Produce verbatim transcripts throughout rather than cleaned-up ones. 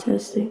Testing.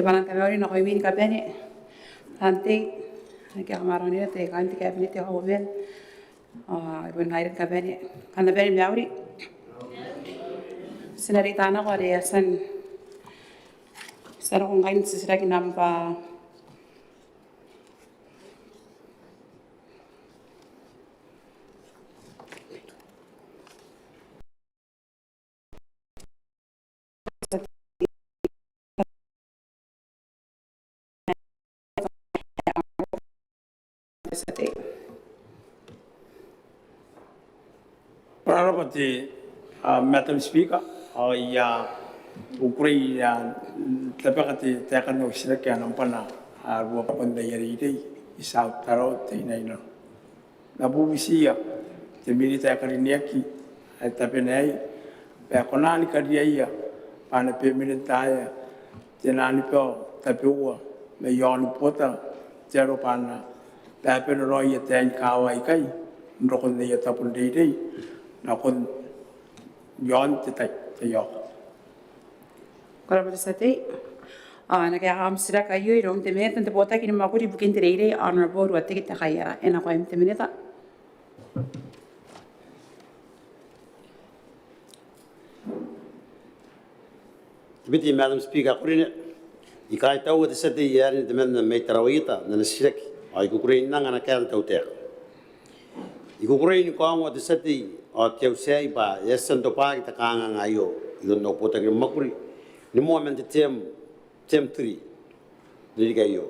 Bwanan te mauri nakoimi ni kabane, taan tei, ake a kamaroa n te kaain te cabinet, te Kauoman, ao ai bon aira ni kabane, kam na bane ni mauri. Ti na reita nako are e a tia n, ti a roko ngkai n titiraki nambwa Ko rabwa te, a, Madam Speaker, ao I a kukurei n tabeka te, taekan au titiraki ae nambwa ruabwi nakon aia reirei, i South Tarawa Teinainano. N na bubutiia te Minita ae karineaki ae tabena aei bwa e kona ni kariaia bwa ana bemenentaea te naan bao tabeua mai aon Buota, te aro bwa a na babane raoi ataei ni kaawa aikai n rokon aia tabo n reirei nakon iaon te tai, te tai aio. Ko rabwa te tia tei. Ao e na kaekaaki am titiraki aio iroun te Minita n te Botaki ni Mwakuri ibukin te Reirei, Honourable Ruateki Tekaiara. E nakoim te Minita. Deputy Madam Speaker ae karineaki, I kaitaua te tia tei ae karineaki temanna mai Tarawa Ieta n ana titiraki, ao I kukurei n anga ana kaeka te tautaeka. I kukurei ni kaongoa te tia tei ao te auti aei bwa e a tia n tobwaaki te kanganga aio iroun au botaki ni mwakuri ni moa man te term, term three n te ririki aio.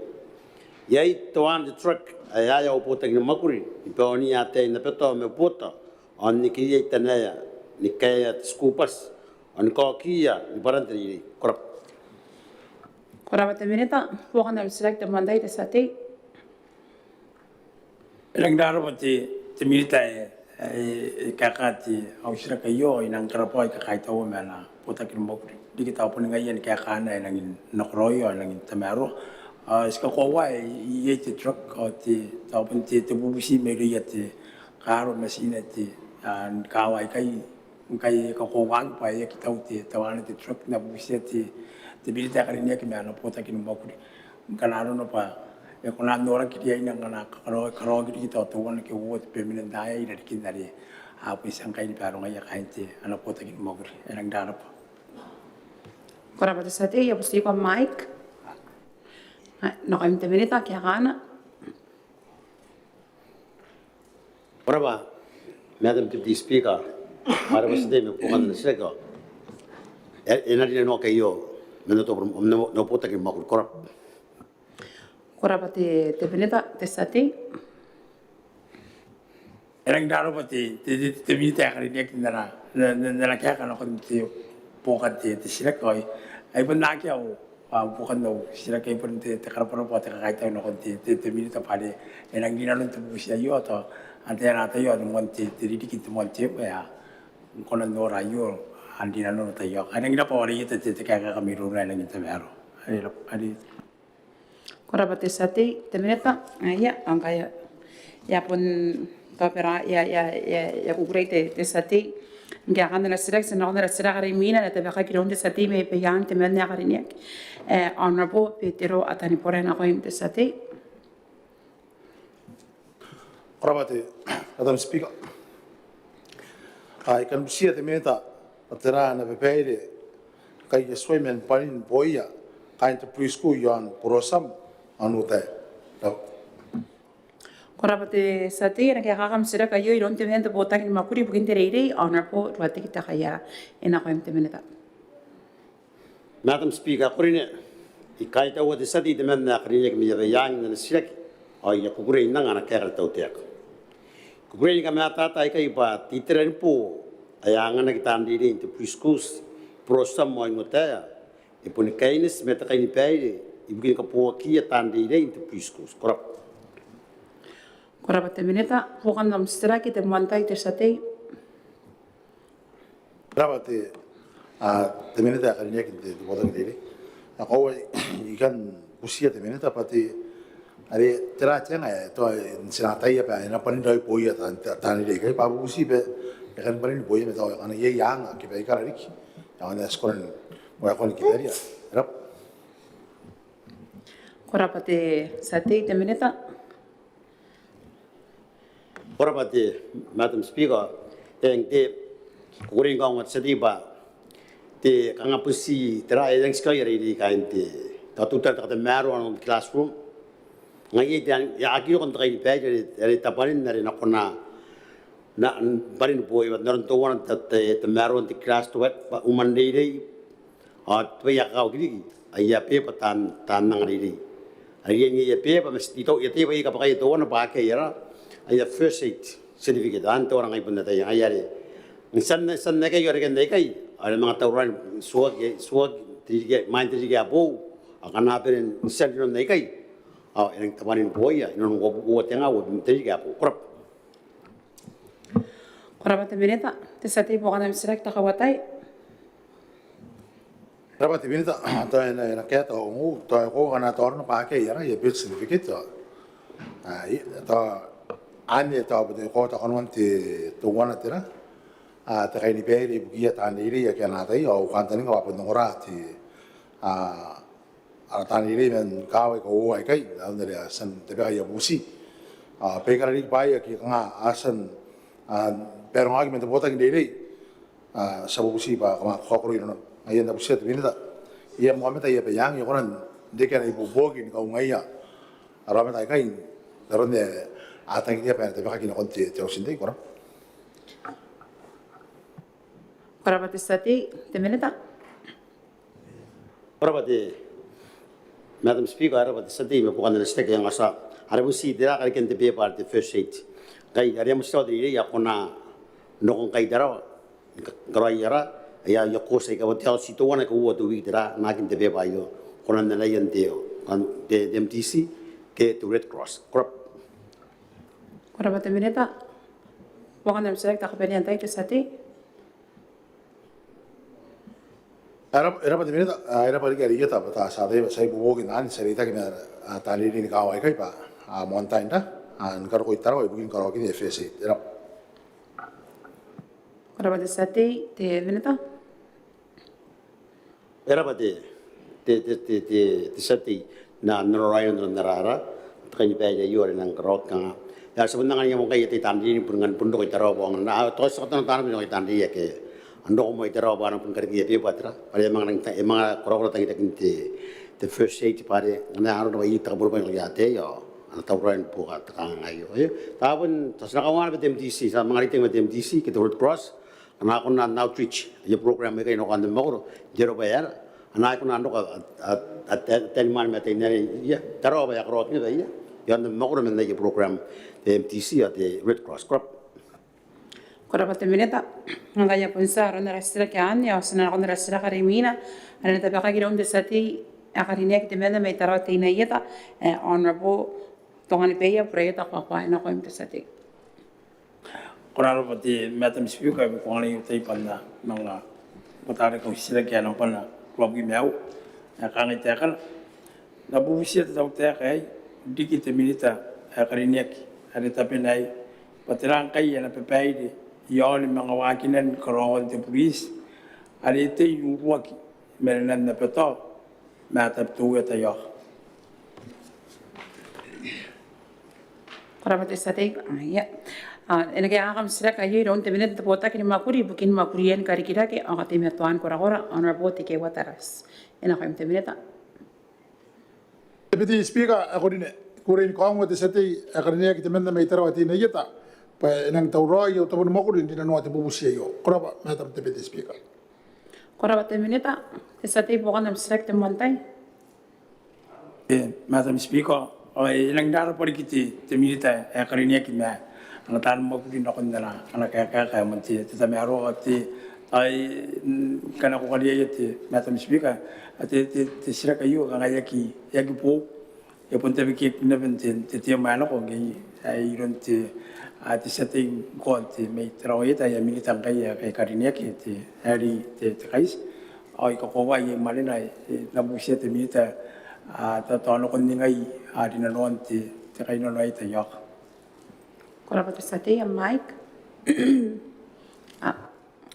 Iai teuana te truck ae e a aea au botaki ni mwakuri ni baoniia ataei n Abatao ma Buota ao n nikiriia i Tanaea ni kaea te school bus ao ni kaokiia ni bwaran te reirei. Ko rabwa. Ko rabwa te Minita. Buokan am titiraki te moan tai te tia tei. E rangi n rabwa te, te Minita ae, ae e kaeka te, au titiraki aio, ao I nang karabwa ao I kakaitaua ma ana botaki ni mwakuri riki tao boni ngaia ni kaekaana ae e nangi nakoraoi ao e nangi tamaroa. Ao ti kakoaua ae iai te truck ao te, tao bon te, te bubuti mairouia te kaaro ma tina te, a, ni kaawa aikai ngkai e kakoauaki bwa e aki tau te, teuana te truck. N na bubutia te, te Minita ae karineaki ma ana botaki ni mwakuri ngkana arona bwa e kona n noraki riaina ngkana a kakaraoaki, karaoaki riki tao teuana ke uoua te bemenentaea i rarikin are a bon tia ngkai ni barongaia kaain te, ana botaki ni mwakuri. E rangi n rabwa. Ko rabwa te tia tei. I a butiko am mic nakoim te Minita, kaekaana. Ko rabwa Madam Deputy Speaker, ko rabwa te tia tei ma buokan ana titiraki. E, e na rinanoaki aio man au, au botaki ni mwakuri. Ko rabwa. Ko rabwa te, te Minita. Te tia tei. E rangi n rabwa te, te, te, te Minita ae karineaki n ana, n, n, n ana kaeka nakon te buokan te, te titiraki aio. Ai bon akea au, a, buokan au titiraki, ai bon te, te karabwarabwa, te kakaitau nakon te, te, te Minita bwa are e rangi n rinanon te bubuti aio, tao antai ae na ataia ao te moan te, te ririki n te moan term ae a kona n nora aio, a rinanon ataei. Ai rangi n rabwa ao are ieta te, te kaeka mairouna, e rangi n tamaroa. Are rabwa, are. Ko rabwa te tia tei. Te Minita, a, ia, ao ngkai I a bon taobara, I a, I a, I a, I a kukurei te, te tia tei ngke e kan ana titiraki, ti na nakon ara titiraki are imwina ae e na tabekaki iroun te tia tei mai Abaiang temanna ae karineaki, e, Honourable Betero Atanibora. E nakoim te tia tei. Ko rabwa te Madam Speaker. A, I kan butiia te Minita bwa tera ana babaire ngkai e tuai man bwanin booia kaain te preschool iaon Blossom ao Nuotaea. Ko rabwa. Ko rabwa te tia tei. E na kaekaaki am titiraki aio iroun temanna n te Botaki ni Mwakuri ibukin te Reirei, Honourable Ruateki Tekaiara. E nakoim te Minita. Madam Speaker ae karineaki, I kaitaua te tia tei temanna ae karineaki mai Abaiang n ana titiraki, ao I a kukurei n anga ana kaeka te tautaeka. I kukurei ni kamatata ikai bwa te itera ni boo ae anganaki taan reirei n te preschools, Blossom ao Nuotaea, e boni kaineti ma te kainibaire ibukin kabooakiia taan reirei n te preschools. Ko rabwa. Ko rabwa te Minita. Buokan am titiraki te moan tai te tia tei. Ko rabwa te, a, te Minita ae karineaki n te, te Botaki n Reirei. Ao I kan butiia te Minita bwa te, are tera te anga ae tao ti na ataia bwa e na bwanin raoi booia taan, taan reirei aikai, bwa I bubuti bwa e kan bwanin booia ma tao ngkana iai anga ke baikara riki ao ngkana ti kona ni waekoa ni kitaria. Ko rabwa. Ko rabwa te tia tei. Te minita. Ko rabwa te Madam Speaker, e rang te kukurei ni kaongoa te tia tei bwa te kanga bon ti tera, e rang tikai are iai kaain te, tao teutana te katamaroa n te classroom. Ngaia ae te, e aki roko n te kainibaire are, are tabwanin are e na kona n, n bwanin booia n aron teuana te, te, tamaroan te class, te bwa, bwa uman reirei, ao te bwai ae kakawaki riki aia beba taan, taan anga reirei. Are iai aia beba ma ti tau, I ataia bwa iai kabwakaia teuana bwa akea aia, aia first aid certificate, anne teuana ngai bon ataia. Ngaia are n tian, tian aikai ao reken aikai ao e na manga tauraoi n tuoaki, tuoaki te ririki, imwain te ririki ae boou, ao ngkana a bane n tia n rinanon aikai ao e nang tabwanin booia inanon uoua, uoua tenga, uoua te ririki ae boou. Ko rabwa. Ko rabwa te minita. Te tia tei, buokan am titiraki te kauatai. Ko rabwa te minita, tao e na, e na kaeta au ongo, tao e koaua ngkana tao arona bwa akea aia, aia birth certificate, tao, a, i, tao, anne tao bon te, e koaua tao kanoan te, teuana tera, a, te kainibaire ibukiia taan reirei ake a na ataia, ao au kantaninga bwa bon ongora te, a, ara taan reirei man kaawa aika uoua aikai, n aron are a tia n tabeka aia bubuti. A, baikara riki bwaai ake kanga a tia n, a, barongaaki man te botaki n reirei, a, ti a bubuti bwa kam a kakaokoro inanon. Ngaia ae N na butiia te minita, e a moa mata aia bwai anne, e kona n reke ana ibuobuoki ni kaungaia ara aomata aikai n aron ae a tangiria bwa e na tabekaki nakon te, te auti n tai. Ko rabwa. Ko rabwa te tia tei. Te minita. Ko rabwa te Madam Speaker, e rabwa te tia tei ma buokan ana titiraki. Ngaia are bon ti tera, karekean te beba are te first aid. Ngkai are a motirawa te reirei a kona n roko ngkai i Tarawa ni karaoi ara, aia, aia course aika bwa te, ao ti teuana aika uoua te wiki tera, nakin te beba aio, kona n anaia n te, te, te M T C ke te Red Cross. Ko rabwa. Ko rabwa te minita. Buokan am titiraki te kabanea n tai, te tia tei. E rabwa, e rabwa te minita, a, e rabwa riki are I ata bwa ti a tia n ibuobuoki n anne, ti a reitaki ma, a, taan reirei ni kaawa aikai bwa, a, moan tai n ra, a, ni karoko i Tarawa ibukin karaoakin aia first aid. E rabwa. Ko rabwa te tia tei. Te minita. E rabwa te, te, te tia tei. N na, n na noria n ara, ara te kainibaire aio are e nang karaoaki kanga. Are ti a bon anganiia moa ngkai ae taan reirei ni bon, bon roko i Tarawa bwa a nang, a, tao ti a kataia n taraa bon roko i Tarawa bwa a nang bon karekei aia beba tera, bwa are e manga, e manga korakora tangitakin te, te first aid bwa are ngkana arona bwa iai te kabuanibwai n roko iai ataei ao a na tauraoi ni buoka te kanganga aio. Aio tao bon, tao ti na kaunga naba te M T C, ti a manga reitaki ma te M T C ke te Red Cross, a na kona n outreach, aia program aikai nakoia n te mwakoro n te aro bwa e aera, a na kona n roko a, a, a, a, teniman ma teniman i Tarawa bwa e a karaoaki naba iai, i aon te mwakoro man aia program te M T C ao te Red Cross. Ko rabwa. Ko rabwa te minita. Ngaia bon tia aron ara titiraki anne, ao ti na nakon ara titiraki are imwina, are e na tabekaki iroun te tia tei ae karineaki temanna mai Tarawa Teinainano Ieta, e, Honourable Tonganibeia Buraieta Koakoa, e nakoim te tia tei. Ko rabwa te Madam Speaker, ao ko anganai au tai bwa N na manga botaki au titiraki ae nambwa ruabwi ma aua, ae kangai taekana. N na bubutia te tautaeka aei riki te minita ae karineaki, are tabena aei, bwa tera ngkai ana babaire i aoni manga waakinan karaoan te buriti are e tei n uruaki i marenan Abatao ma Tabiteuea Taiaoka. Ko rabwa te tia tei. Ia, a, e na kaekaaki am titiraki aio iroun te minita n te botaki ni mwakuri ibukin mwakurian karikirake ao kateimatoan korakora, Honourable Tekeeua Tarati. E nakoim te minita. Deputy Speaker ae karineaki, I kukurei ni kaongoa te tia tei ae karineaki temanna mai Tarawa Teinainano Ieta bwa e nang tauraoi au tabo ni mwakuri n rinanoa te bubuti aio. Ko rabwa Madam Deputy Speaker. Ko rabwa te minita. Te tia tei, buokan am titiraki te moan tai. E, Madam Speaker, ao e nang rarabwa riki te, te minita ae karineaki ma ana taan mwakuri nakon ana, ana kaeka, kaeka ae moan te, te tamaroa. Te, ai, mm, ngkana ko kariaia te Madam Speaker, a te, te, te titiraki aio kanga e aki, e aki boou. E bon tabekia naba n te, te, te term ae nako ngkai, ai iroun te, a, te tia tei ngkoa te mai Tarawa Ieta, ae minita ngkai ae karineaki, te, Harry te, te Kaiti. Ao I kakoaua ae I mwanena, e, N na bubutia te minita, a, tao, tao nakon ningai, a, rinanoan te, te kainnano aei Taiaoka. Ko rabwa te tia tei. Am mic. A,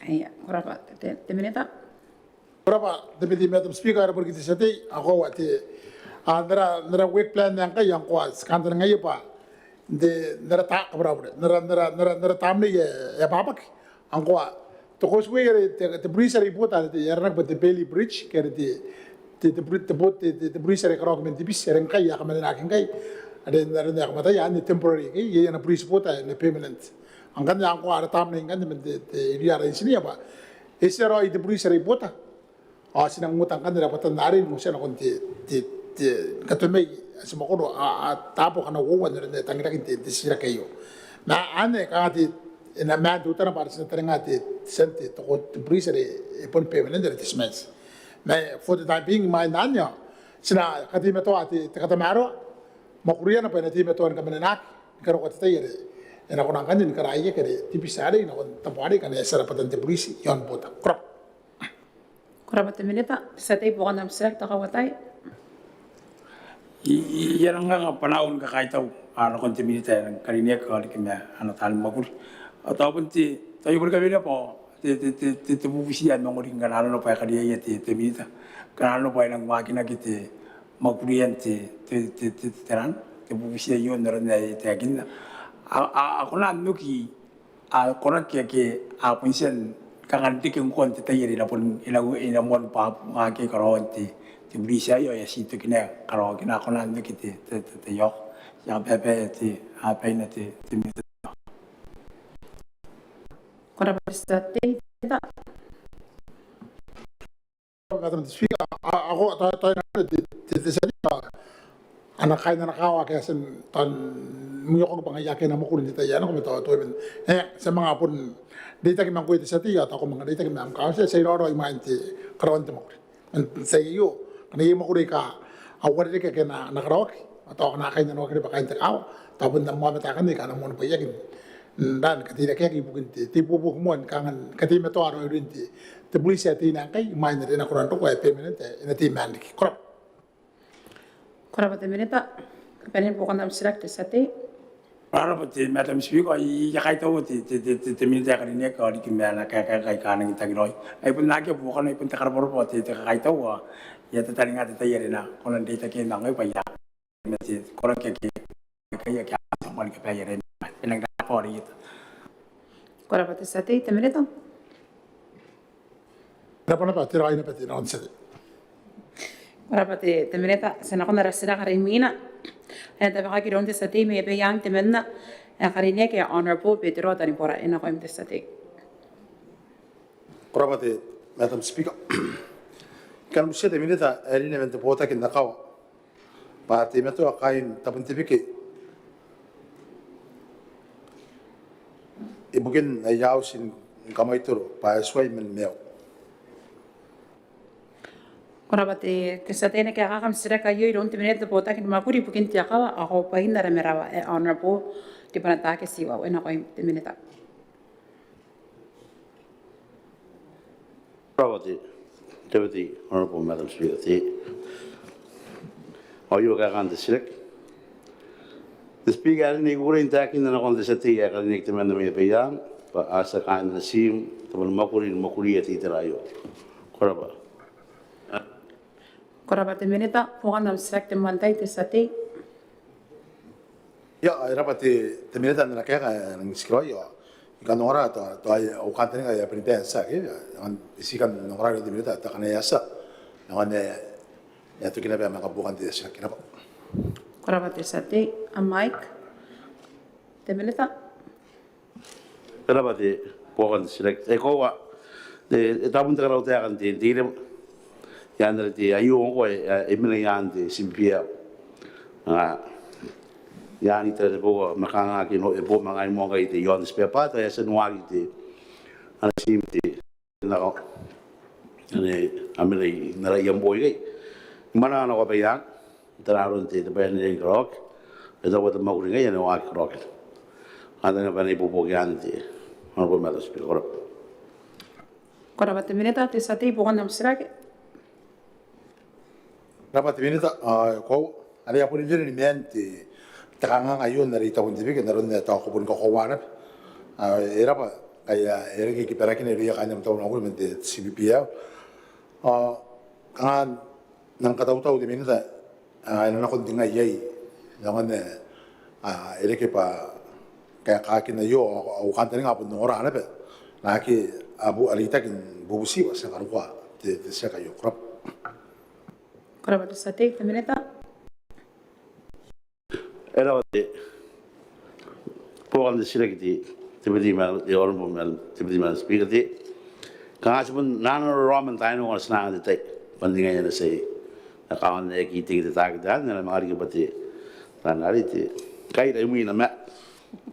ia, ko rabwa te, te minita. Ko rabwa Deputy Madam Speaker, e rabwa riki te tia tei. A koaua te, A n ara work plan ngkai ngkoa ti kantaningaia bwa n ara tamnei e ababaki ngkoa te causeway are te bridge are i Buota are e aranaki bwa te Bailey Bridge ke are te bridge are karaoaki man te biti are ngkai a kamanenaaki ngkai are n aron ae kam ataia anne temporary ke iai ana bridge i Buota ae permanent. Ngkanne ngkoa ara tamnei ngkanne man te iriara engineer bwa e tia raoi te bridge are i Buota ao ti nang uota ngkanne rabwatan arei n uotia nakon te katomai ae ti mwakoro a taabo akana uoua n aron ae tangirakin te titiraki aio. Ma anne kanga te e na maan teutana bwa are ti na taninga te tian te bridge are e boni permanent are te cement. Ma for the time being imwain anne ao ti na kateimatoa te katamaroa mwakuriana bwa e na teimatoa ni kamanenaaki ni karokoa te tai are e na kona ngkanne ni karaoaki are te biti arei nakon tabo arei ngkana e a tia rabwatan te bridge i aon Buota. Ko rabwa. Ko rabwa te minita. Te tia tei, buokan am titiraki te kauoua. I a nang anga bwanaau ni kakaitau nakon te minita ae e nang karineaki ao riki ma ana taani mwakuri. Ao tao bon te tao I boni kaweneia bwa te bubuti ae mangori ngkana arona bwa e kariaia te minita ngkana arona bwa e nang waakinaki te mwakurian te te bubuti aio n aron ae e taekinna. A kona n oki a koraki ake a bon tia ni kanga n reke ngkoa n te tai are e na bon e na moan bwabwaaki karaoan te buriti aio ao e a tii toki naba karaoakina. A kona n reke te tai aio. Ti a kabaebaea te abaina te minita. Ko rabwa te tia tei. Madam Speaker, ao tao e na te tia tei ana kaina ana kaawa ake a tia n tao n mwiokoaki bwa ngaia ake a na mwakuri n te tai ae nako ma tao tao e bon e a tia manga bon reitaki ma ngkoe te tia tei ao tao ko manga reitaki ma am kauntira, ti a iraorao imwain te karaoan te mwakuri. N te tai aio ngkana iai mwakuri aika a uarereke ake a na karaoaki ao tao a na kainnanoaki naba kaain te kaawa, tao bon am aomata akanne aika a na moanibwaiaki n ran kateirakeaki ibukin te ibuobuoki moa ni kanga ni kateimatoa raoiroin te buriti ae teina ngkai imwain are e na kona n roko ae permanent ae e na tei man riki. Ko rabwa. Ko rabwa te minita. Kabanean buokan am titiraki te tia tei. Ko rabwa te Madam Speaker, I a kaitaua te minita ae karineaki ao riki ma ana kaeka aika a nangi tangiraoi. Ai bon akea buokana, ai bon te karabwarabwa ao te kakaitau ao I a tataninga te tai are e na kona n reitaki ma ngkoe bwa e a ma te koraki ake a tia moa ni kabaea are e nang rabwa ao reieta. Ko rabwa te tia tei. Te minita. Ko rabwa naba, te raoi naba te tia tei. Ko rabwa te minita. Ti a nakon ara titiraki are imwina ae e tabekaki iroun te tia tei mai Abaiang temanna ae karineaki ae Honourable Betero Tanibora. E nakoim te tia tei. Ko rabwa te Madam Speaker. I kan butiia te minita ae rine man te botaki n akawa bwa a teimatoa kaain Tabuntebike ibukin aia auti ni kamwaitoro bwa e tuai man maiu. Ko rabwa te tia tei. E na kaekaaki am titiraki aio iroun te minita n te botaki ni mwakuri ibukin te akawa ao kaubwain ara marawa ae Honourable Ribanataake Tiwau. E nakoim te minita. Ko rabwa te Deputy Honourable Madam Speaker. Ao aio kaekaan te titiraki. Te Speaker ae karineaki, I kukurei n taekinna nakon te tia tei ae karineaki temanna mai Abaiang bwa a tia kaain ana tiim te botaki ni mwakuri ni mwakuria te itera aio. Ko rabwa. Ko rabwa te minita. Buokan am titiraki te moan tai te tia tei. Ia, e rabwa te minita n ana kaeka ae e nang tikiraoi ao I kan ongora tao au kantaninga ae e a bane ni bane n tia ke e ti kan ongora iroun te minita tao ngkana e a tia, ngkana e a toki naba ma kabuakan te titiraki. Ko rabwa. Ko rabwa te tia tei. Am mic te minita. Ko rabwa te buokan te titiraki. E koaua e tabu n te karautaeka n te iremwe i aan are te aio ngkoa e mena i aan te CPPL. Aa i aan itera te boo ma kanga ake e boo ma ngai moa ngkai te i aon te spare part ao e a tia n waaki te ana tiim te nako ane a mena i nara i Ambo ikai i mwananga nako Abaiang n tara aron te bwai ae riai ni karaoaki. E taku bwa te mwakuri ngaia ane waaki karaoakina. Ao tao bwa e na ibuobuoki anne te Honourable Madam Speaker. Ko rabwa. Ko rabwa te minita. Te tia tei, buokan am titiraki. Ko rabwa te minita. Ao e koaua are e a boni bane ni maan te kanganga aio n are i Tabuntebike n aron ae tao ko boni kakoaua naba. Ao e rabwa ngkai e a reke kiberakina irouia kaain am tabo ni mwakuri man te CPPL. Ao kanga N nang katautau te minita A, e na nakon te ngai iai, e aonga n, a, e reke bwa kaekaakin aio, ao, ao kantaninga a bon ongora naba naake a bu-, a reitaki ni bubuti bwa ti na karokoa te, te titiraki aio. Ko rabwa. Ko rabwa te tia tei. Te minita. E rabwa te buokan te titiraki te, te Deputy Madam, te Honourable Madam, Deputy Madam Speaker, te, kanga ti bon nanona raraoma n taai nako ngkana ti na anga te tai bwa n ningai ae na tia n kawaekoaki te, te taeka anne, e na manga riki bwa te, nanona are te kaira imwina ma,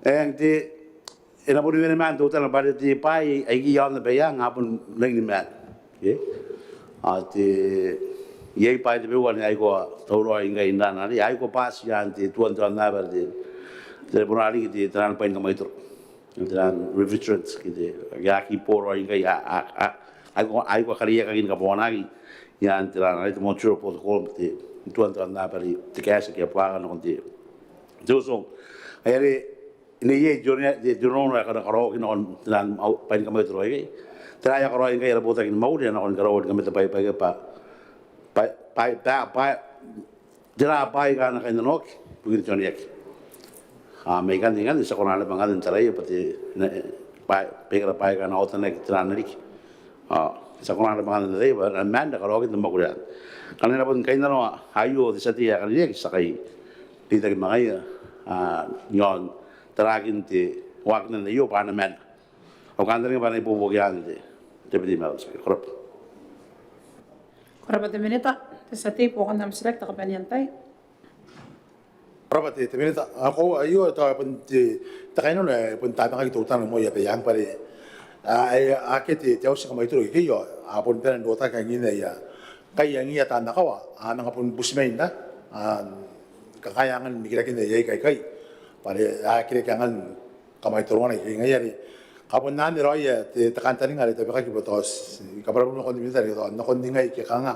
eng te, e na boni wene maan teutana bwa are te bwai aike iaon Abaiang a bon rangi ni maan. Okay? Ao te, iai bwai tabeua ane a aikoa tauraoi ngkai n aron are a aikoa bwati i aan te tuan te aonnaba are te, te, bon riki te, taian bwai ni kamaitoro, taian refrigerants, ke te, a aki boraoi ngkai, a, a, a, a aikoa, a aikoa kareiakaki ni kabonganaki i aan te, taian are te Montreal Protocol, te tuan te aonnaba are te kaeti ake a buakaka nakon te, te Ueso. Ai are, ine iai te, te, te onoono ae kona karaoaki nakon taian bwai ni kamaitoro aikai. Tera ae a karaoia ngkai ara botaki ni mwakuri, a nakon karaoan kamatebwai bwa, bwa, bwa, bwa, tera bwaai aika a na kainnanoaki ibukin te oneaki. A, mai ikanne, ikanne ti a kona naba ngkanne n taraia bwa te, ne, bwa, baikara bwaai aika a na otanaki tera riki. A, ti a kona naba ngkanne n taraia bwa a na maan karaoakin te mwakuri anne. Ngkana e na bon kainnanoa aio te tia tei ae karineaki, ti a kai reitaki ma ngaia, a, iaon tarakin te waakinan aio bwa a na maan. Ao kantaninga bwa e na ibuobuoki anne te, te Deputy Madam Speaker. Ko rabwa. Ko rabwa te minita. Te tia tei, buokan am titiraki te kabanean tai. Ko rabwa te, te minita. A, ko, aio, tao e bon te, te kainnano ae bon tabekaki teutana moa i Abaiang bwa are, a, e, akea te, te auti ni kamaitoro ikekei ao a bon bane n rotaki angina ia, ngkai angiia taan akawa a manga bon butimwaeina, a, kakaea angan nikirakin aia ika aikai bwa are a aki reke angan kamaitoroana ikekei. Ngaia are a bon anne raoi ae te, te kantaninga are tabekaki bwa tao ti kabwarabwara nakon te minita are tao nakon ningai ke kanga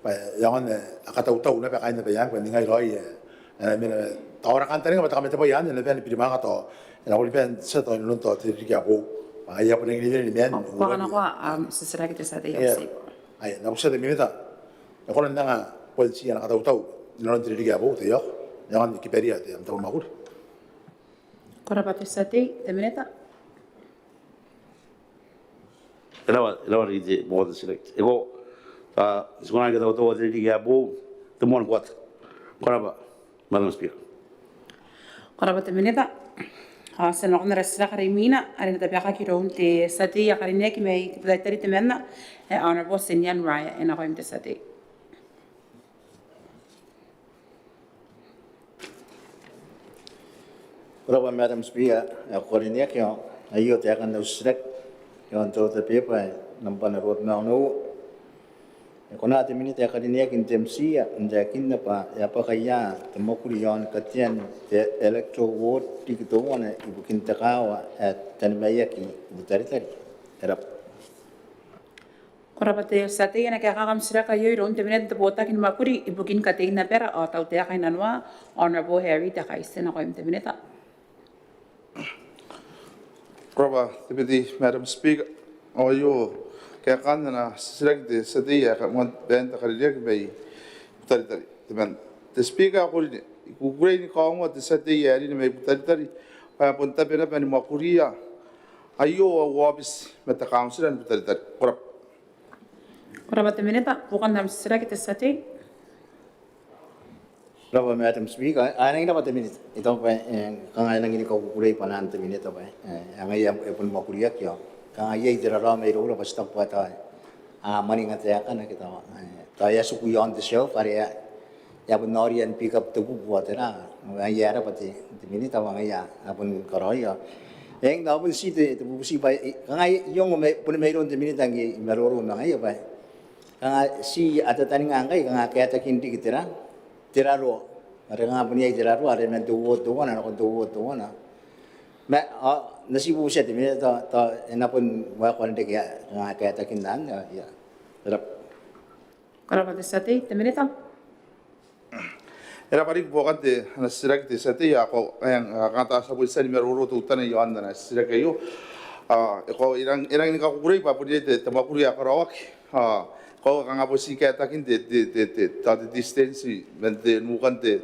bwa e aonga n, a katautau naba kaain Abaiang bwa ningai raoi ae, e, mena, tao ara kantaninga bwa te kamatebwai anne e na bane ni birimwaaka tao e na kuri bane n tia tao inanon tao te ririki ae boou. Bwa ngaia a bon rangi ni wene ni maan. Ko, ko a kanakoa am titiraki te tia tei. Ia. Ai, n na butia te minita, e kona n anga bwa ti a na katautau inanon te ririki ae boou, te iok, e aonga ni kiberia te, am tabo ni mwakuri. Ko rabwa te tia tei. Te minita. E rabwa, e rabwa riki te buokan te titiraki. E ko, a, ti kona ni katautaua te ririki ae boou, te moan kuata. Ko rabwa, Madam Speaker. Ko rabwa te minita. A, ti a nakon ara titiraki are imwina are e na tabekaki iroun te tia tei ae karineaki mai Butaritari temanna, e, Honourable Tinian Reiher, e nakoim te tia tei. Ko rabwa Madam Speaker ae ko karineaki. Aio taekan au titiraki iaon te order paper ae nambwa ruabwi ma onoua. E kona te minita ae karineaki n te M C n taekinna bwa e a bwaka ia te mwakuri iaon katean te electoral ward riki teuana ibukin te kaawa ae Tanimaiaki i Butaritari. E rabwa. Ko rabwa te tia tei. E na kaekaaki am titiraki aio iroun te minita n te botaki ni mwakuri ibukin katein abara ao tautaeka inanoa, Honourable Harry Tekaiti, e nakoim te minita. Ko rabwa Deputy Madam Speaker. Ao aio kaekaan ana titiraki te tia tei ae karineaki mai Butaritari temanna. Te Speaker ae ko karineaki, I kukurei ni kaongoa te tia tei ae karineaki mai Butaritari bwa e bon tabe naba ni mwakuria aio au aobiti ma te kauntira ni Butaritari. Ko rabwa. Ko rabwa te minita. Buokan am titiraki te tia tei. Ko rabwa Madam Speaker. A, e rangi n rabwa te minita. I taku bwa, e, kanga e rangi ni kakukurei bwanaan te minita bwa, e, ngaia e bon mwakuriaki ao kanga iai te raraoma iroura bwa ti taku bwa tao a mwaninga taekana ke tao, e, tao e a tiku iaon te shelf are e a e a bon noria n pick up te bubu ao tera. Ngaia e rabwa te, te minita bwa ngaia a bon karaoia. Eng, tao bon ti te, te bubuti bwa, e, kanga I ongo mai, boni mairoun te minita ngke I maroro ma ngaia bwa kanga ti a tataninga ngkai kanga kaetakin riki tera, te raroa. Are kanga bon iai te raroa are man te ward teuana nakon te ward teuana. Ma, ao, N na ti bubutia te minita, tao, tao e na bon waekoa n reke kanga kaetakin anne, ia. E rabwa. Ko rabwa te tia tei. Te minita. E rabwa riki buokan te, ana titiraki te tia tei, ao ko, e, kanga tao ti a bon tia ni maroro teutana iaon ana titiraki aio. A, e ko, e rang, e rangi ni kakukurei bwa bon iai te, te mwakuri ae karaoaki. A, e koaua kanga bon ti kaetakin te, te, te, te, tao te distance man te nukan te,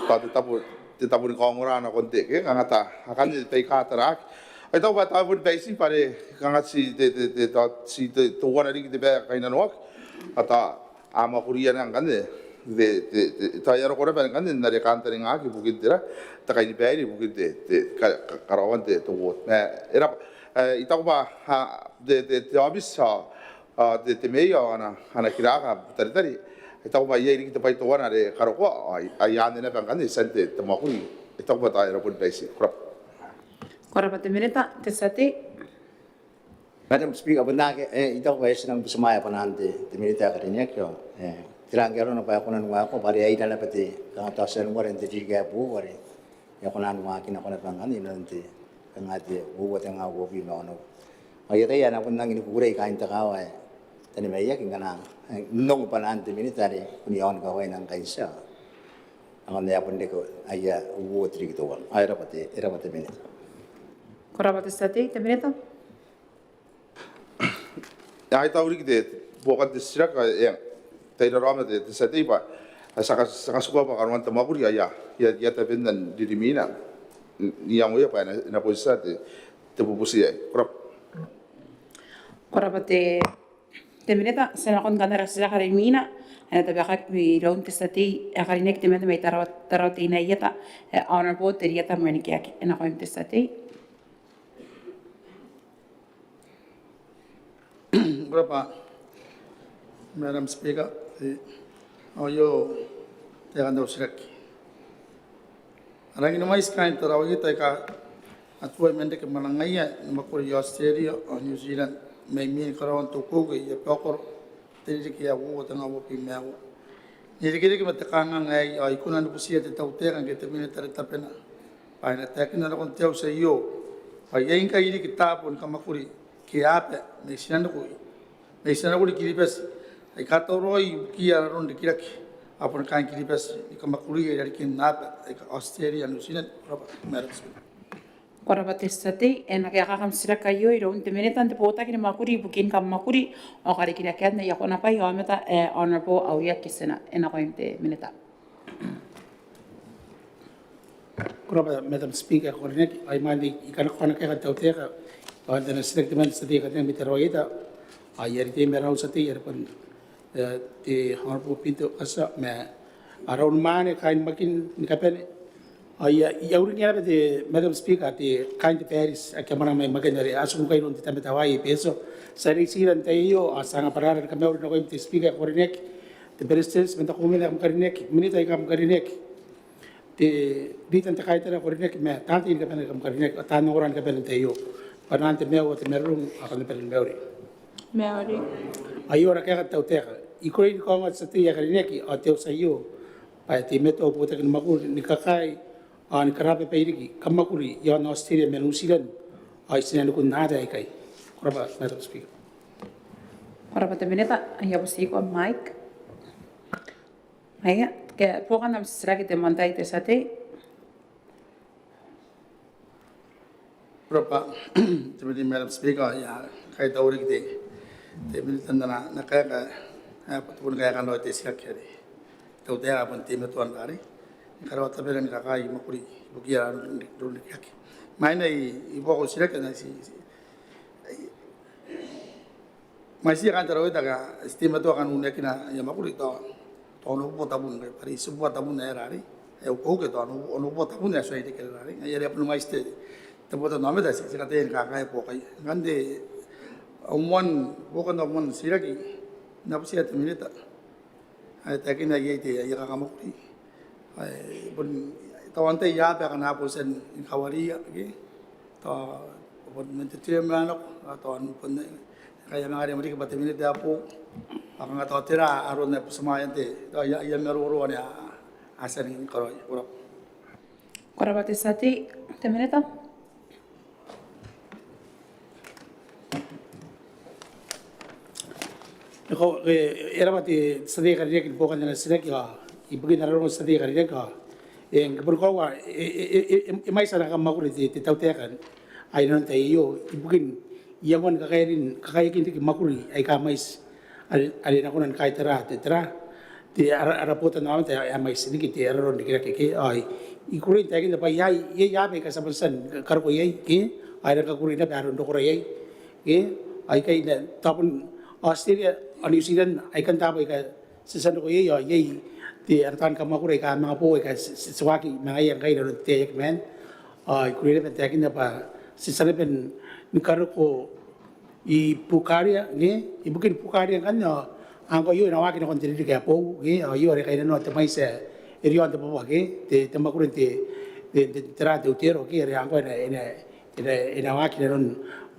tao te tabo, te tabo ni kaongora nakon te, ke kanga tao akanne baika taraaki. Ao I taku bwa tao bon baitin bwa are kanga ti te, te, te, tao ti te, teuana riki te bwai ae kainnanoaki. Ao tao a mwakuria naba ngkanne te, te, te, tao e a roko naba ngkanne n are kantaningaaki ibukin tera, te kainibaire ibukin te, te ka, ka, karaoan te, te ward. Ma e raba, e, I taku bwa, a, te, te, te aobiti, a, a, te, te meea ao ana, ana kiraka Butaritari. I taku bwa iai riki te bwai teuana are karokoa, ao, ao anne naba ngkanne e tia n te, te mwakuri. I taku bwa tao e raba ni baitin. Ko rabwa. Ko rabwa te minita, te tia tei. Madam Speaker, bon akea, e, I taku bwa e tia n nang butimwaea bwanaan te, te minita ae karineaki, ao, e, tera ngke arona bwa e kona n waekoa bwa are e ira naba te, kanga tao ti a noora n te ririki ae boou are e a kona ni waaki nako naba ngkanne inanon te, kanga te uoua tenga uabwi ma onoua. Ao I ataia ae e na bon rangi ni kukurei kaain te kaawa ae Tanimaiaki ngkana, e, n ongo bwanaan te minita are kunea aon kawai n ang kain tia. Ao ngkanne e a bon reke aia uoua te ririki teuana. Ao e raba te, e raba te minita. Ko rabwa te tia tei, te minita. Ao I taku riki te buokan te titiraki, e, tai raraoma te, te tia tei bwa, a, ti a ka, ti a katikua bwa kanoan te mwakuri, ao I a, I a, I a tabe n ririmwina n iangoia bwa e na, e na bon tia te, te bubuti aei. Ko rabwa. Ko rabwa te, te minita, ti a nakon kanoan ara titiraki are imwina, e na tabekaki iroun te tia tei ae karineaki te membwa mai Tarawa, Tarawa Teinainano, e, Honourable Terieta Moenikeaki, e nakoim te tia tei. Ko rabwa, Madam Speaker, e, ao aio taekan au titiraki. A rangi ni mwaiti kaain Tarawa Ieta aika a tuai man reke mwanangaia ni mwakuri i Australia ao New Zealand, mai imwin karaoan te ukeuke i abaokoro n te ririki ae uoua tenga uabwi ma aua. N irekereke ma te kanganga aei, ao I kona ni butiia te tautaeka ngke te minita are tabena bwa e na taekina nakon te auti aio bwa iai ngkai riki taabo ni kamwakuri ke aaba mai tinaniku, mai tinaniku ni Kiribati aika tauraoi ibukiia aron rikirake ao boni kaain Kiribati ni kamwakuria i rarikin aaba aika Australia, New Zealand. Ko rabwa, Madam Speaker. Ko rabwa te tia tei, e na kaekaaki am titiraki aio iroun te minita n te botaki ni mwakuri ibukin kammwakuri ao karikirakean aia konabwai aomata, e, Honourable Aurea Kitina, e nakoim te minita. Ko rabwa Madam Speaker ae ko karineaki, ao imwain I kan, I kan kaeka n tautaeka, ao n ana titiraki temanna te tia tei ae karineaki mai Tarawa Ieta, ao I a tia n tei ma raou tia tei are bon, e, te Honourable Pinto Katia ma ara unimwaane kaain Makin ni kabane. Ao I a, I a uringnga naba te Madam Speaker, te kaain te parish ake a mwananga mai Makin are a tiku ngkai iroun te Tama Tawai Betio. Ti a reitira n te tai aio, ao ti a anga bwaraara ni kamauri nakoim te Speaker ae ko karineaki, te Beretitenti, man te kauoman ae kam karineaki, minita aika kam karineaki, te rita n te kaitara ae ko karineaki, ma taan tei ni kabane aika kam karineaki, ao taan ongora ni kabane n te tai aio. Bwanaan te maiu ao te marurung ao kam na bane ni mauri. Mauri. Aio ara kaeka n tautaeka. I kukurei ni kaongoa te tia tei ae karineaki ao te auti aio bwa e teimatoa au botaki ni mwakuri ni kakaei ao ni karababa riki kammwakuri i aon Australia ma New Zealand ao i tinanikun aaba aikai. Ko rabwa Madam Speaker. Ko rabwa te minita, I a butiko am mic. Aia, ke buokan am titiraki te moan tai te tia tei. Ko rabwa te minita Madam Speaker, I a kaitaua riki te, te minita n ana, ana kaeka ae bon te boni kaekaan raoi te titiraki are te tautaeka ae bon teimatoa n rarei ni karaoa tabera ni kakaei mwakuri ibukiia aron rikirake. Imwaina I, I buoka au titiraki ao I na ti, ti, I, mwaitiia kaain Tarawa Ieta ake a teimatoa kanoan aia mwakuri tao, tao onobubua tabun, bwa are itibubua tabun ae rarei ae ukeuke, tao onobubua tabun ae tuai reke rarei. Ngaia are a boni mwaiti te, te botannaomata, ti, ti kataia ni kakaea buokaia. Ngkanne te, au moan, buokan au moan titiraki, I na butiia te minita ae taekina iai te, aia kakamwakuri ae bon tao antai aaba akana a bon tia ni kawariia, ke? Tao bon man te term nako, ao tao bon ngkai a manga rimoriki bwa te minita ae boou, ao kanga tao tera aron ae butimwaean te, tao aia, aia maroro anne a, a tia ni karaoia. Ko rabwa. Ko rabwa te tia tei, te minita. Ko, e, e rabwa te tia tei ae karineaki ni buokan ana titiraki, ao ibukin ana rongo te tia tei ae karineaki, ao, e, ngke boni koaua, e, e mwaiti ana kammwakuri te, te tautaeka ae inanon te tai aio ibukin iangoan kakaeakin, kakaeakin riki mwakuri aika mwaiti are, are e na kona ni kaitara te tera, te ara, ara botannaomata ae e mwaiti riki te ara roro n rikirake ke. Ao I kukurei n taekinna bwa iai, iai aaba aika ti a bon tia ni karokoa iai ke, ao e rang kakukurei naba aron rokora iai ke. Ao ikai tao bon Australia ao New Zealand aikanne taabo aika ti a tia n roko iai, ao iai te ara taan kamwakuri aika manga boou aika ti, ti, ti waaki ma ngaia ngkai inanon te tai ae aki maan. Ao I kukurei naba n taekinna bwa ti a tia naba ni karoko i Bulgaria, nge, ibukin Bulgaria ngkanne, ao ngkoa aio e na waaki nakon te ririki ae boou, nge, ao aio are kainnanoan te mwaiti ae e riaon te bwabwa ke, te, te mwakuri n te, te, te, te tera, te utero ke, are ngkoa e na, e na, e na, e na waaki inanon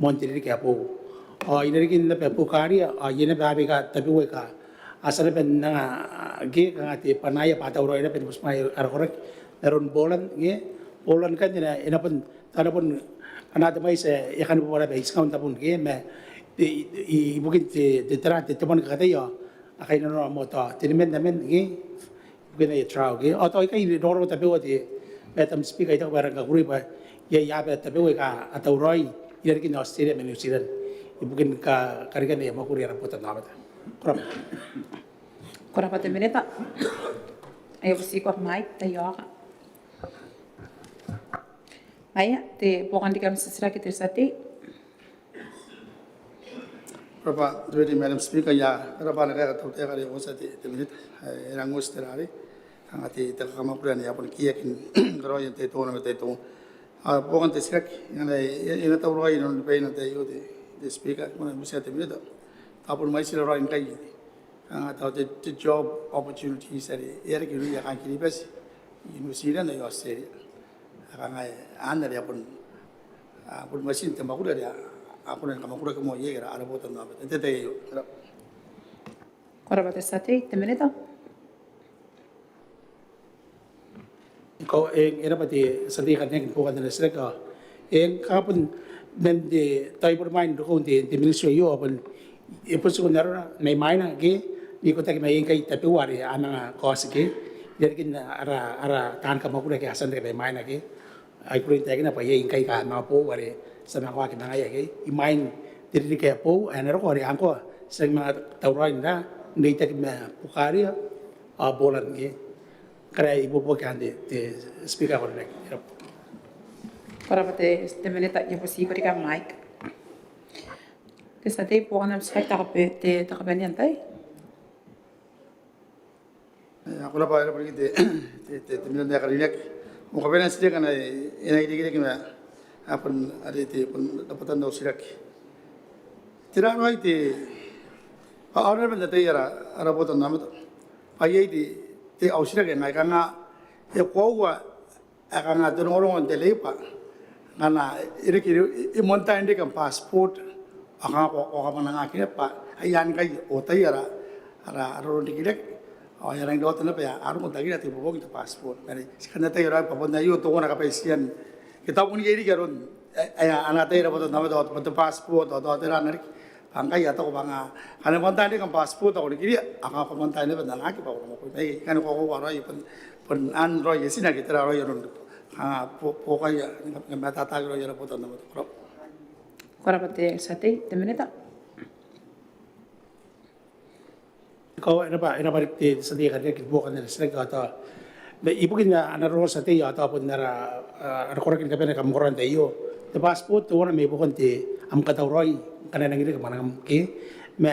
moan te ririki ae boou. Ao i rarikin naba Bulgaria, ao iai naba aaba aika tabeua aika a tia naba n anga ke, kanga te bwanaia bwa a tauraoi naba ni butimwaea ara koraki n aron Poland, nge, Poland ngkanne e na, e na bon tao e na bon anaa te mwaiti ae e kani bwabwa naba i tingaun tabun ke, ma te, i, i, ibukin te, te tera, te, te moan kakataia, a kainnanoa moa tao teniman aman ke, ibukin aia trial ke. Ao tao ikai rongorongo tabeua te Madam Speaker, I taku bwa e rang kakukurei bwa iai aaba tabeua aika a tauraoi i rarikin Australia ma New Zealand ibukin ka, karekean aia mwakuri ara botannaomata. Ko rabwa. Ko rabwa te minita. Aio butiko mic, te ioka. Aia, te buokan te kam titiraki te tia tei. Ko rabwa te Deputy Madam Speaker, I a, ko rabwa ana kaeka te tautaeka are e oti te, te minita. E, e rang oti te rarei. Kanga te, te kakamwakuri anne e a bon kiaki n karaoia n te tai teuana ma te tai teuana. Ao buokan te titiraki, ngkana e, e, e na tauraoi inanon baina n te tai aio te, te Speaker, ko na butia te minita. Tao bon mwaitira raoi ngkai. Kanga tao te, te job opportunities are e a reke irouia kaain Kiribati i New Zealand ao i Australia. Kanga anne are a bon, a bon mwaiti te mwakuri are a kona ni kamwakuraki moa iai ara, ara botannaomata n te tai aio. Ko rabwa te tia tei, te minita. Ko, e, e rabwa te tia tei ae karineaki ni buokan ana titiraki. E, kanga bon man te tai ae bon mwain rokoun te, te ministry aio, a bon, e bon tiku n arona mai mwaina ke, n ikotaki ma ngkai tabeua are a manga kaoti ke, i rarikin ara, ara taan kamwakuri ake a tia n reke mai mwaina ke. Ao I kukurei n taekina bwa iai ngkai aika a manga boou are ti a manga waaki ma ngaia ke, imwain te ririki ae boou ae na roko are ngkoa ti a manga tauraoi n reitaki ma Bulgaria ao Poland ke. Ngkana I buobuoki anne te, te Speaker ae karineaki. Ko rabwa. Ko rabwa te, te minita, I a butiko riki am mic. Te tia tei, buokan am titiraki te kabe, te, te kabanea n tai. Ko rabwa, e rabwa riki te, te, te, te minita ae karineaki. Moan kabanea n titiraki anne e na irekereke ma, a bon are te, bon rabwatan au titiraki. Tera raoi te, a, a na bon ataia ara, ara botannaomata bwa iai te, te au titiraki anne ae kanga e koaua ae kanga te rongorongo n te labour ngkana e reke, e moan tai n reke am passport ao kanga ko, ko kamwanangaki naba bwa ai ngkai otai ara, ara, ara roro n rikirake ao e a rangi n rawata naba ae a roko n tangirara te ibuobuoki n te passport. Ma are ti kan ataia raoi bwa bon aio teuana kabaitian ke tao bon iai riki aron ae, ae a na ataia ara botannaomata bwa te passport ao tao tera riki. Bwa ngkai a taku bwa ngkana e moan tai n reke am passport ao ko rikiria ao kanga ko moan tai naba n anaaki bwa ko na mwakuri mai ikai. Ngkana ko, ko, ko raoi bon, bon an raoi etina ke tera raoi aron, a, bo, buokaia ni kamatataaki raoi ara botannaomata. Ko rabwa. Ko rabwa te tia tei, te minita. Ko, e rabwa, e rabwa riki te tia tei ae karineaki ni buokan ana titiraki. Ao tao ibukin ana roro te tia tei ao tao bon ara, a, ara koraki ni kabane ni kamwakoroa n te tai aio. Te passport teuana mai buakon te, am katauraoi ngkana e nangi reke mwanangam ke. Ma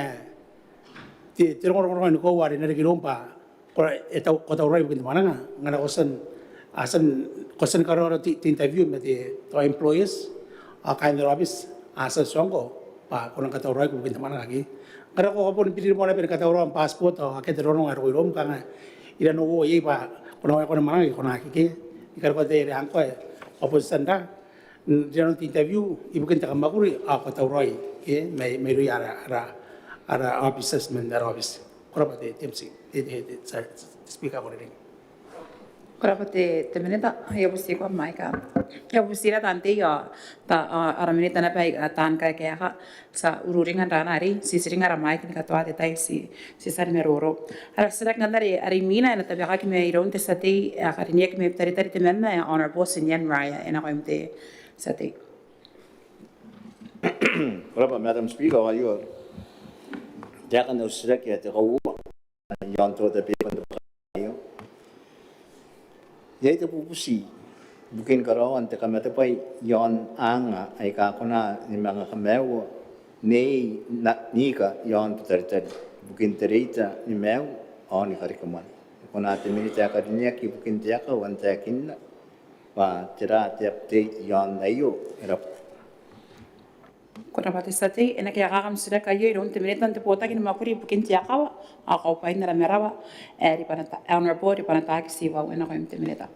te, te rongorongo ni koaua are e na reke iroum bwa ko, e tau, ko tauraoi ibukin te mwananga ngkana ko tia n, a tia n, ko tia ni karaoa te, te interview ma te, tao employers ao kaain ara aobiti a tia n tuangko bwa ko nang katauraoiko ibukin te mwananga ke. Ngkana ko, ko bon biriri moa naba ni katauraoa am passport ao akea te rongorongo ae roko iroum kanga I rang uoua iai bwa ko na waekoa ni mwananga ke ko na aki ke. I karikoa te tai are ngkoa ao bon tia n ra n rinanon te interview ibukin te kamwakuri ao ko tauraoi ke mai, mairouia ara, ara, ara officers man ara aobiti. Ko rabwa te, te MC, te, te, te, te Speaker ae karineaki. Ko rabwa te, te minita, I a butiko am mic. I a butira taan tei ao ta, a, ara minita naba aika taan kaekaeka, ti a ururinga n raana arei, ti tiringa ara mic ni katoa te tai ti, ti tia ni maroro. Ara titiraki ngkanne are, are imwina e na tabekaki mairoun te tia tei ae karineaki mai Butaritari temanna ae Honourable Tinian Reiher, e nakoim te tia tei. Ko rabwa Madam Speaker, ao aio Taekan au titiraki ae te kauoua iaon te order paper n te bwaka aio. Iai te bubuti ibukin karaoan te kamatebwai iaon anga aika kona ni manga kamaiua nei n ika iaon Butaritari ibukin te reita ni maiu ao ni karekemwane. E kona te Minita ae karineaki ibukin te akau n taekinna bwa tera te update iaon aio? E rabwa. Ko rabwa te tia tei. E na kaekaaki am titiraki aio iroun te Minita n te Botaki ni Mwakuri ibukin te Akawa ao Kaubwain ara Marawa, ae Ribanata, Honourable Ribanataake Tiwau. E nakoim te Minita.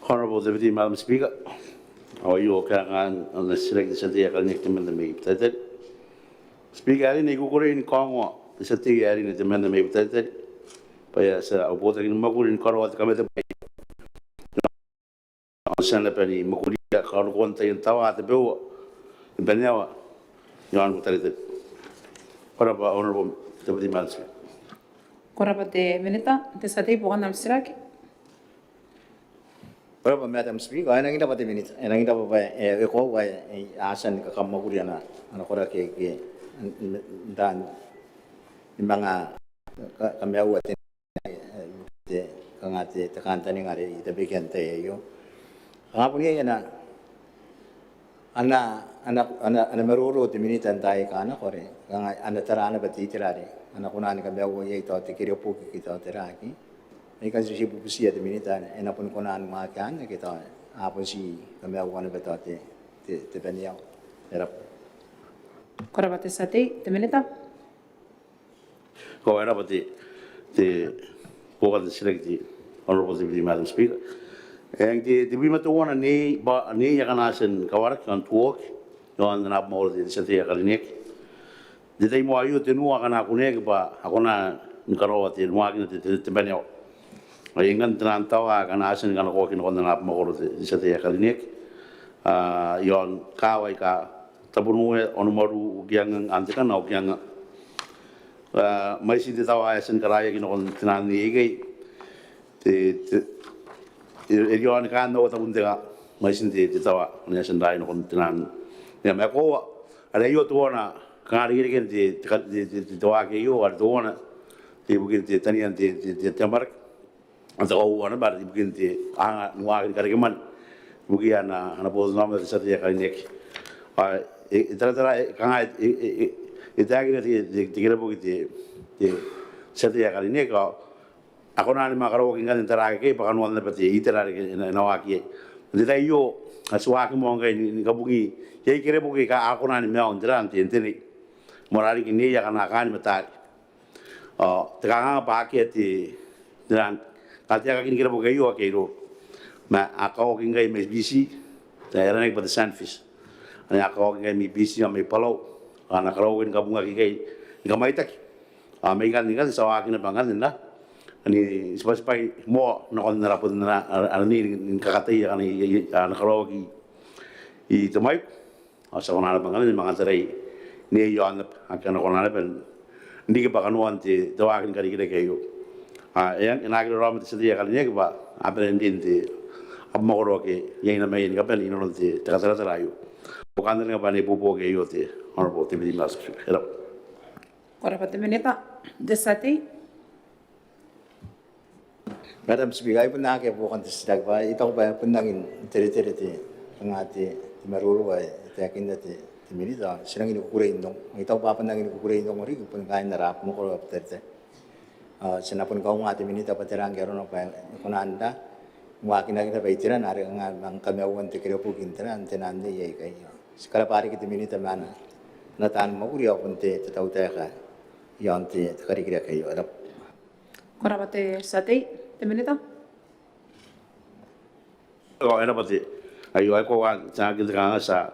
Honourable Deputy Madam Speaker, ao aio kaekaan ana titiraki te tia tei ae karineaki temanna mai Butaritari. Speaker ae karineaki, I kukurei ni kaongoa te tia tei ae karineaki temanna mai Butaritari bwa e a tia au botaki ni mwakuri ni karaoa te kamatebwai ao n tia naba ni mwakuria karokoan taian tawa tabeua ni baneawa iaon Butaritari. Ko rabwa Honourable Deputy Madam Speaker. Ko rabwa te Minita. Te tia tei, buokan am titiraki. Ko rabwa Madam Speaker. E nangi rabwa te Minita, e nangi rabwa bwa e koaua bwa e a tia ni kakamwakuri ana koraki ke n tain ni manga kamaiua te te kanga te kantaninga are I tabekia n tai aio. Kanga bon iai ana ana ana ana maroro te Minita n taai aika a nako are kanga ana tara naba te itera are a na kona ni kamaiua iai tao te kereboki ke tao te raki. Ai kan ti bubutia te Minita, e na bon kona ni waaki anne ke tao a bon ti kamaiua naba tao te te baneawa? E rabwa. Ko rabwa te tia tei. Te Minita. Ko rabwa te te buokan te titiraki te Honourable Deputy Madam Speaker. Eng, te tebwi ma teuana nei bwa nei akana a tia ni kawaraki ao n tuoaki iaon ana abamwakoro te tia tei ae karineaki. N te tai moa aio tenua akana kuneaki bwa a kona ni karaoa te waakina te te baneawa. Ai ngkanne taian tawa akana a tia ni kanakoaki nakon ana abamwakoro te tia tei ae karineaki iaon kaawa aika Tabonoa, Onomaru, Ukiangang, Antekana, Ukiangang. Mwaitin te tawa ae a tia ni karaoaki nakon taian nei aikai te te e riaon kaan aua tabun te nga. Mwaitin te te tawa ane a tia n raoi nakon taian nei. Ma e koaua are aio teuana kanga irekereken te te te waaki aio are teuana te ibukin te tanian te te te amwarake. Ao te kauoua naba are ibukin te anga ni waaki ni karekemwane ibukiia ana ana botannaomata te tia tei ae karineaki. Ao e taratara e kanga e e e taekina te te kereboki te te tia tei ae karineaki ao a kona ni manga karaoaki ngkanne n taraaki akekei bwa kanoan naba te itera are e na waaki iai. N te tai aio a ti waaki moa ngkai ni kabungi iai kereboki aika a kona ni maiu n tera n te n te nei moarara riki nei akana kaani ma taari. Ao te kanganga bwa akea te te ran kanga te aekaki ni kereboki aio akea iroura. Ma a kaoki ngkai mai Biti ae aranaki bwa te Sunfish ane a kaoki ngkai mai Biti ao mai Palau ao a na karaoaki ni kabungaki ikai ni kamwaitaki. Ao mai ngkanne ngkanne ti a waaki naba ngkanne n ra ni tibwatibwai moa nakon ara botannaomata aranei ni kakataia akana a na karaoaki i Tamaiku. Ao ti a kona naba ngkanne ni manga tarai nei iaon naba ake a na kona naba n riki bwa kanoan te te waaki ni karikirake aio. Ao e a e na aki raraoma te tia tei ae karineaki bwa a bane n rin te abamwakoro ake iai namaia ni kabane inanon te te kataratara aio. Ao kantaninga bwa e na ibuobuoki aio te Honourable Deputy Madam Speaker. E rabwa. Ko rabwa te Minita. Te tia tei. Madam Speaker, ai bon akea buokan te titiraki bwa I taku bwa e bon rangi n teretere te kanga te te maroro ae e taekinna te te Minita. Ti rangi ni kukurei n ongo. I taku bwa a bon rangi ni kukurei n ongo riki bon kaain ara abamwakoro ae Butaritari. Ao ti na bon kaunga te Minita bwa tera ngke arona bwa e kona n ra waakinaki naba iterana are kanga manga kamaiuan te kereboki n tera n taian nei aikai. Ao ti karabwa riki te Minita ma ana ana taani mwakuri ao bon te te tautaeka iaon te te karikirake aio. E rabwa. Ko rabwa te tia tei. Te Minita. Ao e rabwa te aio ae koaua n tiaki te kanga ti a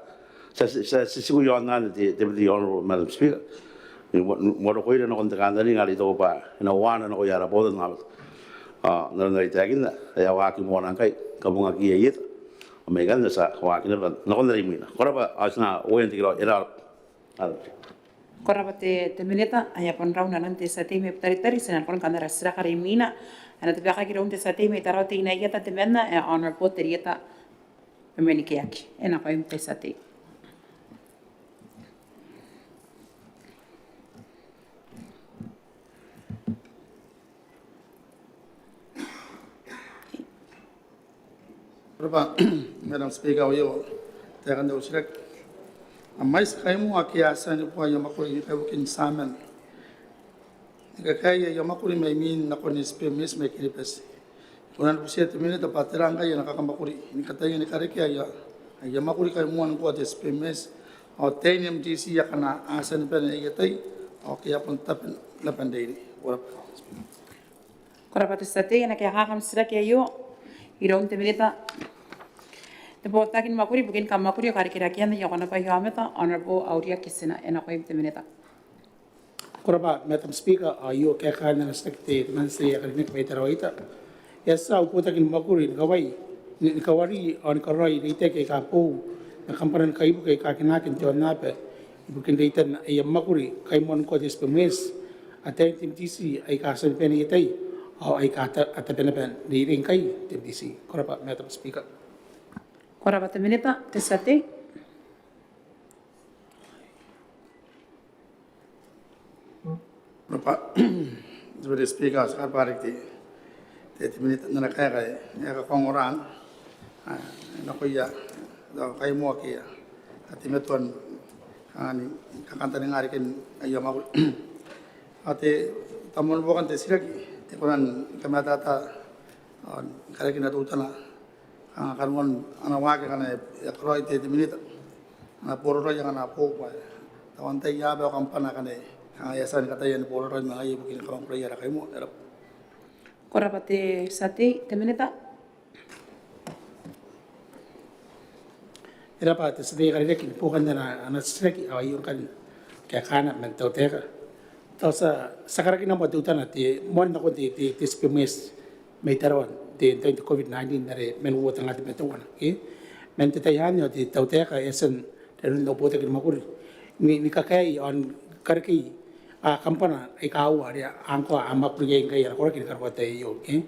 ti a ti a ti a tiku iaon anne te te Deputy Honourable Madam Speaker. Ni mwarokoira nakon te kantaninga are I taku bwa e na uaana nakoia ara botannaomata. Ao n aron are I taekinna ae a waaki moa ngkai kabungakiia ieta ao mai ngkanne ti a waaki naba nakon are imwina. Ko rabwa ao ti na uaia n tekeraoi. E rabwa. Ko rabwa te te Minita. Ae a bon rau nanon te tia tei mai Butaritari. Ti na nakon kanoan ara titiraki are imwina ae na tabekaki iroun te tia tei mai Tarawa Teinainano temanna ae Honourable Terieta Memenikeaki. E nakoim te tia tei. Madam Speaker, ao aio taekan au titiraki. A mwaiti kaimoa ake a tia ni bua aia mwakuri ni kaibuke n Tiaman ni kakaei aia mwakuri mai imwin nakon S P M S mai Kiribati. I kona ni butiia te Minita bwa tera ngkai ana kakamwakuri ni kataia ni karekea aia mwakuri kaimoan ngkoa te S P M S ao tein M T C akana a tia ni bane aia tai ao ake a bon tabe n aban reirei. Ko rabwa. Ko rabwa te tia tei. E na kaekaaki am titiraki aio iroun te Minita n te botaki ni mwakuri ibukin kammwakuri ao karikirakean aia konabwai aomata, Honourable Auria Kitina. E nakoim te Minita. Ko rabwa Madam Speaker, ao aio kaekaan ana titiraki te Minita ae karineaki mai Tarawa Ieta. E a tia au botaki ni mwakuri ni kawai, ni, ni kawari ao ni karaoi reitaki aika boou ma kambana ni kaibuke aika kinaaki n te aonnaba ibukin reitan aia mwakuri kaimoan ngkoa te S P M S, ataein te M T C aika a tia ni bane aia tai ao aika a ta, a tabe n aban reirei ngkai te M T C. Ko rabwa Madam Speaker. Ko rabwa te Minita. Te tia tei. Ko rabwa te Speaker, ao ti karabwa riki te, te, te Minita n ana kaeka ae e kakaongora nakoia tao kaimoa ake a teimatoa ni kantaninga reken aia mwakuri. Ao te, tao moan buokan te titiraki e kona ni kamatata ao ni karekea teutana kanga kanoan ana waaki akana e karaoi te, te Minita, ana boraraoi akana boou bwa tao antai aaba ao kambana akana kanga e a tia ni kataia ni boraraoi ma ngaia ibukin kamwakuraia ara kaimoa. E rabwa. Ko rabwa te tia tei. Te Minita. E rabwa te tia tei ae karineaki ni buokan ana, ana titiraki, ao aio ngkanne kaekaana man te tautaeka. Tao ti a, ti a karekea naba teutana te moan nakon te, te, te S P M S mai Tarawa n te, te COVID nineteen are man uoua tenga ma teuana, ke? Man te tai anne ao te tautaeka e a tia n, n au botaki ni mwakuri ni, ni kakaei ao ni karekei kambana aika uoua are ngkoa a mwakuri iai ngkai ara koraki ni karokoa te tai aio, ke?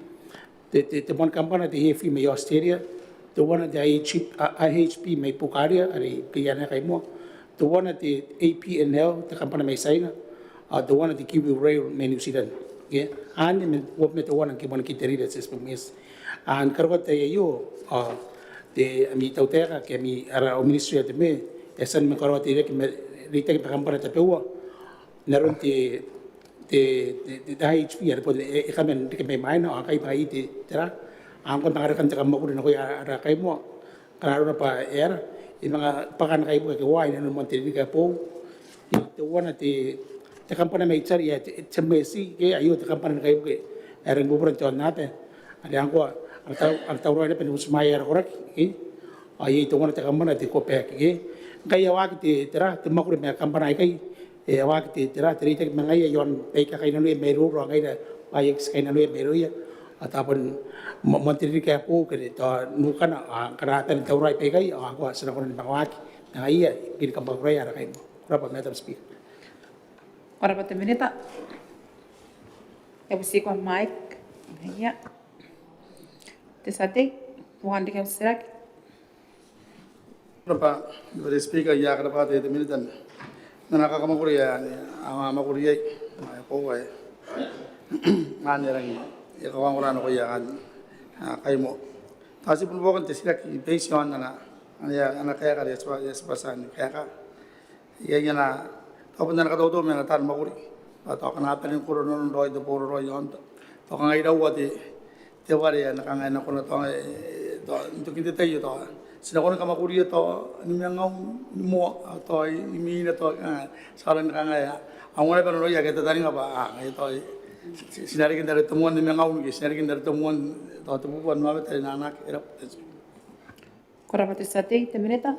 Te, te, te moan kambana te A F E mai Australia, teuana te I H, a, I H P mai Bulgaria are ikai anne kaimoa, teuana te A P N L te kambana mai China, ao teuana te Kiwi Rail mai New Zealand. Ke anne man uabwi ma teuana ngke moan ngke te reirei ae te S P M S. Ao ni karokoa te tai aio ao te, ami tautaeka ke ami, ara, au ministry ae te M E E e a tia ni manga karaoa te reitaki ma, reitaki ma kambana tabeua n aron te, te, te, te I H P are bon e, e kaman reke mai mwaina ao ngkai bwa iai te, tera, ngkoa manga reke te kammwakuri nakoia ara kaimoa. Ngkana arona bwa e aera, e manga bwaka ana kaibuke ake uoua inanon moan te ririki ae boou. Teuana te, te kambana mai Italy ae te, te M S C, ke aio te kambana ni kaibuke ae rangi ni bubura n te aonnaba are ngkoa a na tau, a na tauraoi naba ni butimwaea ara koraki, ke? Ao iai teuana te kambana te Copac, ke? Ngkai e a waaki te, tera, te mwakuri ma kambana aikai, e a waaki te, tera, te reitaki ma ngaia iaon baika kainnanoia mairoura ao ngaira bwaai aika ti kainnanoia mairouia. Ao tao bon moan te ririki ae boou ke tao nukana ao ngkana a bane n tauraoi baikai ao ngkoa ti na kona ni manga waaki ma ngaiia ibukin kammwakuraia ara kaimoa. Ko rabwa Madam Speaker. Ko rabwa te Minita. E butiko am mic. Ia. Te tia tei, buokan riki am titiraki. Ko rabwa te Speaker, I a karabwa te, te Minita n ana kakamwakuri ae a mwakuri iai, ae boou ae anne e rangi ni kakaongora nakoia kaimoa. Tao ti bon buokan te titiraki base iaon ana, ana, ana kaeka are e a tibwa, e a tibwa tia ni kaeka. Iai ana, tao bon ana katautau ma ana taan mwakuri bwa tao akana a bane ni koro nanon raoi te boraraoi iaon tao, tao kanga iraua te, te ware ae na kanga e na kona tao, e, tao n tokin te tai aio tao ti na kona ni kamwakuria tao nimangaun ni moa, tao imwina tao, a, ti aonga naba n noria ake a tataninga bwa, a, ngaia tao ti, ti na reke n aron te moan nimangaun ke ti na reke n aron te moan tao te bubua n aomata are e na anaaki. E rabwa. Ko rabwa te tia tei. Te Minita.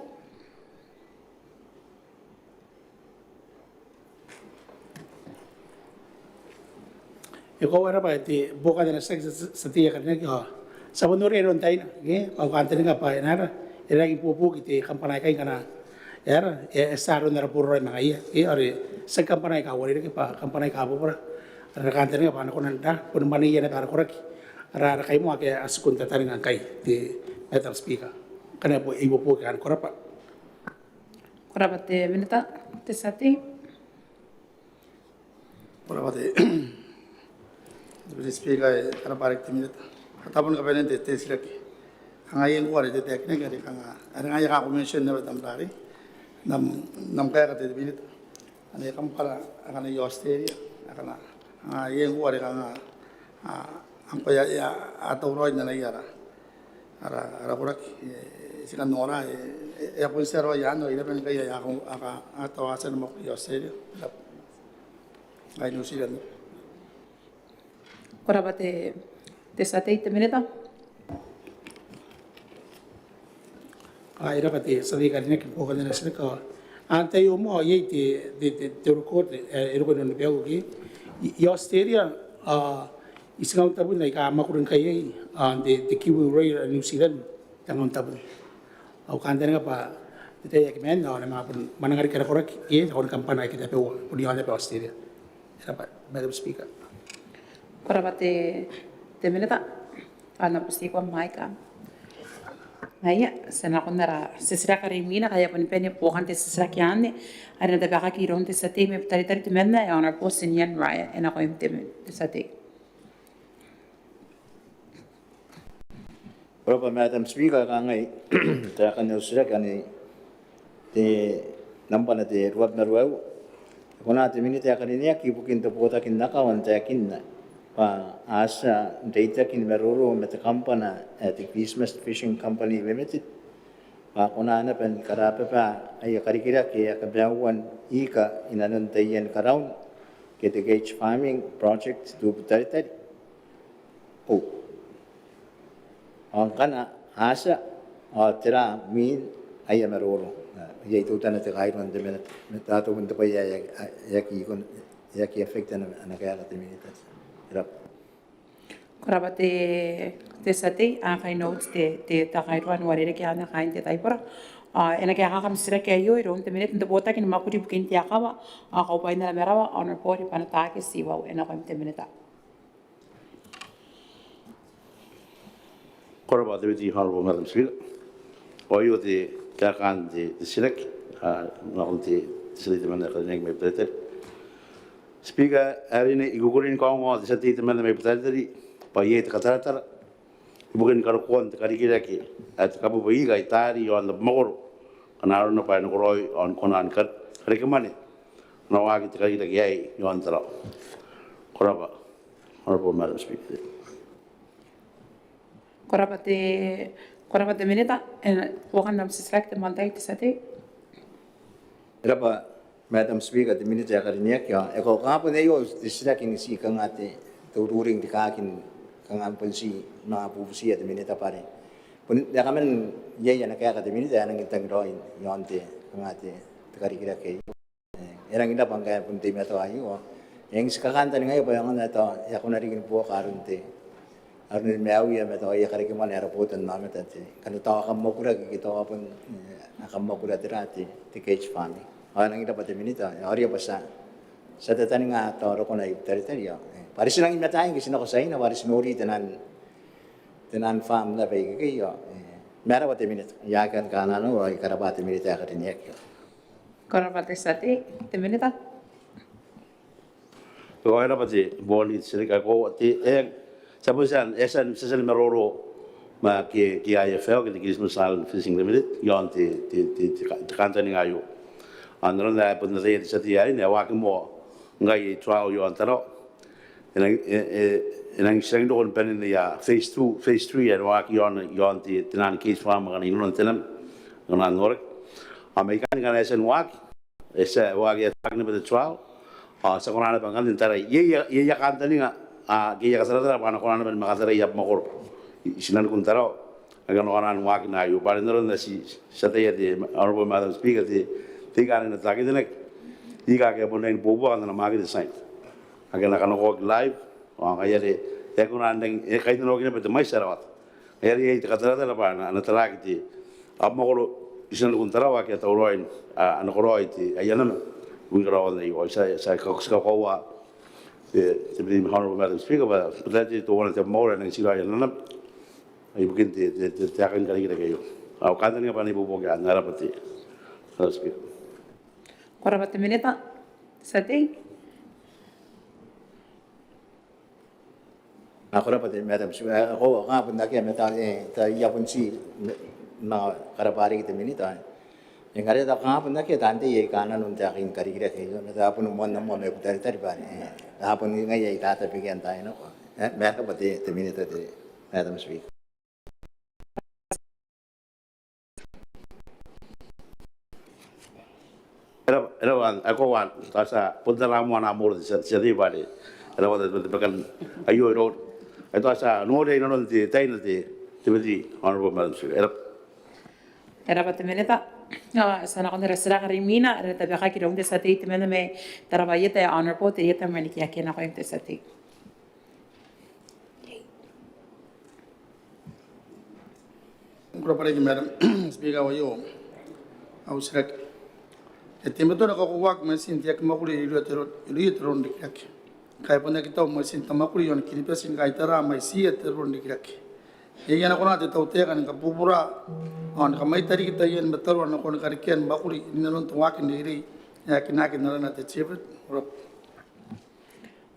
E koaua, e rabwa te buokan ana titiraki te tia tei ae karineaki. Ao ti a bon noria iroun taina, ke, au kantaninga bwa e na aera, e rangi ni buobuoki te kambana aikai ngkana e aera, e, e tia aron ara boraraoi ma ngaiia, ke, are tiaki kambana aika uarereke bwa kambana aika bubura are ara kantaninga bwa a na kona n aera, bon mwaneia naba ara koraki, ara, ara kaimoa ake a tiku n tataninga ngkai, te Madam Speaker. Ngkana e ibuobuoki anne, ko rabwa. Ko rabwa te Minita. Te tia tei. Ko rabwa te, te Speaker, e karabwa riki te Minita. Tao bon kabanean te, te titiraki kanga iai ngkoa are te taekinaki are kanga are ngaia ae ko mention naba tamrari n am, n am kaeka te Minita. Ane kam bwara akana i Australia akana kanga iai ngkoa are kanga a, ngkoa e a, e a tauraoi n anaia ara, ara, ara koraki, e, ti kan nora, e, e, e a bon tia raoi anne, ao iraua ngkai ae a, a, a, a tau a tia ni mwakuri i Australia. Iraua. Ai New Zealand. Ko rabwa te, te tia tei, te Minita. A, e rabwa te tia tei ae karineaki ibukin ana titiraki. Ao antai ao moa iai te, te, te, te record, e, e roko inanon te bwai ae i, i Australia, a, itiua tabun aika a mwakuri ngkai iai, a, te, te Kiwi Rail New Zealand, tengaun tabun. Au kantaninga bwa te tai ae aki maan ao a na manga bon mwananga riki ara koraki, e, nakon kambana aika tabeua bon i aon aba Australia. E rabwa, Madam Speaker. Ko rabwa te, te Minita. Ana bubuti ko maika. Ngaia, ti a nakon ara titiraki are imwina, ngkai e a boni bane buokan te titiraki anne are e na tabekaki iroun te tia tei mai Butaritari temanna, e Honourable Tinian Reiher, e nakoim te, te tia tei. Ko rabwa Madam Speaker, kangai taekan au titiraki anne, te nambwa ae te ruabwi ma ruaiwa. E kona te Minita ae karineaki ibukin te botaki n akawa n taekinna bwa a tia n reitaki ni maroro ma te kambana ae te Christmas Fishing Company Limited bwa a kona naba ni karababa aia karikirake aika maiuan ika inanon taian karaun ke te cage farming project i Butaritari? Ao ngkana a tia, ao tera mwin aia maroro? Iai teutana te kairua n te Minita, ma tao bon te bwai ae e aki, e aki affect ana, ana kaeka te Minita. E rabwa. Ko rabwa te, te tia tei, a kai note te, te, te kairua n uarereke anne kaain te taibora. Ao e na kaekaaki am titiraki aio iroun te Minita n te botaki ni mwakuri ibukin te akawa ao kaubwain ara marawa, Honourable Ribanataake Tiwau, e nakoim te Minita. Ko rabwa te Deputy Honourable Madam Speaker. Ao aio te kaekaan te, te titiraki, a, nakon te, te tia tei temanna ae karineaki mai Butaritari. Speaker ae karineaki, I kukurei ni kaongoa te tia tei temanna mai Butaritari bwa iai te kataratara ibukin karokoan te karikirake ae te kabubu ika i taari i aon abamwakoro, ngkana arona bwa e nakoraoi ao ni kona ni kar-, karekemwane ana waaki te karikirake aei i aon Tarawa. Ko rabwa, Honourable Madam Speaker. Ko rabwa te, ko rabwa te Minita, e, buokan am titiraki te moan tai te tia tei. E rabwa Madam Speaker, te Minita ae karineaki, ao e kaokabong aio te titiraki ni ti kanga te, te ururing rikaaki ni kanga bon ti manga bubutia te Minita bwa are bon e a kaman iai ana kaeka te Minita ae e nangi tangiraoi i aon te kanga te, te karikirake aio. E, e rangi n rabwa ngkai e bon teimatoa aio. E, ti kakantaningaia bwa e aonga n tao e a kona riki ni buoka aron te, aron maiuia ma tao aia karekemwane ara botannaomata te, ngkana tao a kamwakuraki ke tao a bon, e, a kamwakura tera te, te cage farming. Ao e rangi n rabwa te Minita, e, ao ria bwa ti a, ti a tataninga tao rokona i Butaritari, ao, e, bwa are ti nangi mataai ngke ti nako Tiaina bwa are ti nori tenaan, tenaan farm naba ikekei, ao, e, ma e rabwa te Minita. I aki kan kananoa, ao I karabwa te Minita ae karineaki. Ko rabwa te tia tei, te Minita. Ko rabwa te boni titiraki ae ko te, e, ti a bon tia, e tia, ti a tia ni maroro ma ke, ke I F L, ke te Christmas Island Fishing Limited, i aon te, te, te, te, te kantaninga aio. Ao n aron ae bon ataia te tia tei aei, e waaki moa ngkai aia trial i aon Tarawa. E nang, e, e, e nang, ti nang roko ni bane n aia phase two, phase three, ae e waaki i aon, i aon te, tenaan cage farm akana i nanon te nam, akana noraki. Ao mai ikanne ngkana e tia ni waaki, e tia, e waaki, e waaki naba te trial. Ao ti a kona naba ngkanne n tarai. Iai, iai, iai aia kantaninga, a, ke aia kataratara bwa a na kona naba ni manga tarai abamwakoro i, i tinanikun Tarawa ake a na kona ni waakina aio. Bwa are n aron ae ti, ti ataia te Honourable Madam Speaker, te, te ika ae na taekinaki, ika ake a bon rangi ni bobuaka n ana market site ake a na kanakoaki live, ao ngaia are e kona n rangi, e kainnanoaki naba te mwaiti ae rawata. Ngaia are iai te kataratara bwa a na, a na taraaki te abamwakoro i tinanikun Tarawa ake a tauraoi, a, a nakoraoi te, aia nama ibukin karaoan aio. Ao ti a, ti a ka-, ti kakoaua te, te Honourable Madam Speaker bwa, bwa tao teuana te abamwakoro ae nangi tii raoi ana nama ibukin te, te, te, te taeka ni karikirake aio. Au kantaninga bwa e na ibuobuoki anne. Ko rabwa te, Madam Speaker. Ko rabwa te Minita. Te tia tei. Ko rabwa te Madam Speaker. Ao kanga bon akea ma tao I a bon ti manga karabwa riki te Minita. Ngkana tao kanga bon akea taan tei aika a nanon taekan karikirake aio, ma tao bon moan moa ma I butaritari bwa are a bon ngaia ae I tatabekia n taai nako. Ma ko rabwa te Minita, te Madam Speaker. E rabwa, e rabwa, ao ko rabwa, tao ti a bon tara moa ana moro te tia tei bwa are e rabwa te, te, te bakan aio iroura. Ao tao ti a noria inanon te tai anne te, te Deputy Honourable Madam Speaker. E rabwa. E rabwa te Minita. Ao ti a nakon ara titiraki are imwina are e na tabekaki iroun te tia tei temanna mai Tarawa Ieta, Honourable Terieta Manikea, e nakoim te tia tei. Ko rabwa riki Madam Speaker. Aio au titiraki. E teimatoa ni kakoauaki mwaitin te aki mwakuri irouia te ro-, irouia te roro n rikirake. Ngkai e bon aki tau mwaitin te mwakuri iaon Kiribati ni kaitara mwaitiia te roro n rikirake. Iai ana kona te tautaeka ni kabubura ao ni kamwaita riki taian mataroa nakon karekean mwakuri inanon te waaki n reirei ae kinaaki n arana te TVET? Ko rabwa.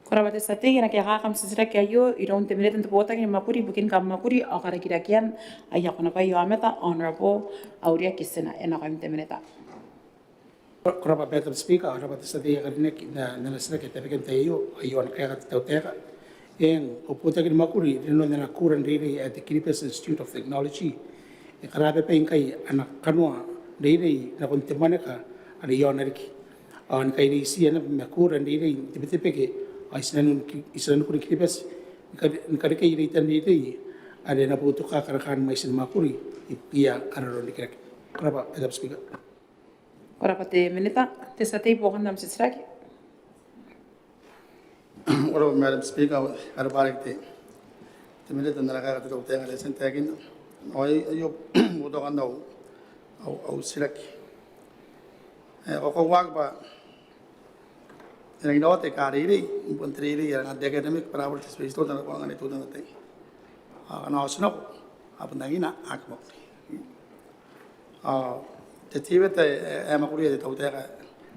Ko rabwa te tia tei. E na kaekaaki am titiraki aio iroun te Minita n te Botaki ni Mwakuri ibukin Kammwakuri ao Karikirakean aia konabwai aomata, Honourable Aurea Kitina, e nakoim te Minita. Ko rabwa Madam Speaker, ao ko rabwa te tia tei ae karineaki n ana titiraki ae tabekia n te tai aio. Aio ana kaeka te tautaeka. Eng, au botaki ni mwakuri inanon ana kura n reirei ae te Kiribati Institute of Technology e karababa ngkai ana kanoa n reirei nakon te mwaneka are iaona riki ao ni kaireitiia naba ma kura n reirei n te Betebeke ao i tinanikun Ki-, i tinanikun Kiribati ni kare-, ni karekei reitan reirei are e na boutoka karakaan mwaitin mwakuri ibukiia ara roro n rikirake. Ko rabwa Madam Speaker. Ko rabwa te Minita. Te tia tei, buokan am titiraki. Ko rabwa Madam Speaker, ao ko rabwa riki te, te Minita n ana kaeka te tautaeka are e tia n taekinna. Ao aio, aio boutokan au, au, au titiraki. E kakoauaki bwa e rangi n rawata aika reirei, bon te reirei ae kanga te academic bwa a na bon te space to tana kanga n te tana tai. Ao ngkana a otinako a bon tangiria aki mwakuri. Ao te TVET ae, ae mwakuria te tautaeka,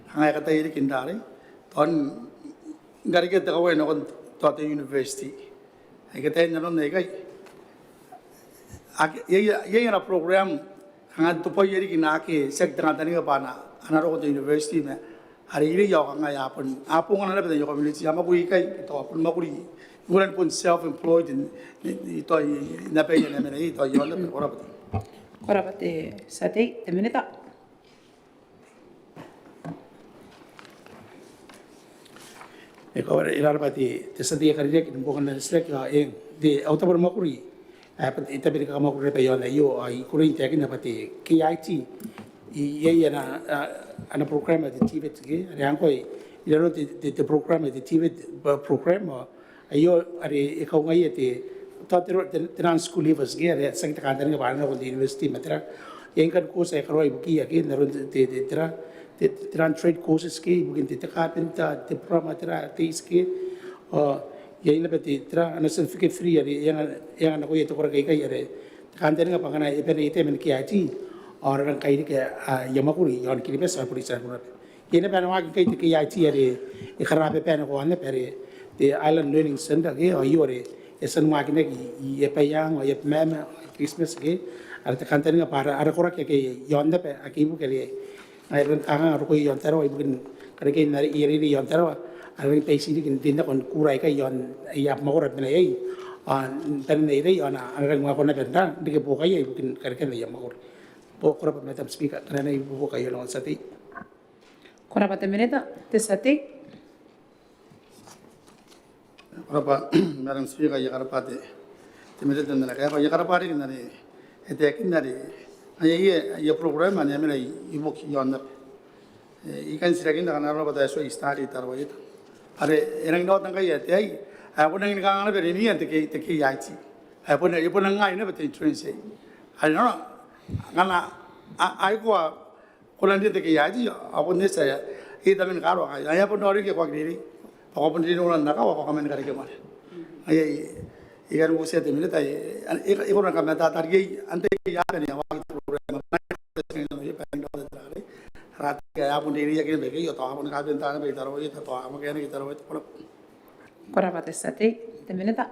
kanga e kataia riki n rarei tao ni karekea te kawai nakon tao te university. Ae kataia n aron aikai. Ake, iai, iai, iai ana program kanga n tobwaia riki naake tiaki te kantaninga bwa a na, a na roko n te university ma a reirei ao kanga a bon, a bongana naba n aia community, a mwakuri ikai, tao a bon mwakuri, ngkana bon self-employed n, n, n, tao i, i, n abaia ae a mena iai, tao i aon abaia. Ko rabwa. Ko rabwa te tia tei. Te Minita. E, ko rabwa, e rabwa te, te tia tei ae karineaki ni buokan ana titiraki. Ao eng, te, au tabo ni mwakuri ae, e tabe ni kamwakuri naba i aon aio, ao I kukurei n taekinna bwa te KIT iai ana, a, ana program ae te TVET ke, are ngkoa inanon te, te, te program ae te TVET program, ao aio are e kaungaia te, tao te, te, te non-school leavers ke, are tiaki te kantaninga bwa a na nako n te university ma tera. Iai ngkanne course ae karaoa ibukiia ke, n aron te, te, te, tera, te, te, te non-trade courses ke, ibukin te, te carpenter, te plumber, tera, te iti ke. Ao iai naba te, tera, ana certificate three are e anga, e anga nakoia te koraki aikai are te kantaninga bwa ngkana e bane n ita man KIT ao a na rangi ni kairiki aia mwakuri i aon Kiribati ao Buritiana. Iai naba ana waaki ngkai te KIT are e karababa nako aon aba are te Island Learning Centre ke, ao aio are e tia ni waakinaki i Abaiang ao i Abemama, Christmas ke, are te kantaninga bwa ara, ara koraki ake i aon aba ake ibukin are ngaia e rangi ni kanganga rokoia i aon Tarawa ibukin karekean aia reirei i aon Tarawa, a rangi ni baitirake n rin nakon kura aikai i aon aia abamwakoro ae mena iai, ao n banen reirei ao a na rangi ni waekoa naba n reke buokaia ibukin karekean aia mwakoro. Ko rabwa Madam Speaker, kanga I na ibuobuoki aio nakon te tia tei. Ko rabwa te Minita. Te tia tei. Ko rabwa Madam Speaker, I a karabwa te, te Minita n ana kaeka, I a karabwa riki n are e taekinna are ngaia aia, aia program anne e mena ibukin aon aba. E, I kan titirakinna kanga arona bwa tao e tuai start i Tarawa Ieta. Are e rangi n rawata ngkai ae te ai ae bon rangi ni kanganga naba rinian te K-, te KIT. Ae bon, e bon ngai naba te entrance aei. Are nanona ngkana a, a aikoa ko na rin te KIT ao bon eti ae e tabe ni karokoa ngkai ae a bon raoiroi ke ko aki reirei bwa ko a bon rin nakon ana akawa ao ko a kaman karekea mwane. Ae I, I kan uotia te Minita ae e, e, e kona ni kamatata riki antai ae a bane ni waaki te program. Ara tia tei aika a bon reirei ake naba ikai ao tao a bon kabenta naba i Tarawa Ieta, tao a mwakeaki i Tarawa Ieta. Ko rabwa. Ko rabwa te tia tei. Te Minita.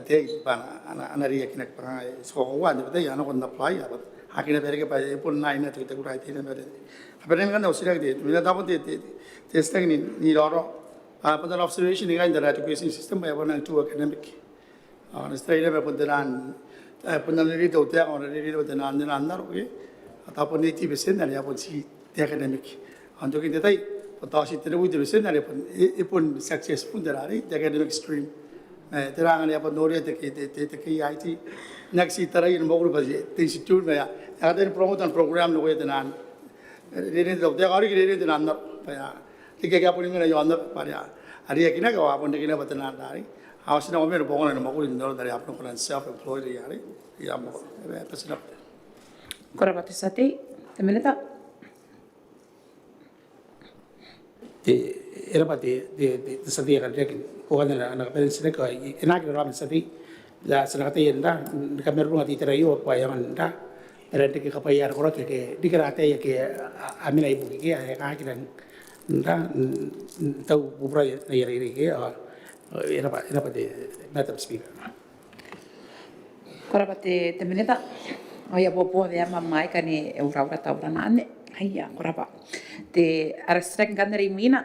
ataei bwa a na reiakinaki bwa kanga e tikokoa n te bwai ae a nako n apply, a bwa a aki naba reke bwa e bon nang na toki takura ataei naba. Kabanean ngkanne au titiraki te Minita, bon te, te, te titiraki ni, ni raoraou. A bon ana observation ni kain te education system bwa e bon nang too academic. Ao n te tai naba bon te nang, e bon ana reirei te tautaeka, ana reirei te nang, te nang aro ke. A tao bon eighty percent are a bon ti te academic. Ao n tokin te tai bon tao ti tenibwi te percent are bon, e, e bon successful te rarei te academic stream. E, te rang are a bon noria te, te, te, te K I T. N aki ti taraia ni mwakuri bwa te institute ma e a, e a kataia ni promote ana program nakoia te nang, e, reirei te tautaeka ao riki reirei te nang aro bwa e a riki ake a boni mena iaon aba bwa are a reiakinaki ao a bon reke naba te nang rarei. Ao ti na oki ma ni bongana ni mwakuri n aron are a bon kona n self employed iai are a mwakuri. E, e, bati naba. Ko rabwa te tia tei. Te Minita. Te, e rabwa te, te, te, te tia tei ae karineaki. Buokan ana, ana kabanean titiraki ao e na aki raraoma te tia tei. Ti a, ti na kataia n ra, ni kamarurunga te itera aio bwa e aonga n ra, e rang reke kabwaia ara koraki ake riki ara ataei ake a, a mena ibukin ke ae e aki rang n ra, n, n tau bubura n aia reirei ke. Ao e rabwa, e rabwa te Madam Speaker. Ko rabwa te, te Minita. Ao I a boboo bwa e a mamaeka ni e uraura taurana anne. Aia, ko rabwa. Te, ara titiraki ngkanne are imwina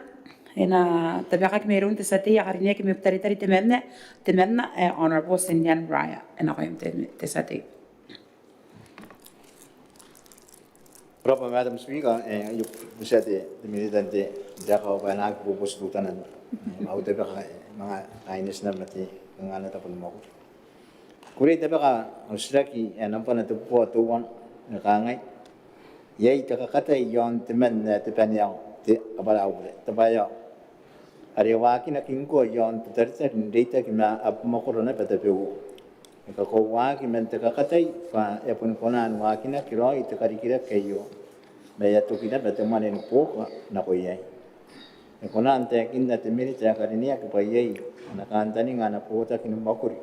e na tabekaki mairoun te tia tei ae karineaki mai Butaritari temanna, temanna, e, Honourable Tinian Reiher. E nakoim te, te tia tei. Ko rabwa Madam Speaker, e, I a butiia te, te Minita n te, te kaeka bwa e na aki boboti teutana, e, au tabeka, e, manga kaineti naba ma te kanganga n tabo ni mwakuri. I kukurei n tabeka au titiraki ae nambwana tebubua teuana, e kangai: Iai te kakatai iaon temanna ae te baneao, te, kabwara au bure, te bwaeao are e waakinaki ngkoa iaon Butaritari n reitaki ma abamwakoro naba tabeua. E kakoauaki man te kakatai bwa e a boni kona ni waakinaki raoi te karikirake aio, ma e a toki naba te mwane ni buoka nako iai. E kona n taekinna te Minita ae karineaki bwa iai ana kantaninga ana botaki ni mwakuri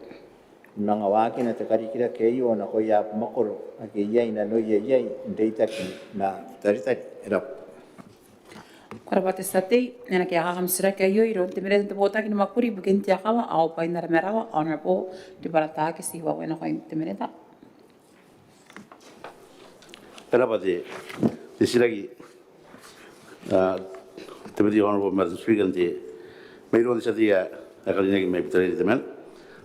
ni manga waakina te karikirake aio nakoia abamwakoro ake iai nanoia iai n reitaki ma Butaritari? E rabwa. Ko rabwa te tia tei. E na kaekaaki am titiraki aio iroun te Minita n te botaki ni mwakuri ibukin te akawa ao bwain ara marawa, Honourable Ribarataake Tiwau. E nakoim te Minita. E rabwa te, te titiraki, a, te Deputy Honourable Madam Speaker, n te, mairoun te tia tei ae karineaki mai Butaritari temanna.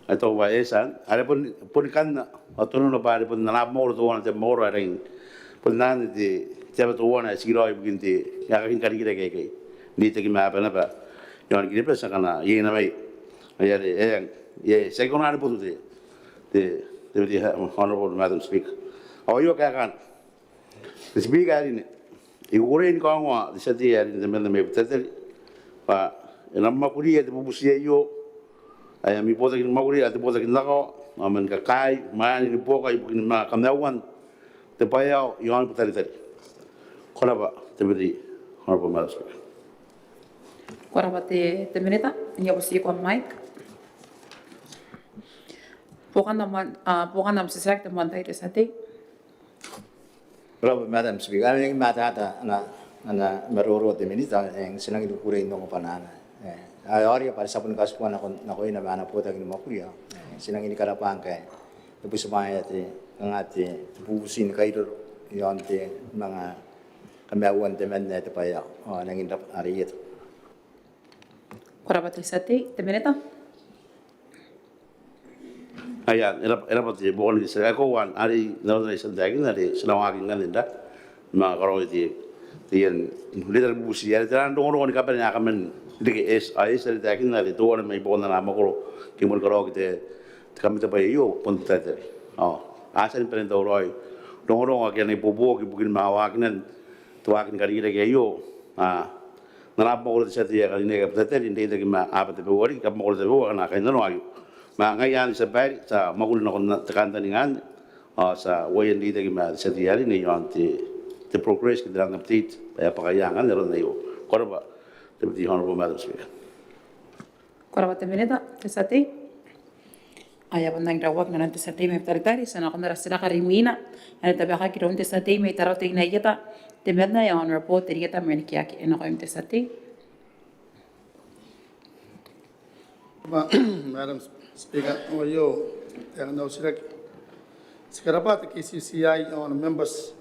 I taku bwa e tia, are bon, boni kanna ao tonona bwa are bon ana abamwakoro teuana te abamwakoro ae rangi n bon anne te, te aba teuana ae tikiraoi ibukin te aekakin karikirake aikai n reitaki ma aba naba iaon Kiribati akana iai naba mai, ai are e, e, e, ti aki kona ni botu te, te, te, te Honourable Madam Speaker. Ao aio kaekaana. Te Speaker ae karineaki, I kukurei ni kaongoa te tia tei ae karineaki temanna mai Butaritari bwa e na mwakuria te bubuti aio ae ami botaki ni mwakuri ao te botaki n akawa ao man kakaei mwaane ni buoka ibukin manga kamaiuan te bwaeao iaon Butaritari. Ko rabwa te Deputy Honourable Madam Speaker. Ko rabwa te, te Minita. I a butiko am mic. Buokan am, a, buokan am titiraki te moan tai te tia tei. Ko rabwa Madam Speaker. Ao I a mataata ana, ana maroro te Minita, e, ti rangi ni kukurei n ongo bwanaana. E, a, a oti bwa ti a boni katibwa nako, nakoina ma ana botaki ni mwakuri ao, e, ti rangi ni karabwa ngkai e butimwaea te, kanga te, te bubuti ni kairoro iaon te manga kamaiuan temanna ae te bwaeao. Ao rangi n rabwa, are ieta. Ko rabwa te tia tei. Te Minita. Aia, e rabwa, e rabwa te buokan te tia tei. Ae koauan are n aron are I tia n taekinna are ti na waaki ngkanne n te, ma karaoia te, te ian, n te tai are bubuti are tera rongorongo ni kabane aika man reke, e, a, e tia n taekinna are teuana mai buakon ana mwakoro ke moan karaoaki te, te kamatebwai aio bon te taetae. Ao a tia ni bane n tauraoi rongorongo ake a na ibuobuoki ibukin mwaawakinan te waaki ni karikirake aio. A, n ana mwakoro te tia tei ae karineaki ae Butaritari n reitaki ma aba tabeua riki, aba mwakoro tabeua akana kainnanoa aio. Ma ngaia anne, tia babaire, ti a mwakuri nakon te kantaninga anne, ao ti a uaia n reitaki ma te tia tei ae karineaki iaon te, te progress ke te rang update ae e a bwaka iai ngkanne aron aio. Ko rabwa, Deputy Honourable Madam Speaker. Ko rabwa te minita. Te tia tei? Aia, bon nang rawak nanon te tia tei mai Butaritari, ti a nakon ara titiraki are imwina ae e na tabekaki iroun te tia tei mai Tarawa Teinainano, te membwa ae Honourable Terieta Marenekiaki. E nakoim te tia tei. Madam Speaker, ao aio e a nang titiraki. Ti karabwa te KCCI ao ana members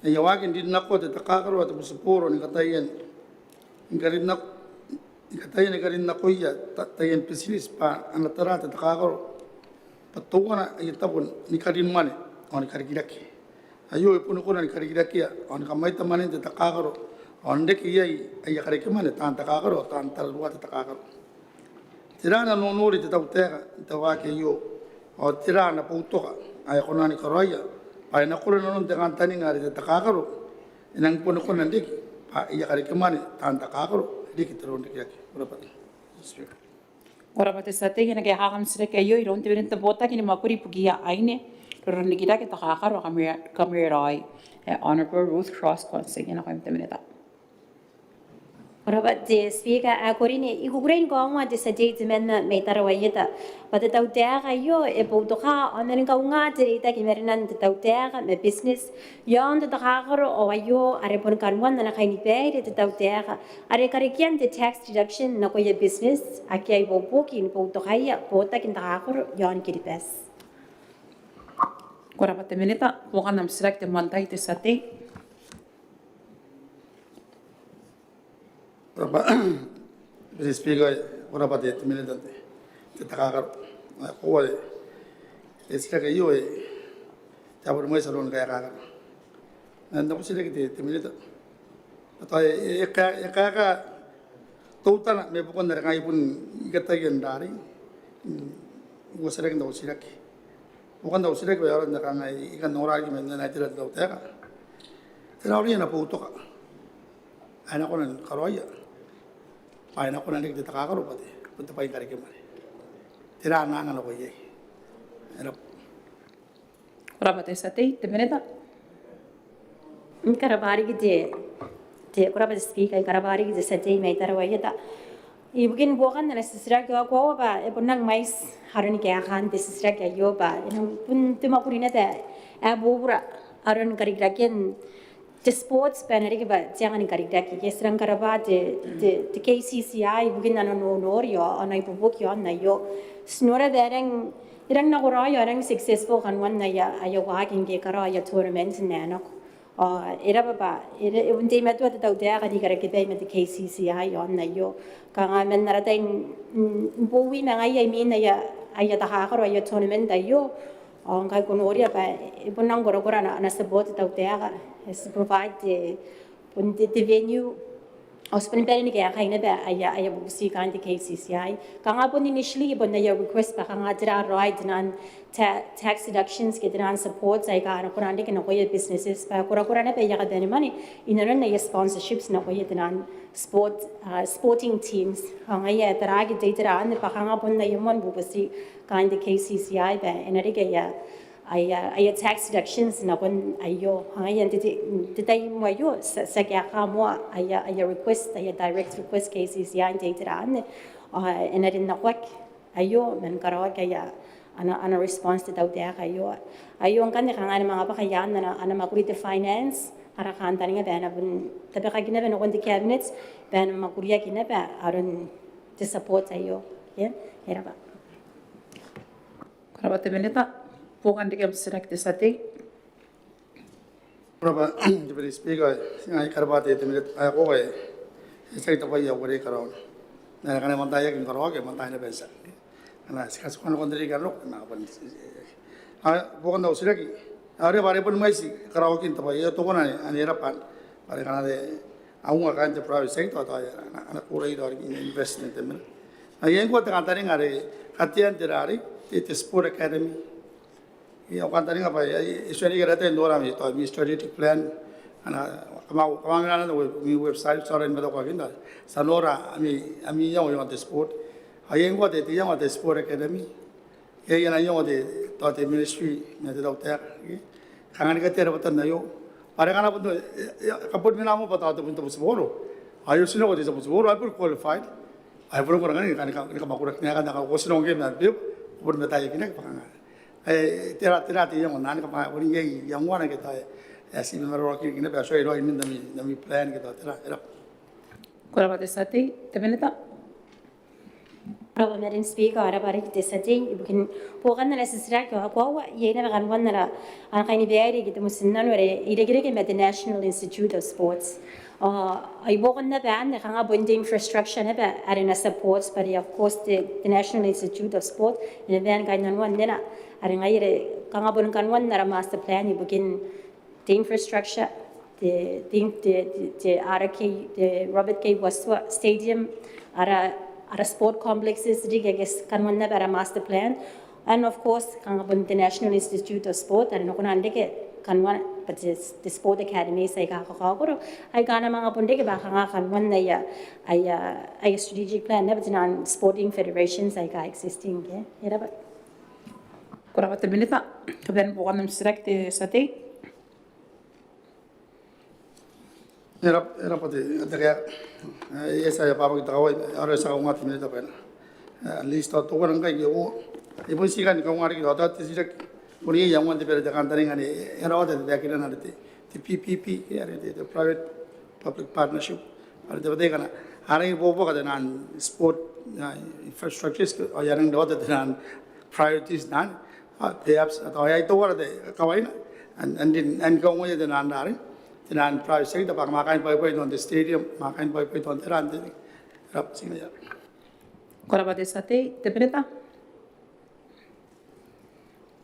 n aia waaki n rin nako te takakaro ao te butiboro ni kataia ni karin nako, ni kataia ni karin nakoia ta, taian business bwa a na tara te takakaro bwa teuana aia tabo ni karin mwane ao ni karikirake. Aio e boni kona ni karikirakea ao ni kamwaita mwanen te takakaro ao n reke iai aia karekemwane taan takakaro ao taan tararua te takakaro. Tera ana nonori te tautaeka n te waaki aio, ao tera ana boutoka ae e kona ni karaoia bwa e na koro nanon te kantaninga are te takakaro e nang boni kona n riki bwa aia karekemwane taan takakaro riki te roronrikirake. Ko rabwa. Ko rabwa te tia tei. E na kaekaaki am titiraki aio iroun te Minita n te Botaki ni Mwakuri ibukiia Aine, Roronrikirake, Takakaro ao Kamweraoi, e, Honourable Ruth Cross Kwansing. E nakoim te minita. Ko rabwa te Speaker ae karineaki. I kukurei ni kaongoa te tia tei temanna mai Tarawa Ieta bwa te tautaeka aio e boutoka ao e na kaunga te reitaki marenan te tautaeka ma business iaon te takakaro, ao aio are boni kanoan ana kainibaire te tautaeka are karekean te tax deduction nakoia business ake a ibuobuoki ni boutokaia botaki n takakaro iaon Kiribati. Ko rabwa te minita. Buokan am titiraki te moan tai, te tia tei. Ko rabwa, Deputy Speaker, ko rabwa te, te minita n te, te takakaro. Ae koaua te titiraki aio e a boni mwaiti aron kaekaakana. N na butiaki te, te minita bwa tao e, e, e kaeka, e kaeka teutana ma bukin are ngai bon I kataia n rarei. Mm, au titiraki n au titiraki. Bukin au titiraki bwa e aonga n kangai, I kan ongora riki ma n na itera te tautaeka. Tera aoria ana boutoka ae e na kona ni karaoia bwa e na kona n reke te takakaro bwa te, bwa te bwai ni karekemwane? Tera ana anga nako iai? E rabwa. Ko rabwa te tia tei, te minita. Ko rabwa riki te, te, ko rabwa te Speaker, ko rabwa riki te tia tei mai Tarawa Ieta. Ibukin buokan ana titiraki ao koaua bwa e bon nang mwaiti aroni kaekaan te titiraki aio bwa e nang bon te mwakuri naba ae bubura aron karikirakean te sports bwa e na riki bwa te anga ni karikirake. Ke ti rang karabwa te, te, te KCCI ibukin ana nonori ao ana ibuobuoki iaon aio. Ti nora bwa e rang, e rang nakoraoi ao e rang successful kanoan aia, aia waaki ngke e karaoa aia tournament n ae nako. Ao e rabwa bwa e, e bon teimatoa te tautaeka n rikirake bwai ma te KCCI iaon aio. Kanga man ara tai n, n, n bowi ma ngaia imwin aia, aia takakaro, aia tournament aio. Ao ngkai ko noria bwa e bon nang korakora ana, ana support te tautaeka, e, ti provide te, bon te, te venue. Ao ti boni bane ni kaekai naba aia, aia bubuti kaain te KCCI. Kanga bon initially bon aia request bwa kanga tera raoi taian ta-, tax deductions ke taian supports aika a na kona n reke nakoia businesses bwa e korakora naba aia kabanemwane inanon aia sponsorships nakoia taian sport, a, sporting teams. Ao ngaia e taraaki te itera anne bwa kanga bon aia moan bubuti kaain te KCCI bwa e na reke aia, aia, aia tax deductions nakon aio. Ao ngaia n te, te, te tai moa aio ti a, ti a kaeka moa aia, aia request, aia direct request KCCI n te itera anne. Ao e na rin nakoaki aio man karaoaki aia, ana, ana response te tautaeka aio. Aio ngkanne kanga e na manga bwaka i aan ana, ana mwakuri te finance, ara kantaninga bwa e na bon tabekaki naba nakon te cabinet bwa e na mwakuriaki naba aron te support aio. Ke, e rabwa. Ko rabwa te minita. Buokan riki am titiraki te tia tei. Ko rabwa te Deputy Speaker, ngai I karabwa te, te minita ae ko e, e tiaki te bwai ae uarereke karaoana. N na kanga e manga taiaki ni karaoaki, e manga taina bwa e tiaki. Ana ti kati kona kontraki ana roko na boni. A buokan au titiraki are bwa are boni mwaiti karaoakin te bwai ae tokona ane e raba bwa are ngkana te aunga kaain te private sector tao ana kuura irarikin investment te mena. Ai ngkoa te kantaninga are katean te rari te sport academy. Ia, au kantaninga bwa e tuai n reke ara tai n nora ami tao ami strategic plan. Ana kamau kamau ngkana n ami website tao are ni matakuakin tao ti a nora ami ami iango iaon te sport. Ai ngkoa te te iango te sport academy. Ia, ia ana iango te tao te ministry ma te tautaeka. Kanga ni katea rabwatan aio bwa are ngkana bon kabon mena moa bwa tao te bon te botiboro. Ai o ti nako te botiboro ai bon qualified. Ai bon ko rangani kani kamakuraki nako koti nako ngke ma beb ko bon mataia kinaki bwa kanga. Ai tera tera te iango nani kama boni iai iangoana ke tao e a ti maroroakinaki naba ae tuai raoi n ami plan ke tao tera. Ko rabwa te tia tei. Te minita. Ko rabwa Madam Speaker, ko rabwa riki te tia tei ibukin buokan ana titiraki ao koaua iai naba kanoan ana kainibaire ke te motinnano are e irekereke ma te National Institute of Sports. Ao ibukin naba anne kanga bon te infrastructure naba are e na support bwa are of course te National Institute of Sport e na bon kainnanoan nena are ngaia are kanga bon kanoan ara master plan ibukin te infrastructure te te te R K te Robert K Westwa Stadium ara ara sport complexes riki ake kanoan naba ara master plan. And of course kanga bon te National Institute of Sport are e na kona n reke kanoan bwa te sport academies aika kakaokoro aika a na manga bon reke bwa kanga kanoan aia aia aia strategic plan naba te naan sporting federations aika existing ke. Ko rabwa. Ko rabwa te minita. Kabanean buokan am titiraki te tia tei. E rabwa te tia tei. Yes, I have a bit of a way. Are ti a kaunga te minita bwa e na at least tao tokona ngkai ke o e bon ti kan kaunga riki tao te titiraki. Bon iai iangoan te bwai are te kantaninga ane e rawata te taekina are te te P P P are te private public partnership are te bwai ae kanga a rangi ni buoka te naan sport infrastructures ao a rangi n rawata te naan priorities naan perhaps tao e a tokona te kawaina and and kaungaia te naan rari te naan private sector bwa kanga kaain bwaibwai n te stadium kaain bwaibwai n te raan te. Ko rabwa te tia tei. Te minita.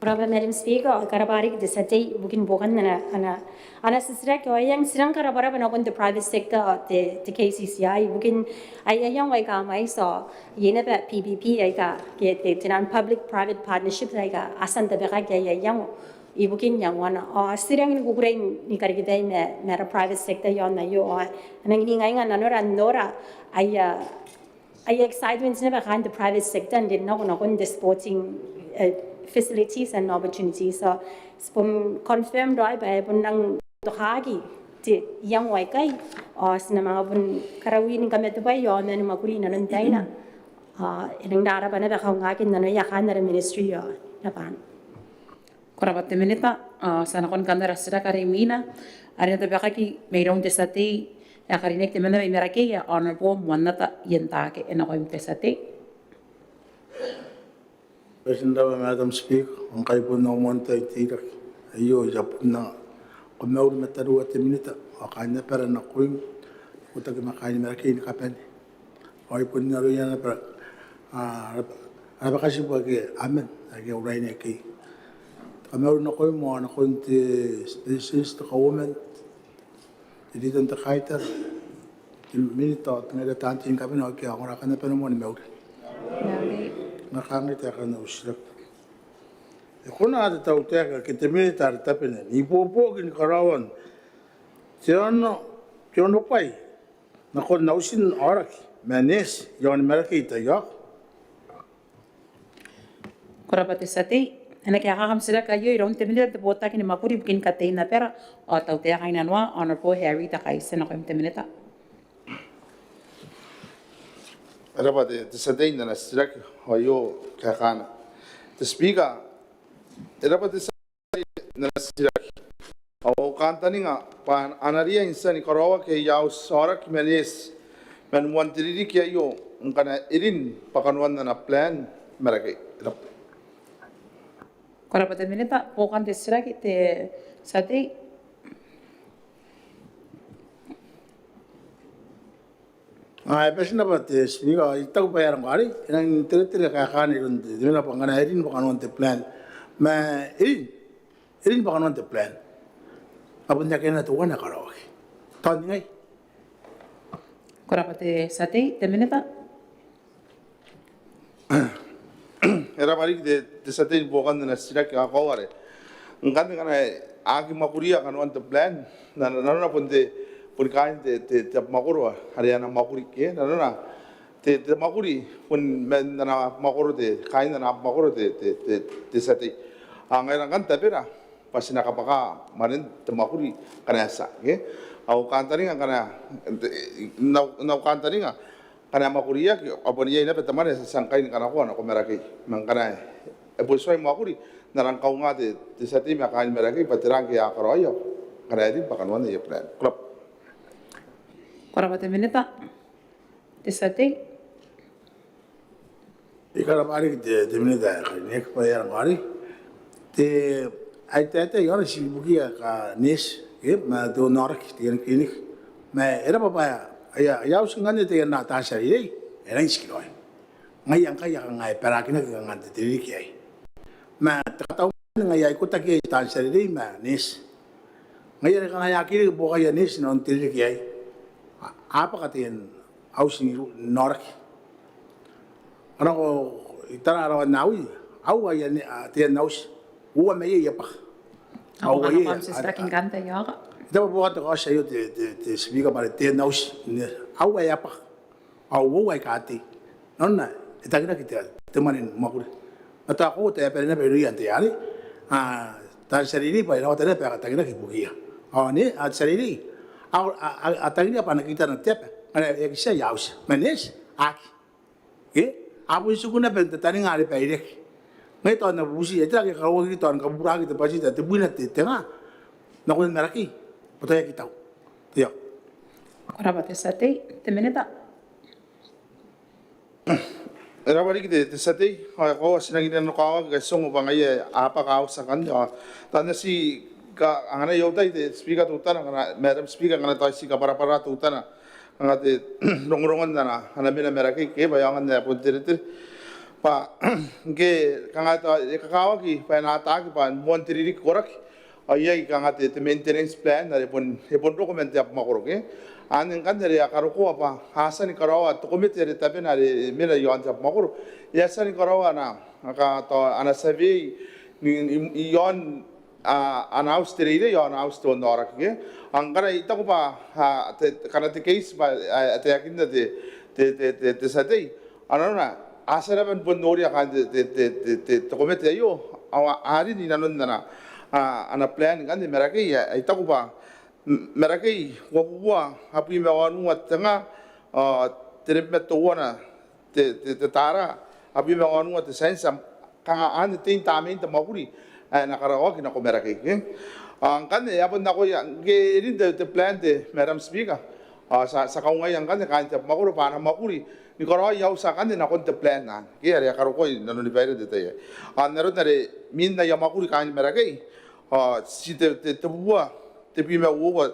Ko rabwa Madam Speaker, ko rabwa riki te tia tei ibukin buokan ana ana titiraki ao I a tia n karabwarabwa nakon te private sector te te K C C I ibukin aia iango aika mwaiti ao iai naba P P P aika ke te te naan public private partnerships aika a tia n tabekaki aia iango ibukin iangoana ao ti rangi ni kukurei ni karekei ma ma ara private sector iaon aio ao a nangi n ingainga nanora n nora aia aia excitement naba kaain te private sector n rinanako nakon te sporting facilities and opportunities. So ti bon confirm raoi bwa e bon nang tokaki te iango aikai ao ti na manga bon karaoi ni kamatebwai ao mani mwakuri inanon taina ao e nang raraba naba kaungaakin nanoia kaain ara ministry ao naba anne. Ko rabwa te minita. Ao ti a nakon kanoan ara titiraki are imwina are e na tabekaki mairoun te tia tei ae karineaki te membwa mai Marakei ae Honourable Moannata Ientaake, e nakoim te tia tei. Ko rabwa Madam Speaker, ao ngkai bon au moan tai n teirake aio I a bon anga kam na mauri ma tariu te minita ao kaain abara nakoim ikotaki ma kaain Marakei ni kabane. Ao I bon aroia naba ara bakatibu ake aman ake a urai n akea te kamauri nakoim ao nakoim te Beretitenti, te Kauoman, te Leader n te Kaitara, te Minita ao tengaira taan tei ni kabane ao ake a ongora, kam na bane moa ni mauri. N na kangai taekan au titiraki. E kona te tautaeka ke te Minita are tabena n ibuobuoki ni karaoan te ono te onobwai nakon autin aoraki ma neeti iaoni Marakei taiaoka? Ko rabwa te tia tei. E na kaekaaki am titiraki aio iroun te Minita n te Botaki ni Mwakuri ibukin Katein Abara ao Tautaeka Inanoa, Honourable Harry Tekaiti, e nakoim te Minita. E rabwa te tia tei n ana titiraki aio kaekaana. Te Speaker, e rabwa te tia n ana titiraki. Au kantaninga bwa a na riai n tia ni karaoaki aia auti aoraki ma neeti man moan te ririki aio ngkana e rin bwa kanoan ana plan Marakei. E rabwa. Ko rabwa te Minita. Buokan te titiraki te tia tei. Ao e bati naba te Speaker, I taku bwa e a rang kari, e nang teretere kaekaan iroun te, te membwa bwa ngkana e rin bwa kanoan te plan. Ma e rin, e rin bwa kanoan te plan. Ao bon akea naba teuana ae karaoaki. Tao ningai. Ko rabwa te tia tei, te minita. E rabwa riki te, te tia tei ni buokan ana titiraki ae koaua are. Ngkanne ngkana a aki mwakuria kanoan te plan, na, na, nanona bon te, bon kaain te, te, te abamwakoro are a na mwakuri ke, nanona te, te mwakuri bon man ana abamwakoro te, kaain ana abamwakoro te, te, te, te tia tei. Ao ngaira ngkanne tabera bwa ti na kabwaka mwanen te mwakuri ngkana e a tia, ke? Au kantaninga ngkana, n au, n au kantaninga ngkana e mwakuriaki, ao bon iai naba te mwane ae ti a tia ngkai ni kanakoa nako Marakei. Ma ngkana e bon tuai mwakuri, n na rang kaunga te, te tia tei ma kaain Marakei bwa tera ngke a karaoia ngkana e rin bwa kanoan aia plan. Ko rabwa. Ko rabwa te minita. Te tia tei. I karabwa riki te, te minita ae karineaki bwa e a rang kari. Te, ai taetae iaona ti ibukia ka nurse, ke, ma te onaoraki, te kiriniki. Ma e raba bwa aia, aia auti ngkanne te, ana taan tia reirei, e rangi n tikiraoi. Ngaia ngkai a kanga e barakinaki kanga n te, te ririki aei. Ma te katau ngaia a ikotaki iai taan tia reirei ma nurse. Ngaia are kanga e aki reke buokaia nurse inanon te ririki aei. A, a bwaka te auti n onaoraki. Ao ngkana ko tara rawan aui, aua aia ne, a, te auti. Uoua mai iai a bwaka. Ao uoua iai, a, a, taba buokan te kaoti aio te, te, te Speaker bwa are te auti. Aua ae a bwaka. Ao uoua aika a tei. Nanona e tangiraki te, te mwane ni mwakuri. Ma tao ko tae bwa e na baireia n te are, a, taan tia reirei bwa e rawata naba ae a tangiraki ibukiia. Ao ne, a, tia reirei. A, a, a, a tangiria bwa a na kitana te aba ngkana e aki tia aia auti. Ma nurse, aki. Ke? A bon tiku naba n tataninga are baireaki. Ngai tao N na bubuti, e tera ngke e karaoaki tao ni kabuburaki te bwatiti ae tebwina te, te nga nakon Marakei. Bwa tao e aki tau. Te ia. Ko rabwa te tia tei, te minita. E rabwa riki te, te tia tei, ao e koaua ti nangi nanokawaki ngkai ti ongo bwa ngaia a bwaka auti akanne, ao tao N na ti ka, anganai au tai te Speaker teutana, ngkana, Madam Speaker, ngkana tao ti kabwarabwara teutana, kanga te rongorongon ana, ana mena Marakei ke bwa e aonga n ae bon teretere. Bwa ngke kanga tao e kakawaki bwa e na ataaki bwa moan te ririki koraki, ao iai kanga te, te maintenance plan are bon, e bon roko man te abamwakoro ke. Anne ngkanne are a karokoa bwa a tia ni karaoa te komete are tabena are mena iaon te abamwakoro. E a tia ni karaoa ana, ka tao ana survey ni, ni, iaon, a, ana auti te reirei ao ana auti te onaoraki ke. Ao ngkana I taku bwa, a, te, ngkana te case bwa, a, a taekinna te, te, te, te, te tia tei. Ao nanona, a tia naba ni bon noria kaain te, te, te, te, te, te komete aio, ao a, a rin inanon ana, a, ana plan ngkanne Marakei, a, I taku bwa, m-, Marakei, uabubua, abwi ma wanua te nga, a, tenibwi ma teuana te, te, te tara, abwi ma wanua te cents, am, kanga anne tein tamnein te mwakuri ae na karaoaki nako Marakei, ke. A, ngkanne, e a bon nakoia, ngke e rin te, te plan te, Madam Speaker. A, ti a, ti a kaungaia ngkanne kaain te abamwakoro bwa a na mwakuri ni karaoi auti akanne nakon te plan anne. Ke are a karokoa inanoni baira n te tai aei. A, n aron are mwin aia mwakuri kaain Marakei. A, ti te, te, tebubua, tebwi ma uoua,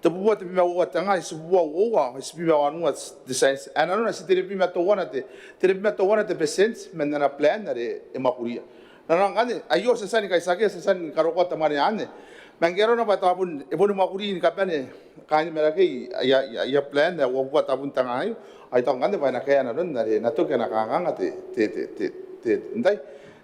tebubua, tebwi ma uoua te nga, itibubua uoua, itibwi ma wanua te cents. Ae nanona ti tenibwi ma teuana te, tenibwi ma teuana te percent man ana plan are e mwakuria. Nanona ngkanne, aio ti a tia ni kaitiakia, ti a tia ni karokoa te mwane anne. Ma ngke arona bwa tao bon, e boni mwakuri ni kabane kaain Marakei aia, aia, aia plan ae uabubua tabun te nga aio. Ao I taku ngkanne bwa e na kaea nanon are e na toki ana kanganga te, te, te, te, te, n tai,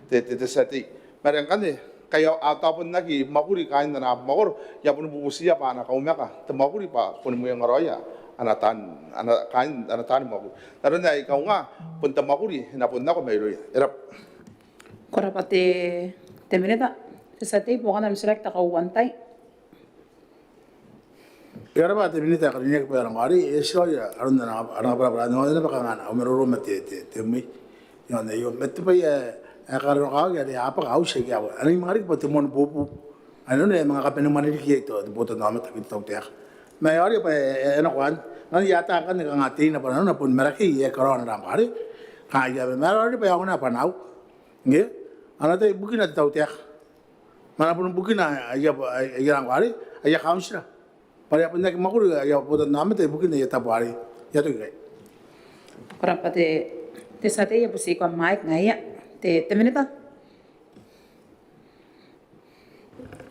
te, te, te tia tei. Ma are ngkanne, ngkai a, a tao bon aki mwakuri kaain ana abamwakoro, I a boni bubutiia bwa a na kaumaka te mwakuri bwa boni mwengaraoia ana taan, ana, kaain ana taani mwakuri. N aron ae I kaunga, bon te mwakuri e na bon nako mairouia. E rabwa. Ko rabwa te, te minita. Te tia tei, buokan am titiraki te kauoua n tai. E rabwa te minita ae karineaki bwa e a rang kari, e tiraoi aron ana, ana kabwarabwara, n aron ana bwaka ngkana, au maroro ma te, te, te mwi. Iaon aio, ma te bwai ae, ae karanokawaki are a bwaka auti aika a, a nangi manga riki bwa te moan bubu. Ae nanona e manga kabane mwane riki iai te, te botannaomata ke te tautaeka. Ma e aonga bwa e, e, e nako anne. Ngkana I ataia ngkanne kanga teina bwa nanona bon Marakei ae karaoa ana rang kari. Kanga I a, ma e aonga bwa e aonga bwa nau. Nge, ana tai bukina te tautaeka. Ma ana bon bukina aia, aia, aia rang kari, aia kauntira. Bwa are a bon aki mwakuri aia botannaomata ibukin aia tabo arei. Ia, tui kai. Ko rabwa te, te tia tei, e butiko am mic ngaia. Te, te minita.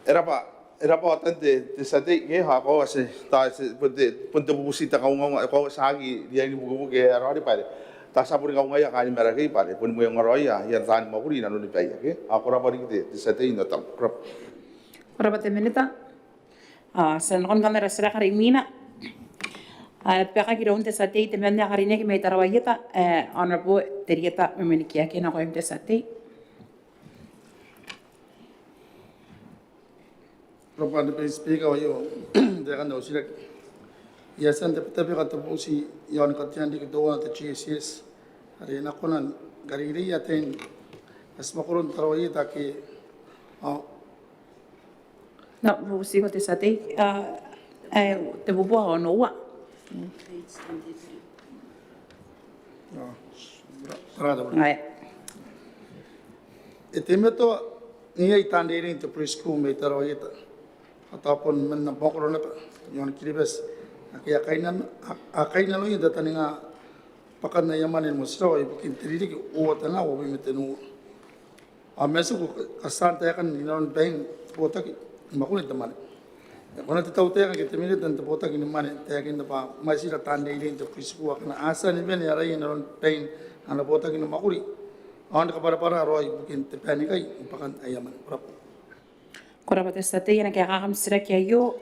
E rabwa, e rabwa otan te, te tia tei, ke, ao koaua ti, tao ti, bon te, bon te bubuti te kaungaunga, e koaua ti aki riai ni bukibuki, e a raoiroi bwa are tao ti a boni kaungaia kaain Marakei bwa are boni mwengaraoia aia taan mwakuri inanoni baia, ke. Ao ko rabwa riki te, te tia tei n otam. Ko rabwa. Ko rabwa te minita. Ao ti a nakon kanoan ara titiraki are imwina. Ao e bebete iroun te tia tei temanna ae karineaki mai Tarawa Ieta, e, Honourable Terieta Mwemwenikeaki, nakoim te tia tei. Ko rabwa te Speaker, ao aio taekan au titiraki. E a tia n tabetabe te bubuti iaon katean riki teuana te G S S are e na kona ni karikirakea taan mwakuri n Tarawa Ieta ke, ao N na bubutiko te tia tei, a, e, tebubua onoua. Ae. E teimatoa n iai taan reirei n te preschool mai Tarawa Ieta. A tao bon man abamwakoro naba iaon Kiribati ake a kainnano, a, a kainnanoia n tataninga bwakan aia mwane ni motirawa ibukin te ririki uoua tenga uabwi ma tenua. Ao ma tiku katean taekan inanon bain te botaki ni mwakuri n te mwane. E kona te tautaeka ke te minita n te botaki ni mwane n taekinna bwa mwaitira taan reirei n te preschool akana a tia ni wene araia inanon bain ana botaki ni mwakuri ao ni kabwarabwara raoi ibukin te baenikai ni bwakan aia mwane. Ko rabwa. Ko rabwa te tia tei, e na kaekaaki am titiraki aio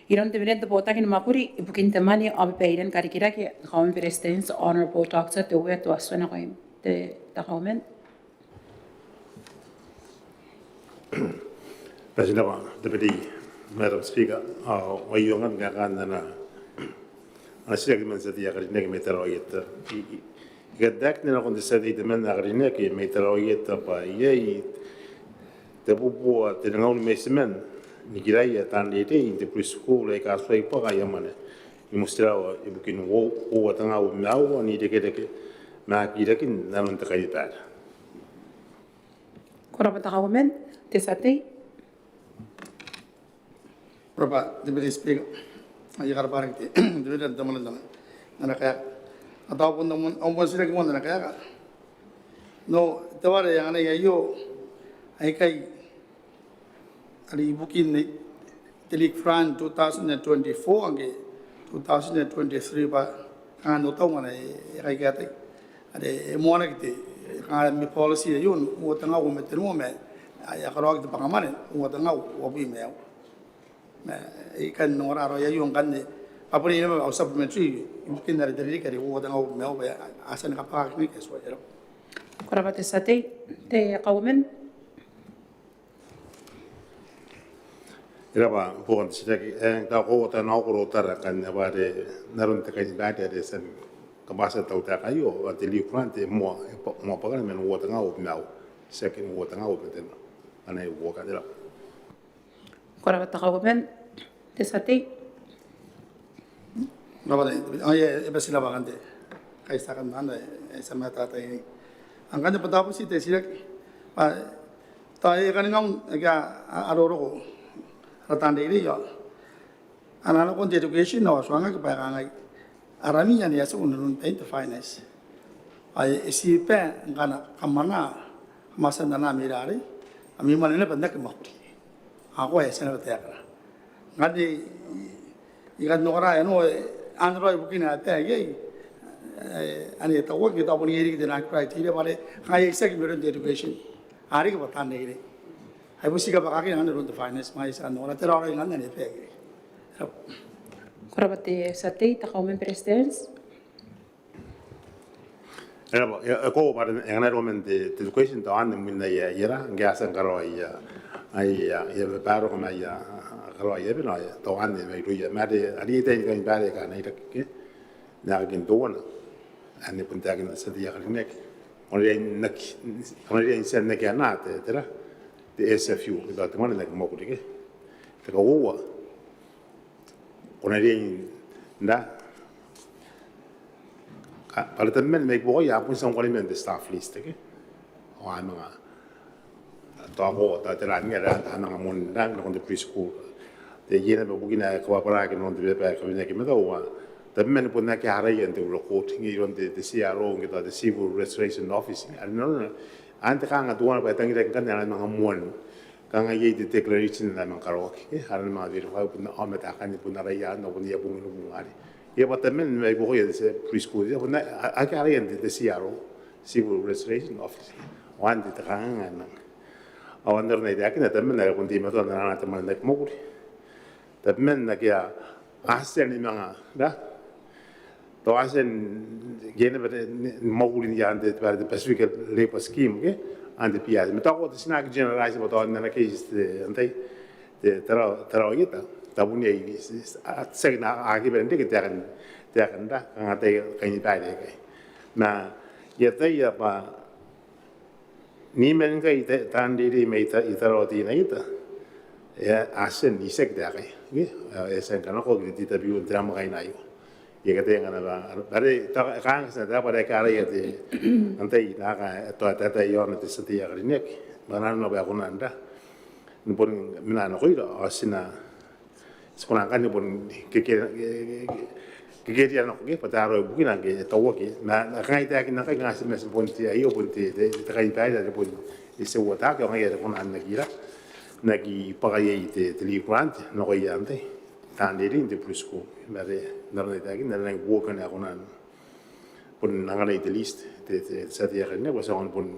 iroun te minita n te botaki ni mwakuri ibukin te mwane ao babairean karikirake, te Kauoman ni Beretitenti, Honourable Doctor Teuea Toatu, nakoim te, te Kauoman. President, Deputy Madam Speaker, ao aio ngkanne kaekaan ana, ana titiraki man te tia tei ae karineaki mai Tarawa Ieta. I, i, I kan taekina nakon te tia tei temanna ae karineaki mai Tarawa Ieta bwa iai tebubua tengaun ma itiman nikiraia taan reirei n te preschool aika a tuai bwaka aia mwane ni motirawa ibukin uo, uoua tenga uabwi ma aua n irekereke ma kirakin nanon te kainibaire. Ko rabwa te Kauoman, te tia tei. Ko rabwa te Deputy Speaker. Ae I karabwa riki te, te Deputy n te mwane n ana kaeka. A tao bon au moan, au moan titiraki moa n ana kaeka. N au, teuare anganai aio aikai are ibukin te leave grant two thousand and twenty-four ngke two thousand and twenty-three bwa kanga n otau ngkana e, e kaikaetai. Are e moanaki te, kanga ami policy aio n uoua tenga uabwi ma tenua ma e a karaoaki te bwaka mwane n uoua tenga uabwi ma aua. Ma I kan ongora raoi aio ngkanne bwa bon iai naba au supplementary ibukin are te ririki are uoua tenga uabwi ma aua bwa a tia ni kabwakaki ngkai. Ko rabwa te tia tei, te Kauoman. E rabwa, bukin te titiraki, e, tao ko uota nako rotara ngkanne bwa are n aron te kainibaire are e tia ni kabwaka te tautaeka aio, bwa te leave grant e moa, e moa bwakana man uoua tenga uabwi ma aua, tiaki n uoua tenga uabwi ma tenua. Anne uoua ngkanne, e rabwa. Ko rabwa te Kauoman, te tia tei. Ko rabwa te, ao e, e bati n rabwa ngkanne te kaitara n ana, e, e tia matata iai. Ngkanne bwa tao bubuti te titiraki bwa tao e kaningaun ake a, a roroko ara taan reirei ao a na nakon te education ao a tuangaki bwa e kangai, arami ane a tiku inanon bain te finance. Ao e tiba ngkana kam anaa, kam a tia n anaa mai rarei, ami mwane naba n aki mwakuri. Ao ngkoa e a tia naba taekana. Ngkanne I kan ongora, I know, e, anne raoi bukina ae e iai, e, ane tauaki, tao bon iai riki te nang criteria bwa are kanga e itiaki mairoun te education. A riki bwa taan reirei. Ai bon ti kabwakakina ngkanne iroun te finance, ma I tia n ongora tera raoi ngkanne ane e iai. Ko rabwa te tia tei, te Kauoman ni Beretitenti. E rabwa, e, e koaua bwa are e anganai iroun te, te education tao anne mwin aia, aia ra, ngke a tia ni karaoa aia, aia, aia babaire ma aia, karaoa aia bwai, tao anne mairouia. Ma are, are e a tia ni kainibaire aika a na iraki ke n aekakin teuana. Anne bon taekin te tia tei ae karineaki. Ko na riai n aki, ko na riai n tia n aki anaa te, tera, te S F U, tao te mwane n aki mwakuri ke. Te kauoua. Ko na riai n ra. Ka, bwa are tabeman mai buakoia a bon tia n ongora man te staff list ke. Ao a manga, tao ko, tao tera ni ra, a manga moan ra nakon te preschool. Te iai naba bukina ae kabwarabwaraki nakon te beba ae kawenaki ma tao, a, tabeman bon aki araia n te record ngke iroun te, te C R O, ngke tao te Civil Registration Office. Are nanona, anne te kanga teuana bwa e tangiraki ngkanne ana manga moan kanga iai te declaration ae manga karaoaki, ke, are manga verify bwa bon aomata akanne bon araia, ao bon iai bong ni bong are. Iai bwa tabeman mai buakoia te preschool, iai bwa aki araia n te, te C R O, Civil Registration Office. Ao anne te kanga nang. Ao n aron ae I taekina, tabeman are bon teimatoa n ana te mwaneaki mwakuri. Tabeman ake a tia ni manga, ra? Tao a tia n, ke ni bwa te, ni, ni mwakuri n iaan te, te Pacific Labour Scheme, ke? Anne te P R C. Ma tao ko te ti na aki generalize bwa tao n ana case te, antai, te Tarawa, Tarawa Ieta. Tao bon iai, a, tiaki na, a, aki bane n reke taekan, taekan ra, kanga tai kainibaire aikai. Ma, I ataia bwa, niman ngkai taan reirei mai Tarawa Teinainano, e a tia n itiaki taekan, ke? E a tia ni kanakoaki te T W N te namwakaina aio. Iai kataia ngkana bwa, bwa are, tao, kanga ti na taku bwa are aki araia te, antai, naaka, tao, tao, tao, iaon te tia tei ae karineaki. Bwa nanona bwa e kona n ra. Ni bon mena nakoira, ao ti na ti kona ngkanne bon ke, ke, ke, ke, kekeria nako ke, bwa tao raoi bukina ke, tao ke. Ma, ma kanga I taekina ngkai, kanga ti, ma ti bon te, aio bon te, te, te kainibaire are bon e tia uataki, ao ngaia are kona n aki ra, n aki bwaka iai te, te leave grant nakoia antai, taan reirei n te preschool. Ma are, n aron ae I taekina, n aron ae I buoka n ae kona n bon anganai te list te, te, te tia tei ae karineaki bwa ti aonga ni bon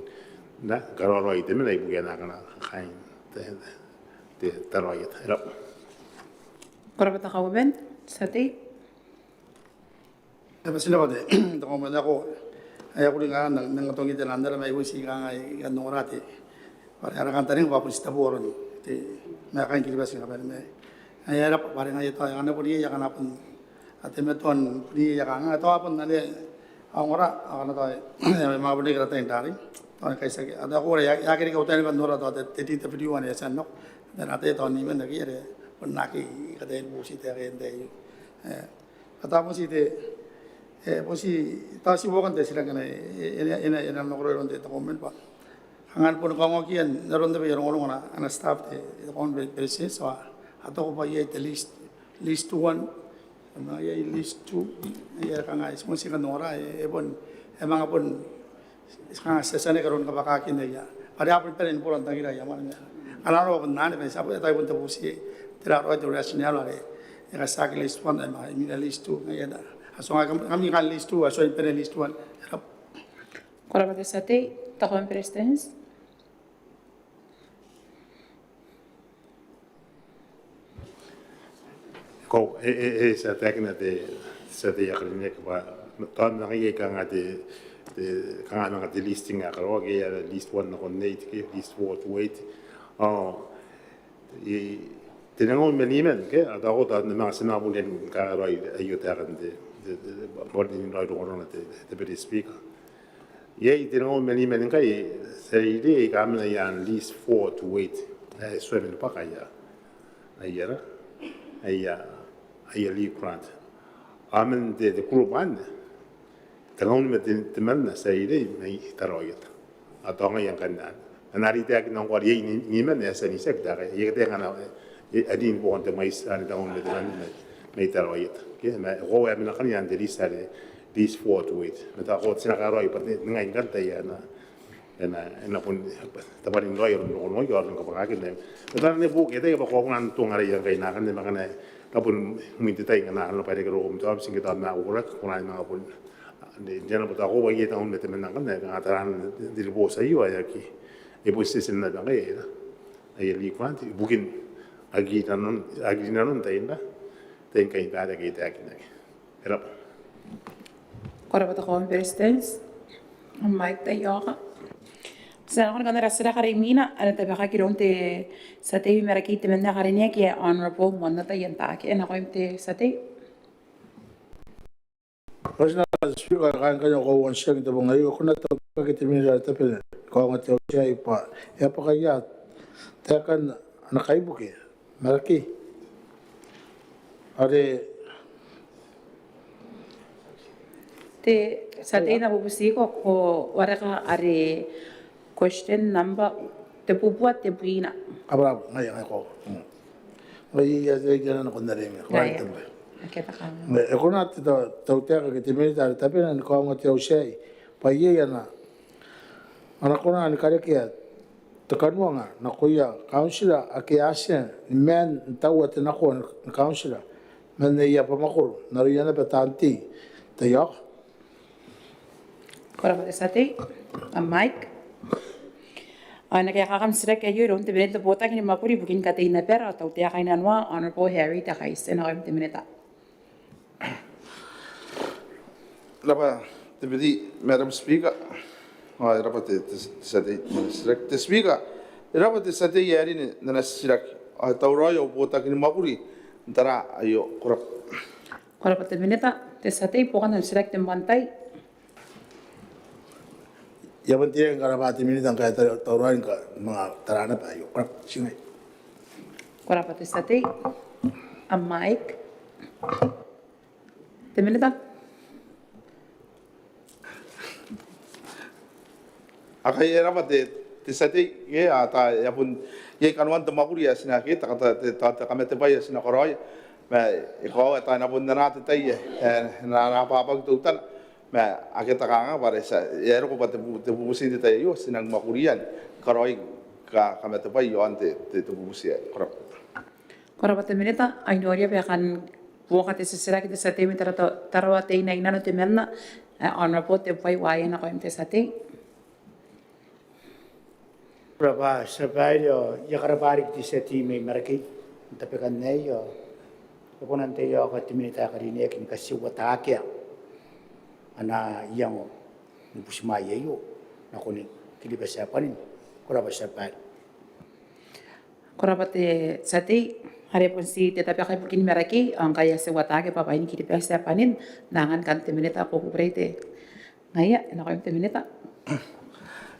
na karaoa raoi te mena ibukin akana kaain te, te Tarawa Ieta. E rab'a. Ko rab'a te kauoman, tia tei. E bati n rab'a te kauoman, ao e a kuri ngkai n, n atongi te nano are mai buti kanga I kan ongora te, bwa are ara kantaninga bwa bon ti tabo aron te, ma kaain Kiribati ni kabane ma, e a rab'a bwa are ngaia tao e a kona bon iai akana bon a teimatoa n boni iai kanga tao a bon ane a ongora, akana tao e manga bon reke ara tai n rarei, tao ni kaitiaki, a tao ko ora e aki reke au tai ni bane n nora tao te, te T W N e a tia n nako, tao niman aki are bon aki kataia ni bubuti taekan te, e, a tao bon ti te, e, bon ti tao ti buokan te titiraki anne, e, e na nakoraoi iroun te kauoman bwa kanga bon kaongoakian aron te bwai ae rongorongo ana staff te, te kauoman Beretitenti, a taku bwa iai te list, list one, ma iai list two, iai kanga ti moti kan ongora, e, e bon, e manga bon, kanga ti a tia n reke aron kabwakakin aia, bwa are a bon bane ni bora n tangira aia mwane. Ana aro bon nane bwa ti a bon, e tai bon te bubuti, tera raoi te rationale are e katiaki list one, e manga imwina list two, ngaia na. A tuangai kam, kam kan list two, a tuai bane list one. E rab'a. Ko rab'a te tia tei, te kauoman Beretitenti. Ko, e, e, e, ti a taekina te, tia tei ae karineaki bwa tao manga iai kanga te, te, kanga manga te listing ae karaoaki, e, list one nakon eight, ke, list four to eight. Ao I, tenengaun ma niman, ke, a tao ko tao manga ti na bon iai kanga raoi aio taekan te, te, te, te, bon iai raoi rongorongona te, te Beretitenti Speaker. Iai tenengaun ma niman ngkai tia reirei aika a mena i aan list four to eight. E, ti a mena bwa kanga aia, aia, aia leave grant. A mena te, te group anne, tengaun ma te, temanna tia reirei mai Tarawa Ieta. A tao ngaia ngkanne. Ao are I taekina ngkoa are iai ni, niman ae a tia n itiaki taekan. Iai kataia ngkana, e, a rin buakon te mwaiti are tengaun ma temanna mai, mai Tarawa Ieta. Ke, ma ko a mena ngkanne i aan te list are list four to eight. Ma tao ko ti na karaoi bwa te, ngai ngkanne tai ae na, e na, e na bon tabwanin raoi aron rongorongoia ao aron kabwakakin aio. Ma tao ane buoka te tai bwa ko a kona n tuangarai ngkai naakana, ma ngkana e na bon mwin te tai ngkana a na bwairake roko am aobiti ngke tao ma a kukuraki, ko na manga bon, n te, n te nano bwa tao ko a iai tengaun ma temanna ngkanne, kanga taraan te, te ribooti aio ae aki, e bon titeboo naba ngkai aia, aia leave grant ibukin aki rinanon, aki rinanon tain ra, tain kainibaire ake I taekinaki. E rab'a. Ko rab'a te kauoman Beretitenti. Mike Taioka. Ti na nakon ara titiraki are imwina, ae na tabekaki iroun te tia tei mai Marakei Temanna ae karineaki ae Honourable Moannata Ientaake. E nakoim te tia tei. Ko rab'a te Speaker, kaain kanoan koaua n tiaki n te bong aio, ko na tabe, tabe, tabe, tabe, ko na tabe, tabe, taekan ana kaibuke Marakei. Are te tia tei, I na bubutiko, ko wareka are question number, te bubua tebwina. Abara, ngaia, ngaia ko. Mm. Ngaia, ngaia, ngaia, ngaia, ngaia, ngaia, ngaia. E kona te tautaeka ke te minita are tabena ni kaongoa te auti aei bwa iai ana kona ni karekea te kanuanga nakoia kauntira ake a tia ni maan n taua te nakoa ni kauntira man aia abamwakoro n aroia naba taan tei. Taiaoka. Ko rabwa te tia tei. Am mic. Ao e na kaekaaki am titiraki aio iroun te minita n te botaki ni mwakuri ibukin katein abara ao tautaeka inanoa, Honourable Harry Takais. E nakoim te minita. Rabwa te Deputy Madam Speaker. Ao e rabwa te tia tei. Te Speaker, e rabwa te tia tei ae rine n ana titiraki ao e tauraoi au botaki ni mwakuri n tara aio. Ko rabwa. Ko rabwa te minita. Te tia tei, buokan am titiraki te moan tai. I a bon tei n karabwa te minita ngkai e tauraoi ni manga tara naba aio. Ko rabwa. Ko rabwa te tia tei. Am mic. Te minita. Ao e rabwa te tia tei, e a tia, e a bon iai kanoan te mwakuri ae ti na, ke te kamatebwai ae ti na karaoia. Ma e koaua e a tia, e na bon anaa te tai ae e na ababaki teutana. Ma akea te kanganga bwa are e a roko bwa te bubuti n te tai aio ti nang mwakuria ni karaoi kamatebwai iaon te bubuti aei. Ko rabwa. Ko rabwa te minita. Ao I noria bwa e kan buoka te titiraki te tia tei mai Tarawa Teinainano temanna, Honourable Tebuai Uaea. E nakoim te tia tei. Ko rabwa tia babaire ao I a karabwa riki te tia tei mai Marakei n tabekan aei ao e kona n taiaoka te minita ae karineaki ni katiwataakia ana iango ni butimwaea aio nakon Kiribati ae bwanin. Ko rabwa tia babaire. Ko rabwa te tia tei. Are bon ti te tabekai ibukin Marakei ao ngkai e a tiwataaki bwa bwain Kiribati ae bwanin. N na angan ngkanne te minita ae ko kukurei te ngaia. E nakoim te minita.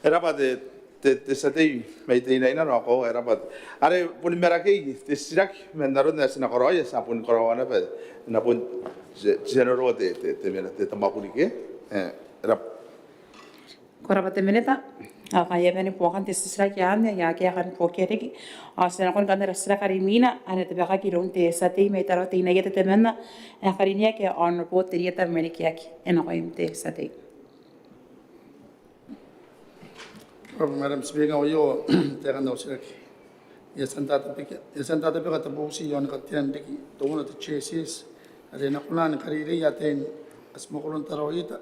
E rabwa te tia tei mai Teinainano. Ao e rabwa are boni Marakei te titiraki man aron ae ti na karaoia, ti a boni karaoa naba, e na bon general te mwakuri ke. E rabwa. Ko rabwa te minita. Ao ngkai e a bane buokan te titiraki anne, e a kaeka ni buokia riki. Ao ti na nakon ngkanne ara titiraki are imwina ae e na tabekaki iroun te tia tei mai Tarawa Teinainano temanna ae karineaki, Honourable Terieta Mwemwenikeaki. E nakoim te tia tei. Ko rabwa Madam Speaker. Aio taekan au titiraki. E a tia n tatabeka te bubuti iaon katean riki teuana te JSS are e na kona ni kareireia ataein katimwakuron Tarawa Ieta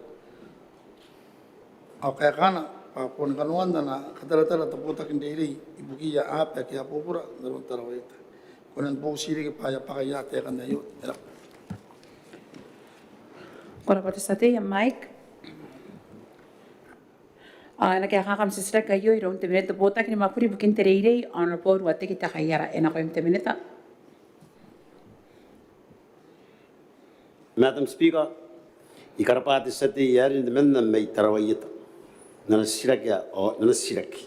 ao kaekana bwa boni kanoan ana kataratara te botaki n reirei ibukiia aaba ake a bubura n aron Tarawa Ieta. Ko na bubuti riki bwa e a bwaka ia taekan aio. E rabwa. Ko rabwa te tia tei. Am mic. Ao e na kaekaaki am titiraki aio iroun te minita n te botaki ni mwakuri ibukin te reirei, Honourable Ruateki Tekaiara. E nakoim te minita. Madam Speaker, I karabwa te tia tei ae rine temanna mai Tarawa Ieta n ana titiraki ao n ana titiraki.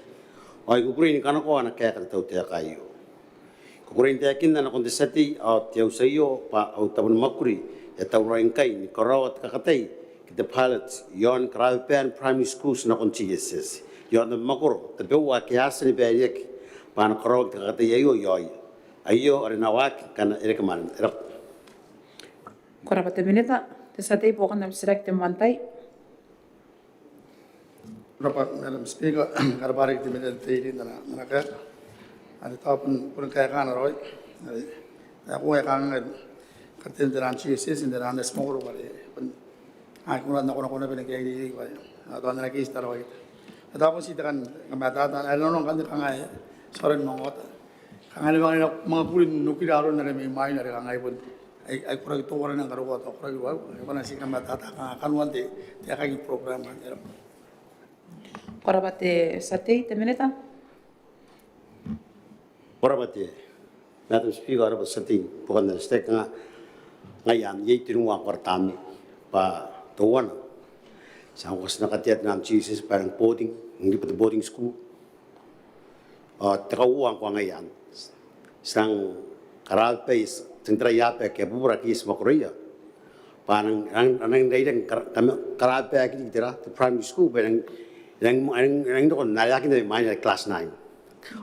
Ao I kukurei ni kanakoa ana kaeka te tautaeka aio. I kukurei n taekinna nakon te tia tei ao te auti aio bwa au tabo ni mwakuri e tauraoi ngkai ni karaoa te kakatai ke te pilot iaon karababaan primary schools nakon JSS iaon abamwakoro tabeua ake a tia ni baireaki bwa a na karaoaki te kakatai aio iaoia. Aio are e na waaki ngkana e reke mwanen. E rabwa. Ko rabwa te minita. Te tia tei, buokan am titiraki te moan tai. Ko rabwa Madam Speaker. Karabwa riki te minita n te reirei n ana kaeka are tao bon kaekaana raoi. Are e a kona ni kangai katean te naan JSS n te naan atimwakoro bwa are bon a kona n nakonako naba ni kairiri bwa are a tao n ana case Tarawa Ieta. Tao bon ti te kan kamatata are nanona ngkanne kangai, sorry, manga ota kangai ni manga kuri n nukira aron are mai mwaina are kangai bon ai koraki teuana nang karokoa tao koraki ruaiwa. Ai kona ti kamatata kanga kanoan te aekakin program anne. E rabwa. Ko rabwa te tia tei. Te minita. Ko rabwa te Madam Speaker, ko rabwa te tia tei. Buokan ana titiraki. Ngaia anne, iai tenua ngkoa ara tamnei bwa teuana ti a ngkoa ti na katea te naan JSS bwa e nang boarding, nang riba te boarding school. Ao te kauoua ngkoa ngaia anne ti nang karababai, ti nang taraia aaba ake a bubura ake ti mwakoroia bwa a nang, a nang, a nang rairangi kara, kama, karababaaki riki te ra, te primary school bwa e nang, e nang, e nang, e nang roko n areakin mai mwaina are class nine.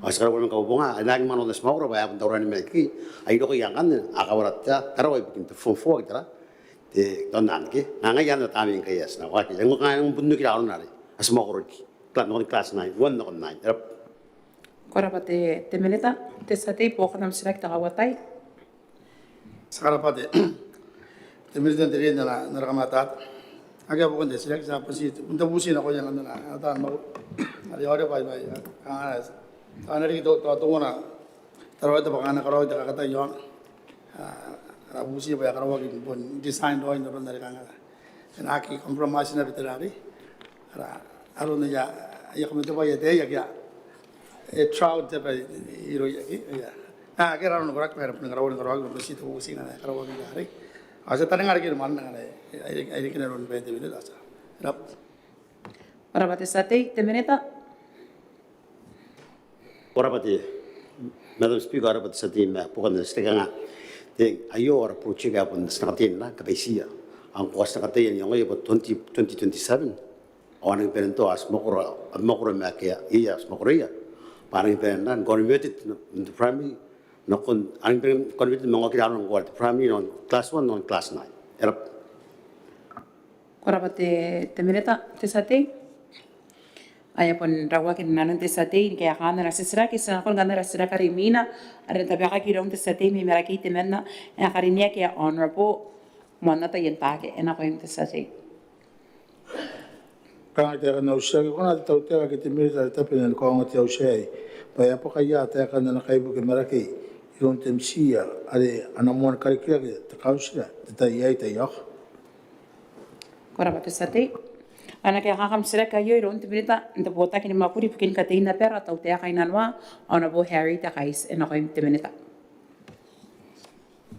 Ao ti karaua man kabonganaa, e na aki manga nakon atimwakoro bwa e a bon tauraoi ni maeke, ai roko iangoan a kawara te Tarawa ibukin te form four ke tera, te tonan ke. Ngaia anne tamnein ngkai e a tia n waaki, e ngae bon oki raoi arona are atimwakoro riki, class, nakon class nine, one nakon nine. E rab'a. Ko rab'a te, te minita. Te tia tei, buokan am titiraki te kauatai. Ti a karab'a te, te minita n te reirei n ana, n ana kamatata. Akea bukin te titiraki, ti a bati, bon te bubuti nakoia ngkanne ana, ana taan mwakuri are e a oti bwa, bwa, a, a, a na riki tao, tao teuana Tarawa te bwaka a na karaoaki te kakatai iaona. A, ara bubuti bwa e a karaoaki bon design raoi n aron are kanga e na aki compromise naba te rarei. Ara, aron aia, aia kamatebwai ataei akea, e, trout te bwai irouia ke, ia. A, akea aron koraki bwa e na bon karaoaki, karaoaki, bon bubuti te bubuti ngkana e karaoaki n te rarei. Ao ti a taninga riki ni mwaneaba ngkana e, e, e, e riki n aron bwa te minita, ti a. Ko rab'a. Ko rab'a te tia tei, te minita. Ko rab'a te, Madam Speaker, ko rab'a te tia tei ma bukin te titiraki. Te, aio ara project ae bon ti na kataia ni kabaitia. Ngkoa ti na kataia n iangoia bwa twenty, twenty twenty-seven. Ao a nangi bane n tao atimwakoro, atimwakoro ma akea, ia atimwakoro ia. Bwa a nangi bane n convert n te primary, nakon, a nangi bane n convert manga oki raoi ngkoa te primary nakon class one nakon class nine. E rab'a. Ko rab'a te, te minita. Te tia tei. Ae e a bon rauaki nanon te tia tei ni kaekaan ara titiraki, ti na nakon ngkanne ara titiraki are imwina, are e na tabekaki iroun te tia tei mai Marakei temanna ae karineaki ae Honourable Moannata Ientaake, e nakoim te tia tei. Kangai taekan au titiraki, e kona te tautaeka ke te minita are tabena ni kaongoa te auti aei bwa e a bwaka ia taekan ana kaibuke Marakei iroun te MIA are ana moan karikirake te kauntira n te tai aei? Tia. Ko rab'a te tia tei. E na kaekaaki am titiraki aio iroun te minita n te botaki ni mwakuri ibukin katein abara, tautaeka inanoa, Honourable Harry Tekaiti, e nakoim te minita.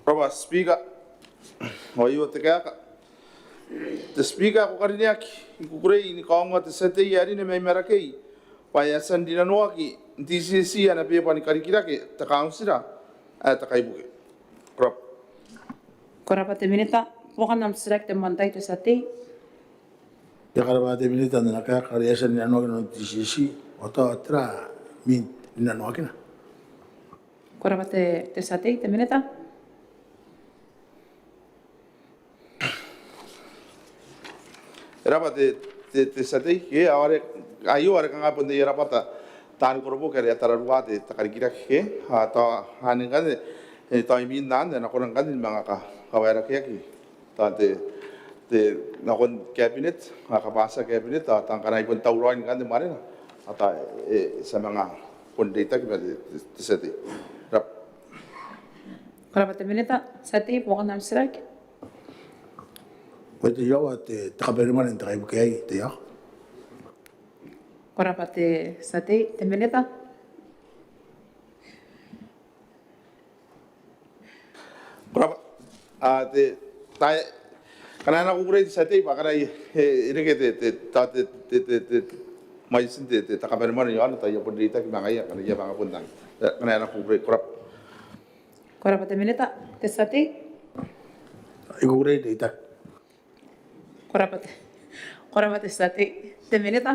Ko rab'a Speaker. Ao aio te kaeka. Te Speaker ae ko karineaki, I kukurei ni kaongoa te tia tei ae rine mai Marakei bwa e a tia n rinanoaki n DCC ana beba ni karikirake te kauntira ae te kaibuke. Ko rab'a. Ko rab'a te minita. Buokan am titiraki te moan tai, te tia tei. E a karab'a te minita n ana kaeka are e a tia n rinanoaki inanon DCC, ao tao tera mwin rinanoakina? Ko rab'a te, te tia tei, te minita. E rab'a te, te, te tia tei, ke, ao are, aio are kanga bon te, e rab'a ta, taani koroboki are e a tararua te, te karikirake, ke, a, tao, anne ngkanne, e, tao imwin anne, e na kona ngkanne ni manga ka, kawaerakeaki. Tao te, te, nakon cabinet, a kabwatia cabinet, tao, tao ngkana e bon tauraoi ngkanne mwanena, a tao, e, e tia manga bon reitaki ma te, te, te tia tei. Rab'a. Ko rab'a te minita, tia tei, buokan am titiraki. Ko te iaoa te, te kabanemwane n te kaibuke aei, tia. Ko rab'a te tia tei, te minita. Ko rab'a. A, te, tai, kanga e na kukurei te tia tei bwa kanga e, e, e reke te, te, ta, te, te, te, te, mwaitin te, te, te kabanemwane iaona, tao e a bon reitaki ma ngaia, kanga e a manga bon tang. E, kanga e na kukurei, ko rab'a. Ko rab'a te minita, te tia tei. I kukurei te reitaki. Ko rab'a te, ko rab'a te tia tei, te minita.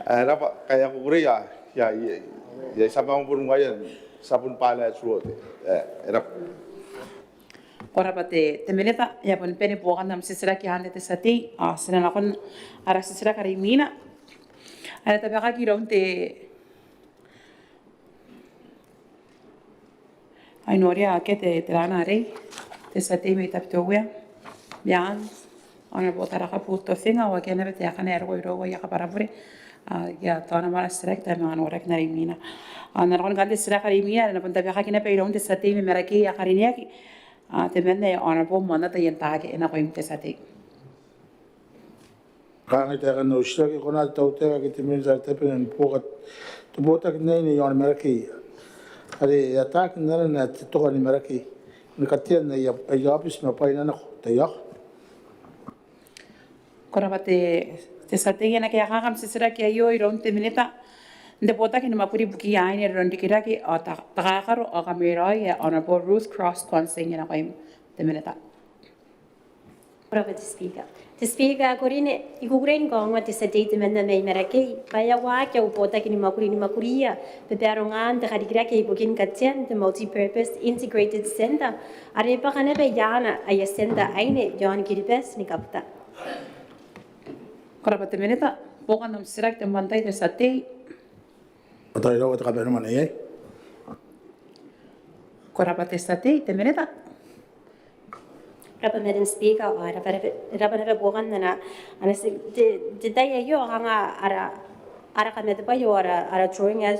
E rab'a, kai a kukurei ia, ia, ia, ia, ti a bon ngaia, ti a bon bane tuo te. E, e rab'a. Ko rab'a te, te minita, e a bon bane buokan am titiraki anne te tia tei, a, ti na nakon ara titiraki are imwina. Are e tabekaki iroun te Ai noria ake te, te rana arei, te tia tei mai Tabiteuea Meang, Honourable Tarakabu Tofinga, ao akea naba taekana ae roko irouia kabwarabure, a, ia tao ana mwane titiraki, tao e manga noraki n are imwina. A, n na nakon ngkanne te titiraki are imwina, are e na bon tabekaki naba iroun te tia tei mai Marakei ae karineaki, a, temanna ae Honourable Moannata Ientaake, e nakoim te tia tei. Kangai taekan au titiraki, e kona te tautaeka ke te minita are tabena ni buoka te botaki n aine iaon Marakei are e ataaki n arana ae te Toka ni Marakei ni katean aia, aia aobiti ma bwaina nako, tia. Ko rab'a te, te tia tei, e na kaekaaki am titiraki aio iroun te minita n te botaki ni mwakuri ibukia aine, roronrikirake ao ta, takakaro ao kamweraoi, ae Honourable Ruth Cross Kwansing, e nakoim te minita. Ko rabwa te Speaker. Te Speaker ae ko rine, I kukurei ni kaongoa te tia tei temanna mai Marakei bwa e a waaki au botaki ni mwakuri ni mwakuria babarongaan te karikirake ibukin katean te Multipurpose Integrated Centre are e bwaka naba iaana aia centre aine iaon Kiribati ni kabuta. Ko rabwa te Minita. Buokan am titiraki te moan tai, te tia tei. Ko rabwa te tia tei, te Minita. Ko rabwa Madam Speaker, ao e rabwa naba, e rabwa naba buokan ana, ana ti-, te, te tai aio kanga ara, ara kamatebwai ao ara, ara drawing ae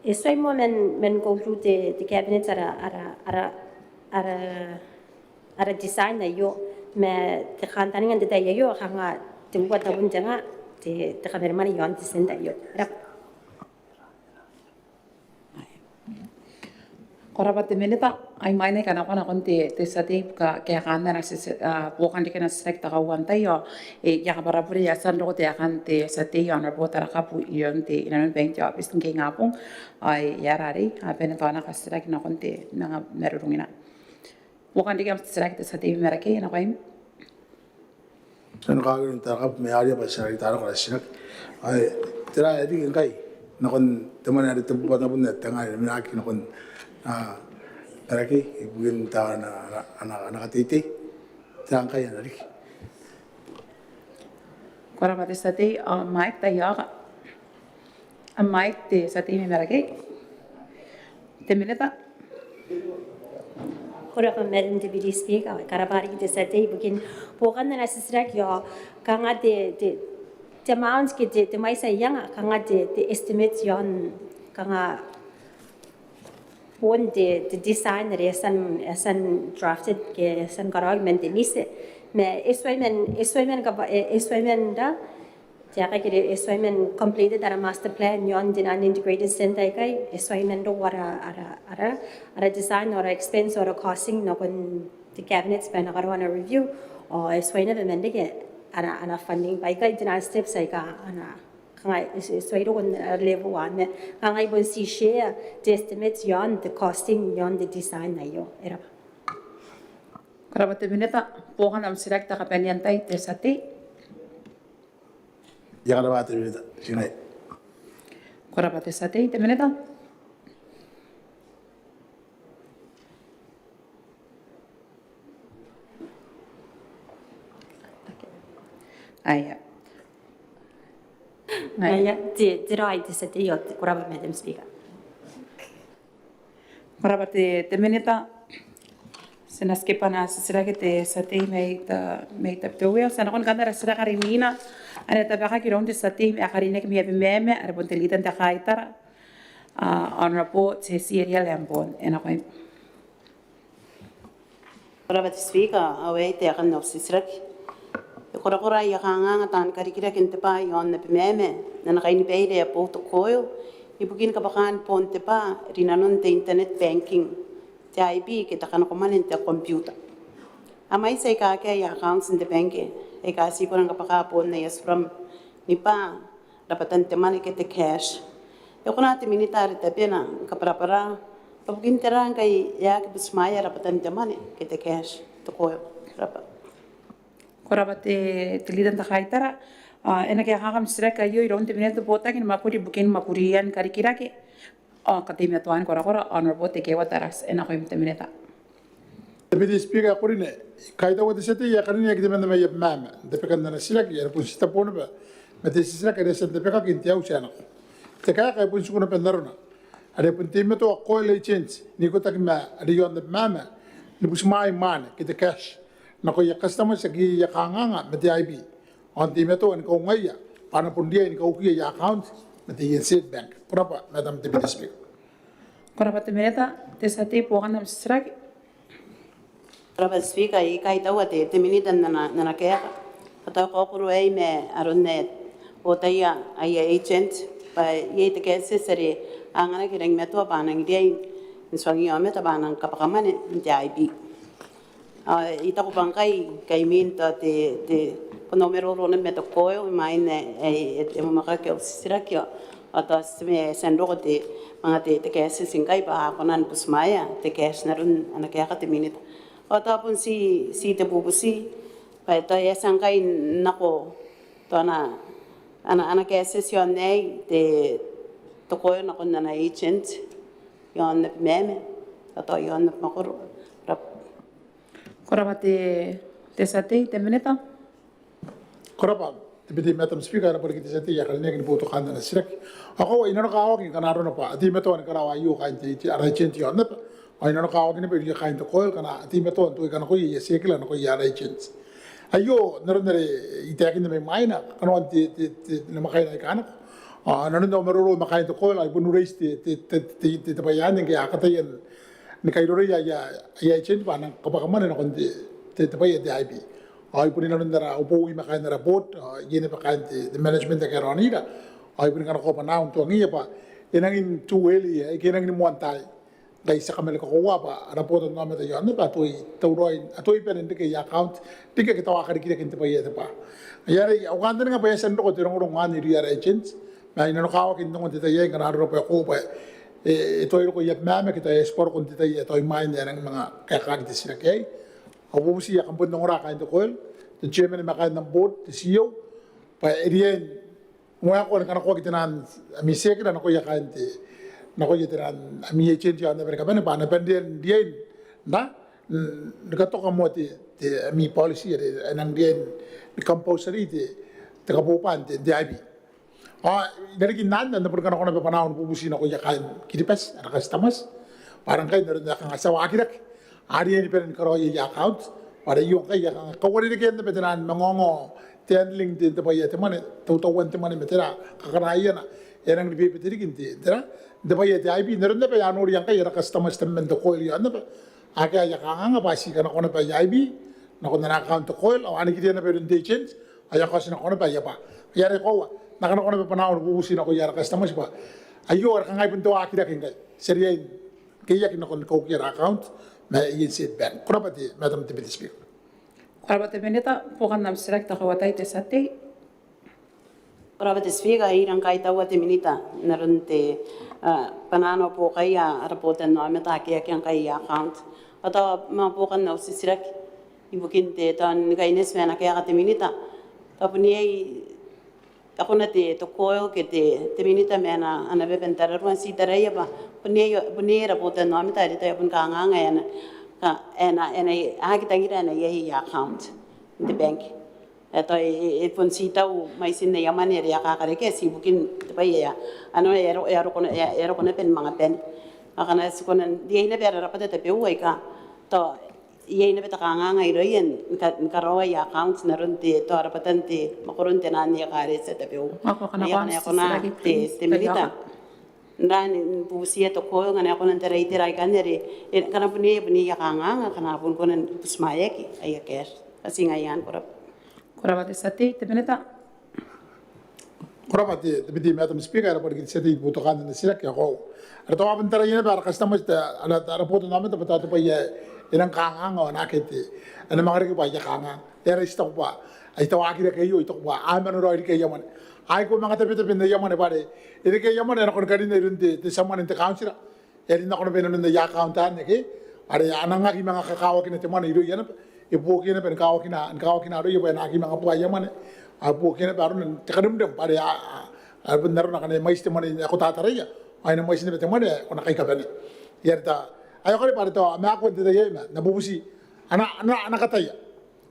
e tuai moa man, man go through te, te cabinet ara, ara, ara, ara, ara design aio, ma te kantaninga n te tai aio kanga te uoua tabun te nga te, te kamerimwane iaon te centre aio. E rabwa. Ko rabwa te Minita. Ai imwain ae I kanakoa nakon te, te tia tei bwa kaekaan ana ti-, a, buokan riki ana titiraki te kauoua n tai ao, e, I a kabwarabure I a tia n roko taekan te tia tei Honourable Tarakabu iaon te, inanon bain te office ngke ingabong. Ao e a rarei, a bane tao ana titiraki nakon te, n anga marurungina. Buokan riki am titiraki te tia tei mai Marakei, nakoim. Ti na kaoki Tarakabu ma e a riai bwa ti a rarei tao nako ara titiraki. Ao tera ae riki ngkai nakon te mwane are te uoua tabun te nga are e na mena riki nakon, a, Marakei ibukin tao ana, ana, ana, ana kateitei? Tera ngkai ae na riki? Ko rabwa te tia tei, a, mike taiaoka. A mike te tia tei mai Marakei. Te Minita. Ko rabwa Madam Deputy Speaker, ao e karabwa riki te tia tei ibukin buokan ana titiraki ao kanga te, te, te amount ke te, te mwaiti ae iai, kanga te, te estimate iaon kanga bon te, te design are e a tia n, e a tia n drafted ke e a tia ni karaoaki man te MISE. Ma e tuai man, e tuai man kaba, e, e tuai man ra, te aeka ke e tuai man completed ara master plan iaon te integrated centre aikai, e tuai man roko ara, ara, ara, ara design, ara expense, ara costing nakon te cabinet bwa e na karaoa ana review, ao e tuai naba man reke ana, ana funding bwa aikai te steps aika a na kanga e, e tuai roko n ara level one, ma kanga I bon ti share te estimate iaon te costing iaon te design aio. E rabwa. Ko rabwa te Minita. Buokan am titiraki te kabanean tai, te tia tei. Ia, ko rabwa te Minita. Ti ngai. Ko rabwa te tia tei, te Minita. Aia. Aia, te, te raoi te tia tei, ao ko rabwa Madam Speaker. Ko rabwa te, te Minita. Ti na skip ana titiraki te tia tei mai Ta, mai Tabiteuea. Ti a nakon kanoan ara titiraki are imwina, are e tabekaki iroun te tia tei ae karineaki mai Abemama, are bon te leader n te kaitara, a, Honourable Tessie Eria Lambourne. E nakoim. Ko rabwa te Speaker, ao aei taekan au titiraki. E korakora aia kanganga taan karikirake n te bwai iaon Abemama n ana kainibaire ae boou te koeo ibukin kabwakaan boon te bwaa rinanon te internet banking, te I B, ke te kanakomwane n te computer. A mwaiti aika akea aia accounts n te bank aika a tii kona ni kabwaka boon aia turam ni bwaa rabwatan te mwane ke te cash. E kona te Minita are tabena ni kabwarabwara bwa bukin tera ngkai e aki butimwaea rabwatan te mwane ke te cash te koeo? Ko rabwa. Ko rabwa te, te leader n te kaitara. A, e na kaekaaki am titiraki aio iroun te Minita n te botaki ni mwakuri ibukin mwakurian karikirake ao kateimatoan korakora, Honourable Tekeeua Tarati. E nakoim te Minita. Deputy Speaker ae ko rine, I kaitaua te tia tei ae karineaki temanna mai Abemama n tabekan ana titiraki are bon titeboo naba ma te titiraki are e a tia n tabekaki n te auti ae nako. Te kaeka e bon tiku naba n arona, are bon teimatoa coil agents n ikotaki ma are iaon Abemama ni butimwaai mwaane ke te cash nakoia customers ake iai aia kanganga ma te I B, ao n teimatoa ni kaungaia bwa a na bon riai ni kauki aia account ma te A N Z Bank. Ko rabwa Madam Deputy Speaker. Ko rabwa te Minita. Te tia tei, buokan am titiraki. Ko rabwa Speaker, I kaitaua te, te Minita n ana, n ana kaeka. Ao tao e kaokoro aei ma aron ae e otaia aia agent bwa iai te cash are a anganaki, e rangi ni matoa bwa a nang riai n tuangia aomata bwa a nang kabwaka mwane n te I B. Ao I taku bwa ngkai, ngkai imwin tao te, te, ko na maroro naba ma te koeo imwain ae e, e, e mwamwakaki au titiraki ao, ao tao ti ma e tia n roko te, manga te, te cash ngkai bwa a kona ni butimwaea te cash n aron ana kaeka te Minita. Ao tao bon ti, ti te bubuti Bwa e tao e a tia ngkai n nako tao ana, ana, ana kaetieti aon aei te, te COIL nakon ana agent iaon Abemama ao tao iaon Abemama. Ko rabwa. Ko rabwa te, te tia tei, te minita. Ko rabwa te Deputy Madam Speaker, e rabwa riki te tia tei ae karineaki ni boutokaan ana titiraki. Ao koaua I nanokawaki ngkana arona bwa a teimatoa ni karaoa aio kaain te, te, ara agent iaon aba. Ao I nanokawaki naba irouia kaain te COIL ngkana a teimatoa n tuai kanakoia aia tiekira nakoia ara agent. Aio n aron are I taekinna mai mwaina, kanoan te, te, te, namwakaina aika nako. Ao n aron au maroro ma kaain te COIL ao I bon raise te, te, te bwai anne ngke a kataia ni kairoroia aia, aia agent bwa a nang kabwaka mwane nakon te, te, te bwai ae te IB. Ao I bon inanon ara, au bowi ma kaain ara board, ao iai naba kaain te, te management ake a raonira. Ao I bon kanakoa bwanaau n tuangiia bwa e nangi n too early, e, e ke e nangi ni moan tai. Ngkai ti a kaman kakoaua bwa ara botanaomata iaon aba a tuai tauraoi, a tuai bane n reke aia account, riki ake tao a karikirake n te bwai ae te bwaa. Ai arei, au kantaninga bwa e a tia n roko te rongorongo anne irouia ara agent. Ma I nanokawaki n ongo n te tai aei ngkana arona bwa e koaua bwa e, e tuai roko i Abemama ke tao e a tibwa roko n te tai ae tao imwain ae e nangi manga kaekaaki te titiraki aei. Au bubuti ae kam bon ongora kaain te COIL, te chairman ma kaain am board, te CEO, bwa e riai n waekoa ni kanakoaki tenaan ami tiekira nakoia kaain te, nakoia tenaan ami agent iaon aba ni kabane bwa a na bon riai n, riai n, n, ni katoka moa te, te ami policy are e nang riai ni compulsory te, te kabobwaan te, te IB. Ao i rarikin anne, N na boni kanakoa naba bwanaau ni bubuti nakoia kaain Kiribati, ara customers. Bwa are ngkai n aron ae kanga ti a waakirake, a riai ni bane ni karaoi aia account. Bwa are aio ngkai ae kanga kauarerekean naba tenaan mangaongao te handling te, te bwai ae te mwane, tautauan te mwane ma tera, kakanaiana, e a nangi ni bebete riki n te, tera, n te bwai ae te IB. N aron naba ae a noria ngkai ara customers temanna te COIL iaon aba, akea aia kanganga bwa a tii kanakoa naba aia IB nakon ana account te COIL, ao a nikiria naba iroun te agent, ao e a kaotinakoa naba aia bwaa. Ai arei koaua, N na kanakoa naba bwanaau ni bubuti nakoia ara customers bwa aio are kanga e bon te waakirake ngkai, ti a riai n keiaki nakon kaukia ara account ma ANZ Bank. Ko rabwa te Madam Deputy Speaker. Ko rabwa te minita, buokan am titiraki te kauatai te tia tei. Ko rabwa te Speaker, I rang kaitaua te minita n aron te, a, bwanaana buokaia ara botanaomata ake akea ngkai aia account. Ao tao ma buokan au titiraki ibukin te, tao ni kaineti ma ana kaeka te minita. Tao bon iai, a kona te, te COIL ke te, te minita ma ana, ana baba n tararua n tii taraia bwa bon iai, bon iai ara botanaomata are tao e a bon kanganga ae e na, a, e na, e na aki tangira ae e na iai aia account n te bank. E tao e, e, e bon tii tau mwaitin aia mwane are a kakarekea, tii ibukin te bwai ae a, a noria e a ro, e a roko, e a, e a roko naba ni manga bane. Ao ngkana ti kona n riai naba ara rabwata tabeua aika tao iai naba te kanganga irouia ni ka, ni karaoa aia account n aron te, tao rabwatan te, mwakoron tenaan ekaretia tabeua. Ao ngkana e kona te, te minita n rang ni bubutiia te COIL ngkana e kona n tarai itera aikanne are, e, ngkana bon iai, bon iai aia kanganga, ngkana bon kona ni butimwaeaki aia cash. Ao ti ngaia anne, ko rabwa. Ko rabwa te tia tei, te minita. Ko rabwa te, te Deputy Madam Speaker, e rabwa riki te tia tei boutokaan ana titiraki. Ao are tao a bon taraia naba ara customers te, ara, ara botanaomata bwa tao te bwai ae e nang kanganga ao a na akea te, a na manga riki bwa aia kanganga. E aera ti taku bwa ai te waakirake aio, I taku bwa a mano raoi riki aia mwane. A aki manga tabetabe n aia mwane bwa are e reke aia mwane, a nako ni karinna iroun te, te tia mwane n te kauntira. E a rin nako naba inanon aia account anne, ke? Are a nang aki manga kakawakina te mwane irouia naba. E buokia naba ni kawakina, ni kawakina aroia bwa e na aki manga bua aia mwane. Ao e buokia naba arona n te kanimrem bwa are a, a, a bon arona ngkana e mwaiti te mwane ae ko tataraia, ao e na mwaiti naba te mwane ae ko na kai kabanea. Ai are tao, ao e kare bwa are tao a maaku n te tai aei ma N na bubuti, a na, a na, a na kataia.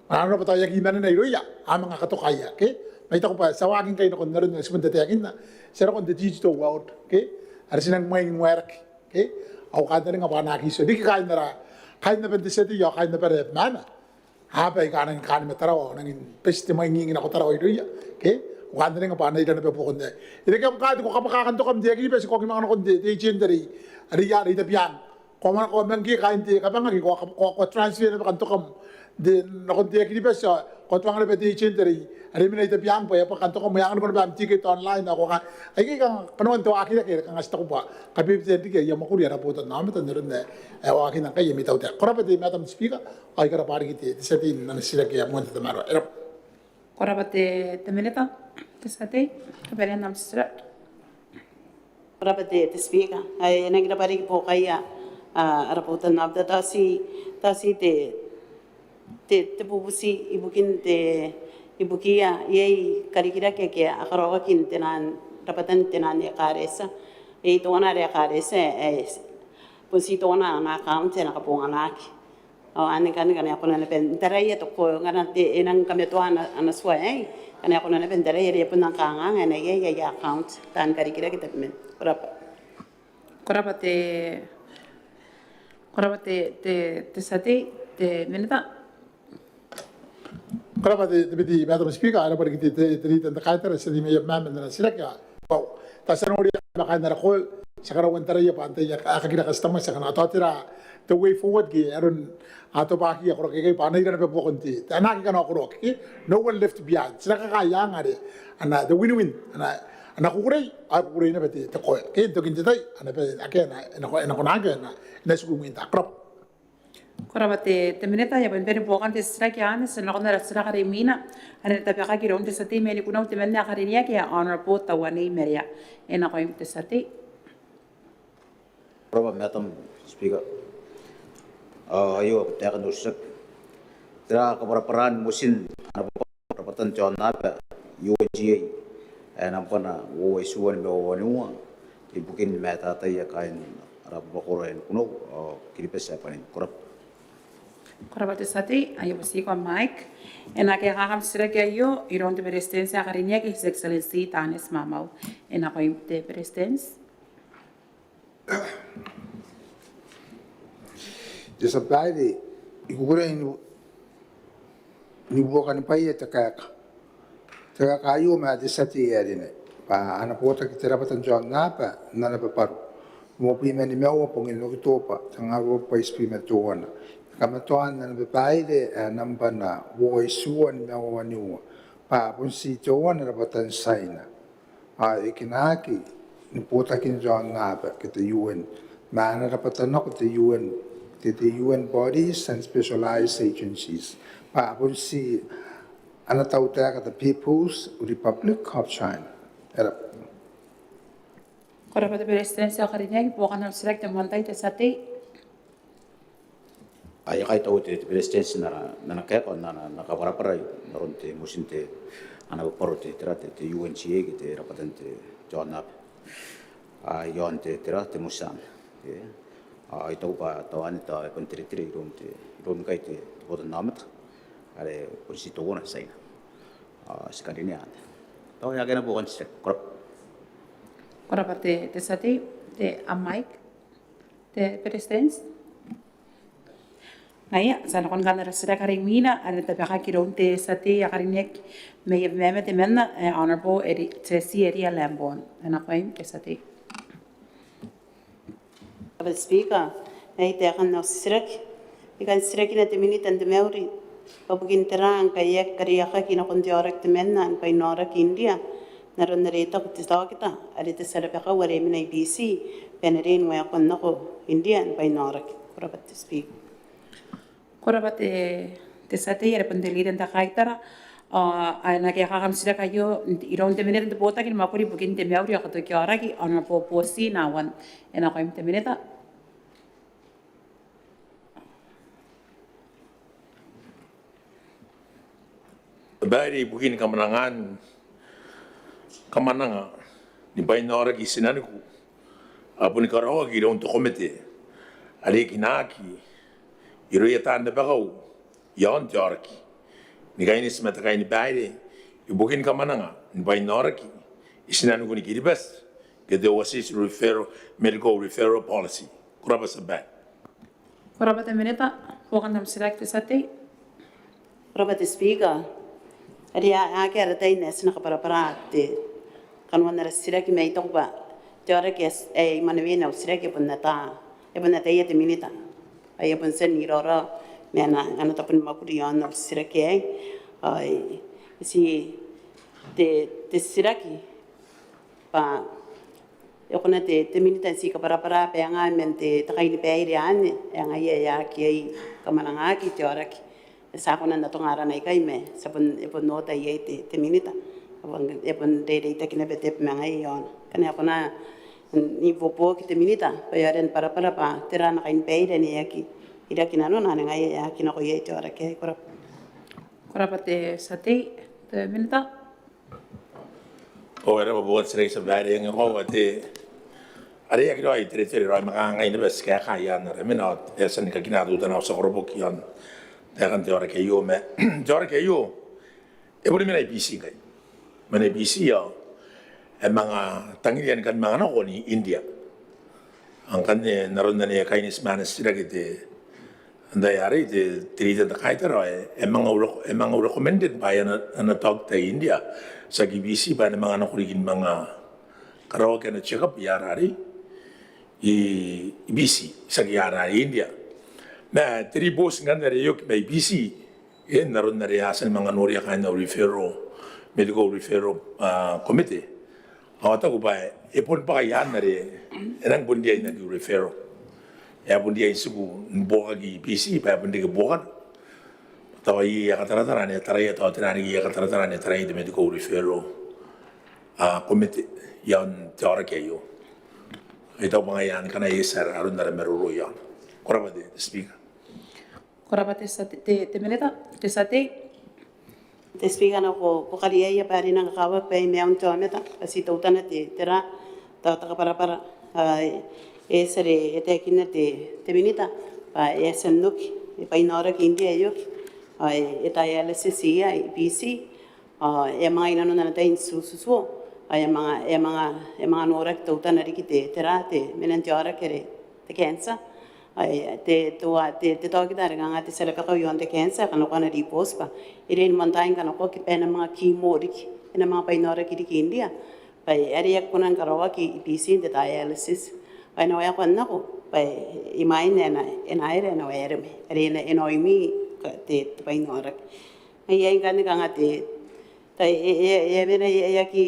Arona bwa tao e aki manena irouia, a manga katokaia, ke? Ma I taku bwa ti a waaki ngkai nakon aron ae ti bon tataekinna, ti a roko n te digital world, ke? Are ti nang mwaing n waerake, ke? Au kantaninga bwa a na aki itua riki kaain ara, kaain aban te tia tei ao kaain abara ae Abemama. Aba aika a nangi kaan ma Tarawa, a nangi bati te mwaing nako Tarawa irouia, ke? Au kantaninga bwa a na ira naba buakon aei. E reke am kaati, ko kabwaka kantokam n te Air Kiribati, ko aki manga nakon te, te agent arei, arei, arei Tabiang. Ko a manga, ko a manga ngke kaain te kabanga ke ko a, ko a, ko a transfer naba kantokam n te, nakon te Air Kiribati, ao ko a tuanga naba te agent arei, arei mena i Tabiang bwa e a bwaka kantokam, e a anganiko naba am ticket online ao ko a, aikai kanga kanoan te waakirake are kanga ti taku bwa kabebetean riki aia mwakuri ara botanaomata n aron ae e waakina ngkai ami tautaeka. Ko rabwa te Madam Speaker, ao I karabwa riki te, te tia tei n ana titiraki ae moan te tamaroa. E rabwa. Ko rabwa te, te minita, te tia tei, kabanean am titiraki. Ko rabwa te, te Speaker. Ae e nangi rabwa riki buokaia, a, ara botanaomata, tao ti, tao ti te, te, te bubuti ibukin te, ibukiia iai karikirake ake a karaoaki n te naan, rabwatan te naan ekaretia. Iai teuana ara ekaretia ae bon ti teuana ana account ae na kabonganaki. Ao anne ngkanne ngkana e kona naba n taraia te koaua ngkana e nang kamatoa ana, ana tua aei, ngkana e kona naba n taraia are e bon nang kanganga ae na iai aia account taan karikirake tabeman. Ko rabwa. Ko rabwa te, ko rabwa te, te, te tia tei, te minita. Ko rabwa te, te, te Madam Speaker, e rabwa riki te, te, te Leader n te Kaitara, tia tei mai Abemama n ana titiraki. Ao ti a noria ma kaain ara koaua, ti a karaua n taraia bwa antai aika a kakiraka, ti a tia ni kanakoa tera te way forward ke aron a tobwakia koraki aikai bwa a na ira naba buakon te, te anaaki akana a karaoaki, ke no one left behind. Ti na kakaea ngkai are ana te win-win, ana, ana kukurei, a kukurei naba te, te koaua. Ke n tokin te tai, ana bwai ake a na, e na ko, e na kona ngkai, e na, e na tiku mwin te. Ko rabwa. Ko rabwa te, te minita. E a bon bane buokan te titiraki anne, ti a nakon ara titiraki are imwina, are e na tabekaki iroun te tia tei mai Nikunau temanna ae karineaki, Honourable Tauanei Meria. E nakoim te tia tei. Ko rabwa Madam Speaker. Ao aio taekan au titiraki. Tera kabwarabwaran motin ana bwabwaka rabwatan te aonnaba, UNGA, ae nambwana uoua itiua nimaua waniua, ibukin matataia kaain ara abamwakoro ae Nikunau ao Kiribati ae bwanin? Ko rabwa. Ko rabwa te tia tei. Aio butiko am mic. E na kaekaaki am titiraki aio iroun te Beretitenti ae karineaki, His Excellency Taneti Maamau. E nakoim te Beretitenti. Te tia babaire, I kukurei ni, ni buokanibwaia te kaeka, te kaeka aio ma te tia tei ae rine, bwa ana botaki te rabwata n te aonnaba n ana bwabwaro, uabwi ma nimaua bongin Okitoba, tengaa ruabwi bwaitibwi ma teuana, kamatoan ana babaire ae nambwana uoua itiua nimaua waniua, bwa bon ti teuana rabwatan Tiaina. Ao e kinaaki ni botakin te aonnaba ke te UN, ma ana rabwata nako te UN, te, te UN bodies and specialized agencies, bwa bon ti ana tautaeka te People's Republic of China. E rab'a. Ko rabwa te Beretitenti ae karineaki. Buokan am titiraki te moan tai, te tia tei. Ao I a kaitaua te, te Beretitenti n ana, n ana kaeka, n ana, n ana kabwarabwara n aron te motin te, ana bwabwaro te, tera te, te UNGA ke te rabwatan te, te aonnaba. Ao i aon te, tera te motin anne. Ao I taku bwa tao anne tao e bon teretere iroun te, iroun ngkai te, te botannaomata are bon ti teuana Tiaina. Ao ti karinea anne. Tao akea naba buokan te titiraki. Ko rabwa. Ko rabwa te, te tia tei, te, am mic. Te Beretitenti. Ngaia, ti a nakon kanoan ara titiraki are imwina, are e na tabekaki iroun te tia tei ae karineaki mai Abemama temanna, e, Honourable Eri-, Tessie Eria Lambourne. E nakoim te tia tei. Te Speaker, e, I taekan au titiraki. I kan titirakina te Minita n te Mauri bwa bukin tera ngkai e aki kariaiakaki nakon te aoraki temanna ni bwainaoraki India n aron are e taku te taokita are te tia rabakau are e mena i Biti bwa e na riai ni waekoa n nako India ni bwainaoraki. Ko rabwa te Speaker. Ko rabwa te, te tia tei are bon te Leader n te Kaitara. Ao e na kaekaaki am titiraki aio iroun te Minita n te Botaki ni Mwakuri ibukin te Mauri ao Katoki Aoraki, Honourable Booti Nauan. E nakoim te Minita. Babaire ibukin kamwanangan, kamwananga ni bwainaoraki i tinaniku a boni karaoaki iroun te komete are e kinaaki irouia taan rabakau i aon te aoraki ni kaineti ma te kainibaire ibukin kamwananga ni bwainaoraki i tinaniku ni Kiribati ke te Overseas Referral, Medical Referral Policy. Ko rabwa te tia babaire. Ko rabwa te Minita. Buokan am titiraki te tia tei. Ko rabwa te Speaker. Are a, akea ara tai n ae ti na kabwarabwara te kanoan ara titiraki ma I taku bwa te aoraki ae, ae I mwanewea n au titiraki e bon ata, e bon ataia te Minita. Ao e a bon tia n iraorao ma ana, ana tabo ni mwakuri i aon au titiraki aei. Ao I, I ti te, te titiraki bwa e kona te, te Minita n ti kabwarabwara bwa e nga man te, te kainibaire anne ae ngaia e aki iai kamwanangaki te aoraki. Ti a kona n atonga arana ikai ma ti a bon, e bon oota iai te, te Minita. E bon, e bon rereitaki naba te aba ma ngaia i aona. Ngkana e kona n ibuobuoki te Minita bwa e aera ni bwarabwara bwa tera ana kainibaire ane e aki iraki nanona ane ngaia e aki nako iai te aoraki aei. Ko rabwa. Ko rabwa te tia tei. Te minita. Ko rabwa te tia babaire. Eng, e koaua te, are e aki raoi teretere raoi ma kanga ngai naba ti kaeka iaan ara mena ao e a tia ni kakinaa teutana ao ti a koroboki iaan taekan te aoraki aio ma te aoraki aio e boni mena i Biti ngkai. Mena i Biti ao e manga tangiria ni kan manga nako n India. Ao ngkanne n aron ane kaineti ma ana titiraki te antai arei, te, te Leader n te Kaitara, ao e, e manga ura, e manga recommended bwa ana, ana taokita i India tiaki Biti bwa e na manga nako riki ni manga karaoaki ana check-up i ara arei i, i Biti tiaki i ara arei i India. Ma te ribooti ngkanne are e oki mai Biti, e, n aron are a tia ni manga noria kaain au referral, medical referral, a, committee, ao a taku bwa e bon bwaka iaan are e nang bon riai n aki referral. E a bon riai n tiku ni buokaki i Biti bwa e bon reke buokana. Tao iai ae kataratara ane taraia, tao tera riki ae kataratara ane taraia te medical referral, a, committee iaon te aoraki aio. I taku bwa ngaia ngkana e tia aron ara maroro iaona. Ko rabwa te, te Speaker. Ko rabwa te tia tei, te, te minita, te tia tei. Te Speaker, nako, ko kariaia bwa are e nang kakawaki bwa e maiu n te aomata bwa ti teutana te, tera, tao te kabwarabwara, a, e tia are e taekinna te, te minita bwa e a tia n oki, e bwain aoraki India e oki, a, e, e dialysis iai i Biti, a, e a manga inanon ana tai n tutuo, a, e a manga, e a manga, e a manga noraki teutana riki te, tera, te, menan te aoraki are te cancer. Ai, te, te, te, te taokita are kanga te tia rabakau iaon te cancer e kanakoa ana ribooti bwa e riai ni moantaai ni kanakoaki bwa e na manga chemo riki, e na manga bwain aoraki riki i India bwa are e aki kona ni karaoaki i Biti n te dialysis. Bwa e na waekoa n nako bwa imwain ae e na, e na aera e na waeremwe are e na, e na oimi te, te bwain aoraki. Ngaia ngkanne kanga te, tai, e, e, e, e mena, e, e aki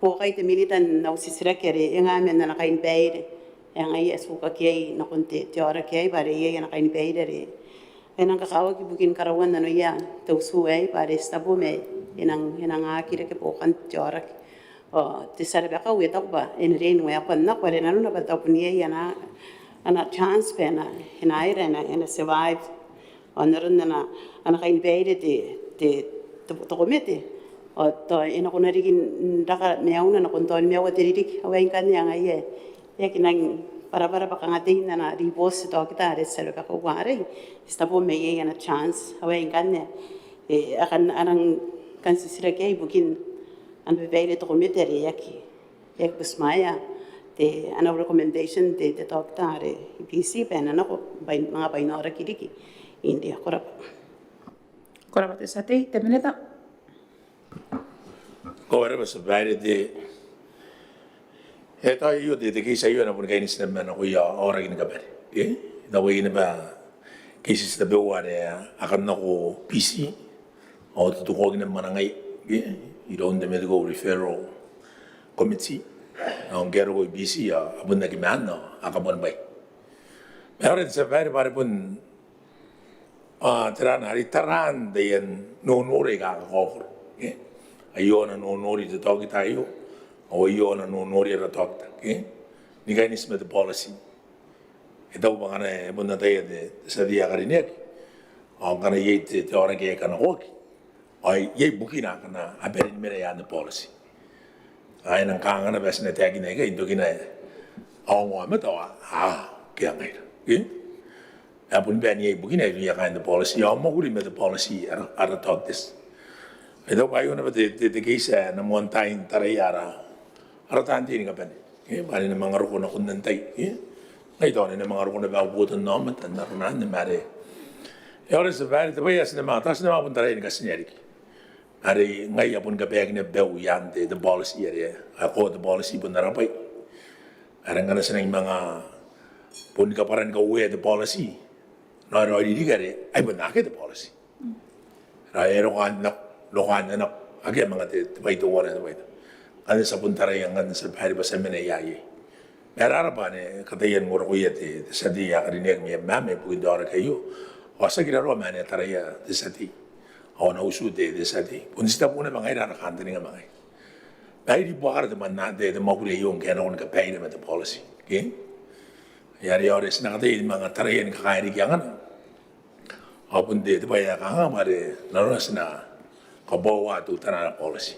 buokai te minita n au titiraki are e nga man ana kainibaire ae ngaia e tukaki iai nakon te, te aoraki aei bwa are iai ana kainibaire are e nang kakawaki ibukin karauan nanoia te utu aei bwa are ti tabu ma e nang, e nang aki reke buokan te aoraki. Ao te tia rabakau e taku bwa e na riai ni waekoa n nako are nanona bwa tao bon iai ana, ana chance bwa e na, e na aera e na, e na survive. Ao n aron ana, ana kainibaire te, te, te, te komete ao tao e na kona riki n raka maiuna nakon tao nimaua te ririki. Ao ai ngkanne ngaia e aki nang bwarabwara bwa kanga tein ana ribooti te taokita are te tia rabakau arei, ti tabu ma iai ana chance. Ao ai ngkanne e, a kan, a nang kan titiraki ibukin ana babaire te komete are e aki, e aki butimwaea te, ana recommendation te, te taokita are i Biti bwa e na nako bwain, manga bwain aoraki riki i India. Ko rabwa. Ko rabwa te tia tei, te minita. Ko rabwa te tia babaire. Te, e tao aio te, te case aio e na boni kaineti naba ma nakoia aoraki ni kabane. E, e tao iai naba cases tabeua are a kan nako Biti ao tutukoaki naba ma ngaia, e, iroun te medical referral committee. Ao ngke a roko i Biti ao a bon aki maan ao a kabuanibwai. Ma are te tia babaire bwa are bon, a, tera, are taraan taian nonori aika kakaokoro. E, aio ana nonori te taokita aio, ao aio ana nonori ara taokita. E, ni kaineti ma te policy. E tau bwa ngkana e bon ataia te, te tia tei ae karineaki ao ngkana iai te, te aoraki ae kanakoaki ao iai bukina akana a bane ni mena i aan te policy. Ao e nang kanganga naba ti na taekina ikai n tokina ae a ongo aomata ao a, a, ke a ngaira. E? E a boni bane iai bukina irouia kaain te policy ao a mwakuri ma te policy ara, ara taokita. E tau bwa aio naba te, te, te case ae na moan tai n taraia ara, ara taan tei ni kabane. E, bwa are e na manga roko nakon antai, e? Ngai tao e na manga roko naba au botannaomata n arona anne ma are. E, ao are te tia babaire, te bwai ae ti na manga, tao ti na manga bon taraia ni katinea riki. Are ngai a boni kabaekina bau i aan te, te policy are, ae ko te policy bon ara bwai. Are ngkana ti nangi manga boni kabwara ni kauea te policy, raoiroi riki are ai bon akea te policy. Raoi e roko anne nako, roko anne nako. Akea manga te, te bwai teuana, te bwai teuana. Ngkanne ti a bon taraia ngkanne te tia babaire bwa ti a mena iai. Ma e raraba ane kataia n uarakoia te, te tia tei ae karineaki mai Abemama ibukin te aoraki aio. Ao tiaki raroa ma ane a taraia te tia tei. Ao ana utu te, te tia tei. Bon ti tabu naba ngaira ara kantaninga ma ngaia. Ma ai ribuakara te mwaane, te, te mwakuri aio ngke a nako ni kabaeira ma te policy. Ke? Are ao are ti na kataia ni manga taraia ni kakae riki angana. Ao bon te, te bwai ae kanga bwa are nanona ti na kabwaua teutana ana policy.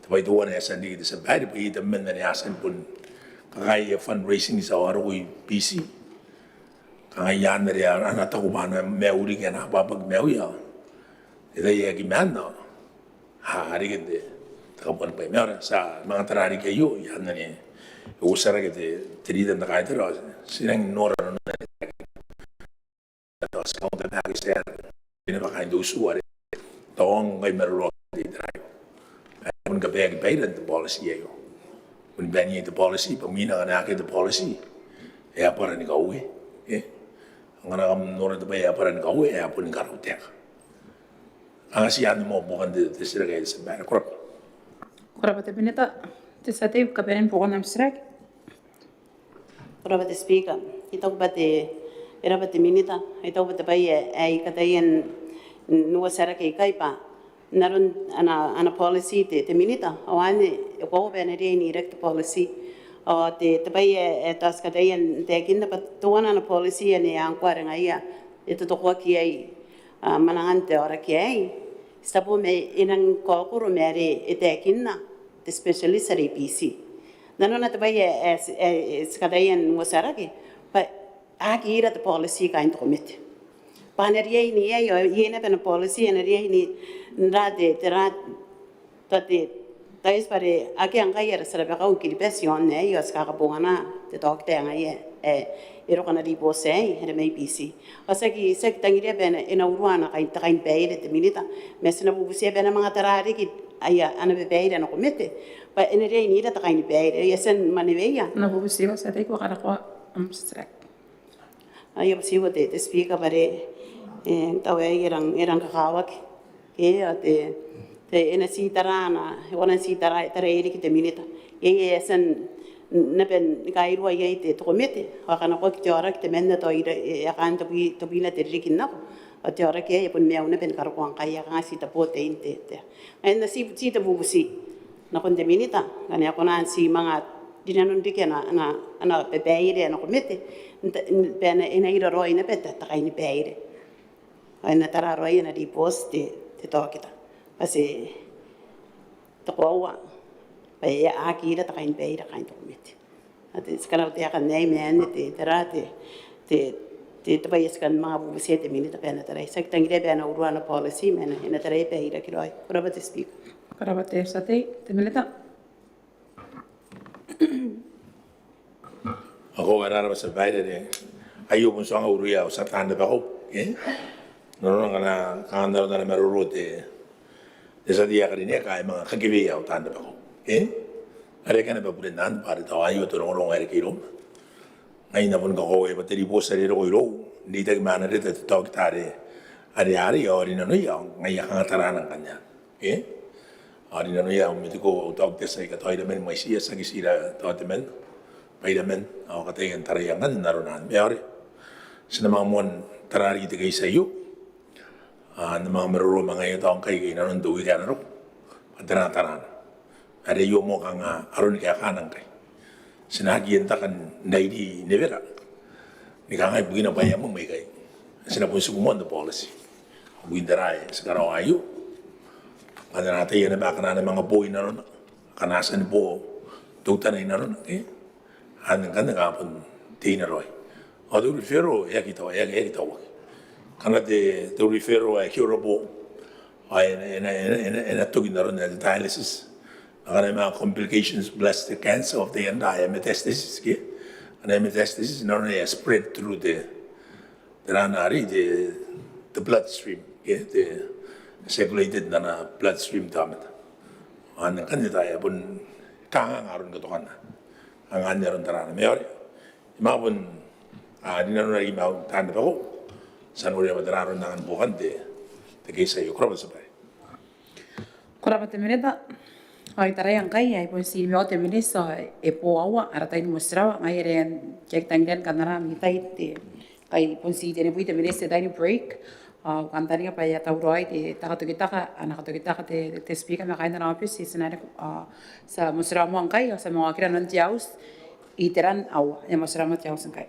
Te bwai teuana ae e a tia n riki te tia babaire bwa iai tabeman ane a tia ni bon kakaea fundraising, ti a roko i Biti. Kanga iai anne are a na taku bwa a na maiu riki, a na abwabwaki maiuia. E tai ae aki maan ao a riki n te, te kabuanibwai. Ma e aera, ti a manga tara riki aio, iai anne ane e uotia rake te, te rita n te kaitara, ti rangi n nora nanona. Tao ti kaunga bwa e aki tia, e na bwa kaain te utu are tao ngkai maroro te itera aio. Ae bon kabaeaki bairan te policy aio. Bon bairan te policy, bwa imwina ngkana akea te policy, e a bwara ni kaue. E? Ngkana kam nora te bwai ae a bwara ni kaue, e a bon ni karau taeka. Kanga ti anne moa buokan te, te titiraki ae te tia babaire. Ko rabwa. Ko rabwa te minita. Te tia tei, kabanean buokan am titiraki. Ko rabwa te Speaker. I taku bwa te, e rabwa te minita, I taku bwa te bwai ae, ae I kataia n, n uotia rake ikai bwa n aron ana, ana policy te, te minita, ao anne e koaua bwa e na riai n iraki te policy. Ao te, te bwai ae, ae tao ti kataia n taekinna bwa teuana ana policy ane ngkoa are ngaia e totokoaki iai, a, mwanangan te aoraki aei. Ti tabe ma e nang kaokoro ma are e taekinna te specialist are i Biti. Nanona te bwai ae, ae, ae ti kataia n uotia rake bwa a aki ira te policy kaain te komete. Bwa a na riai n iai, ao iai naba ana policy, a na riai n, n ra te, te ra, tao te, tao eti bwa are akea ngkai ara tia rabakau i Kiribati iaon aei, ao ti kakabongana te taokita ae ngaia e, e roko ana ribooti aei, are mai Biti. Ao ti aki, ti aki tangiria bwa e na, e na urua ana kain, te kainibaire te minita. Ma ti na bubutia bwa e na manga tara riki aia, ana babaire ana komete bwa e na riai n ira te kainibaire. Aio ti a manga weia. N na bubuti bwa ti a taku bwa karakoa am titiraki. Aio bwa ti ko te, te Speaker bwa are, e, tao aei e rang, e rang kakawaki. Ke, ao te, te, e na ti tara ana, e kona n ti tara, taraia riki te minita. Iai, iai, e a tia n, naba ni kairua iai te, te komete. Ao a kanakoaki te aoraki temanna tao ira, e, e a kaan tebwi, tebwina te ririki n nako. Ao te aoraki aei e bon maiu naba ni karokoa ngkai, a kanga ti tabo tein te, te. Ae n na ti, ti te bubuti nakon te minita, ngkana e kona n ti manga rinanon riki ana, ana, ana babaire ana komete, n ta, n, bwa e na, e na ira raoi naba te, te kainibaire. Ao e na tara raoi ana ribooti te, te taokita. Bwa ti te koaua bwa e aki ira te kainibaire kaain te komete. Ao te, ti karautaeka n aei ma anne te, tera te, te, te, te bwai ae ti kan manga bubutia te minita bwa e na taraia. Ti aki tangiria bwa e na urua ana policy, ma e na, e na taraia bwa e iraki raoi. Ko rabwa te Speaker. Ko rabwa te tia tei, te minita. Ao ko a rarabwa tia babaire are aio bon tuanga uruia au tia taan rabakau. E? Nanona ngkana kanga n aron ana maroro te, te tia tei ae karineaki ae manga kakeweia au taan rabakau. E? Are kanga bwa buren anne bwa are tao aio te rongorongo ae reke irouna. Ngai N na bon kakoaua bwa te ribooti are e roko irou n reitaki ma ana reta te taokita are, are, are ao rinanoia, ao ngaia kanga taraana ngkanne. E? Ao rinanoia, ao metiko au taokita aika tao iraman mwaitiia, tiaki ti ira tao temanna bwa iraman, ao kataia n taraia ngkanne n aron anne. Ma are ti na manga moan tara riki te case aio. A, N na manga maroro ma ngaia tao ngkai ke inanon te wiki ae na roko bwa tera taraana. Are aio moa kanga aroni kaekaana ngkai. Ti na aki entakan rairi newera ni kangai bukina bwa e a mwemwe ikai. Ti na bon tiku moa n te policy. Bukin tera ae ti karaoa aio. Ngkana a na ataia naba akana a na manga bo inanona, akana a tia ni bo teutana inanona, e? Anne ngkanne kanga bon te ina raoi. Ao te referral e aki tau, e aki, e aki tauaki. Ngkana te, te referral ae curable, ao e na, e na, e na, e na, e na toki n aron ae te dialysis. Ngkana e manga complications plus the cancer of the end, ae metastasis ke. Ngkana e metastasis, n aron ae e spread through the, tera arei, the, the bloodstream ke, the circulated n ana bloodstream te aomata. Ao anne ngkanne tao e a bon kanga aron katokan anne. Anganne aron taraana. Ma are I manga bon, a, rinanona riki ma au taan rabakau. Ti a noria bwa tera aron angan buokan te, te case aio. Ko rabwa tia babaire. Ko rabwa te minita. Ao I taraia ngkai ae bon ti nimaua te miniti ao e bo aua ara tai ni motirawa, ngaia are I aki tangiria ni kanara n tai te, ngkai bon ti tenibwi te miniti te tai ni break. Ao I kantaninga bwa e a tauraoi te, te katokitaka, ana katokitaka te, te Speaker ma kaain ana aobiti, ti na, a, ti a motirawa moa ngkai, ao ti a manga okira nanon te auti iteran aua, e a motirawa moa te auti ngkai.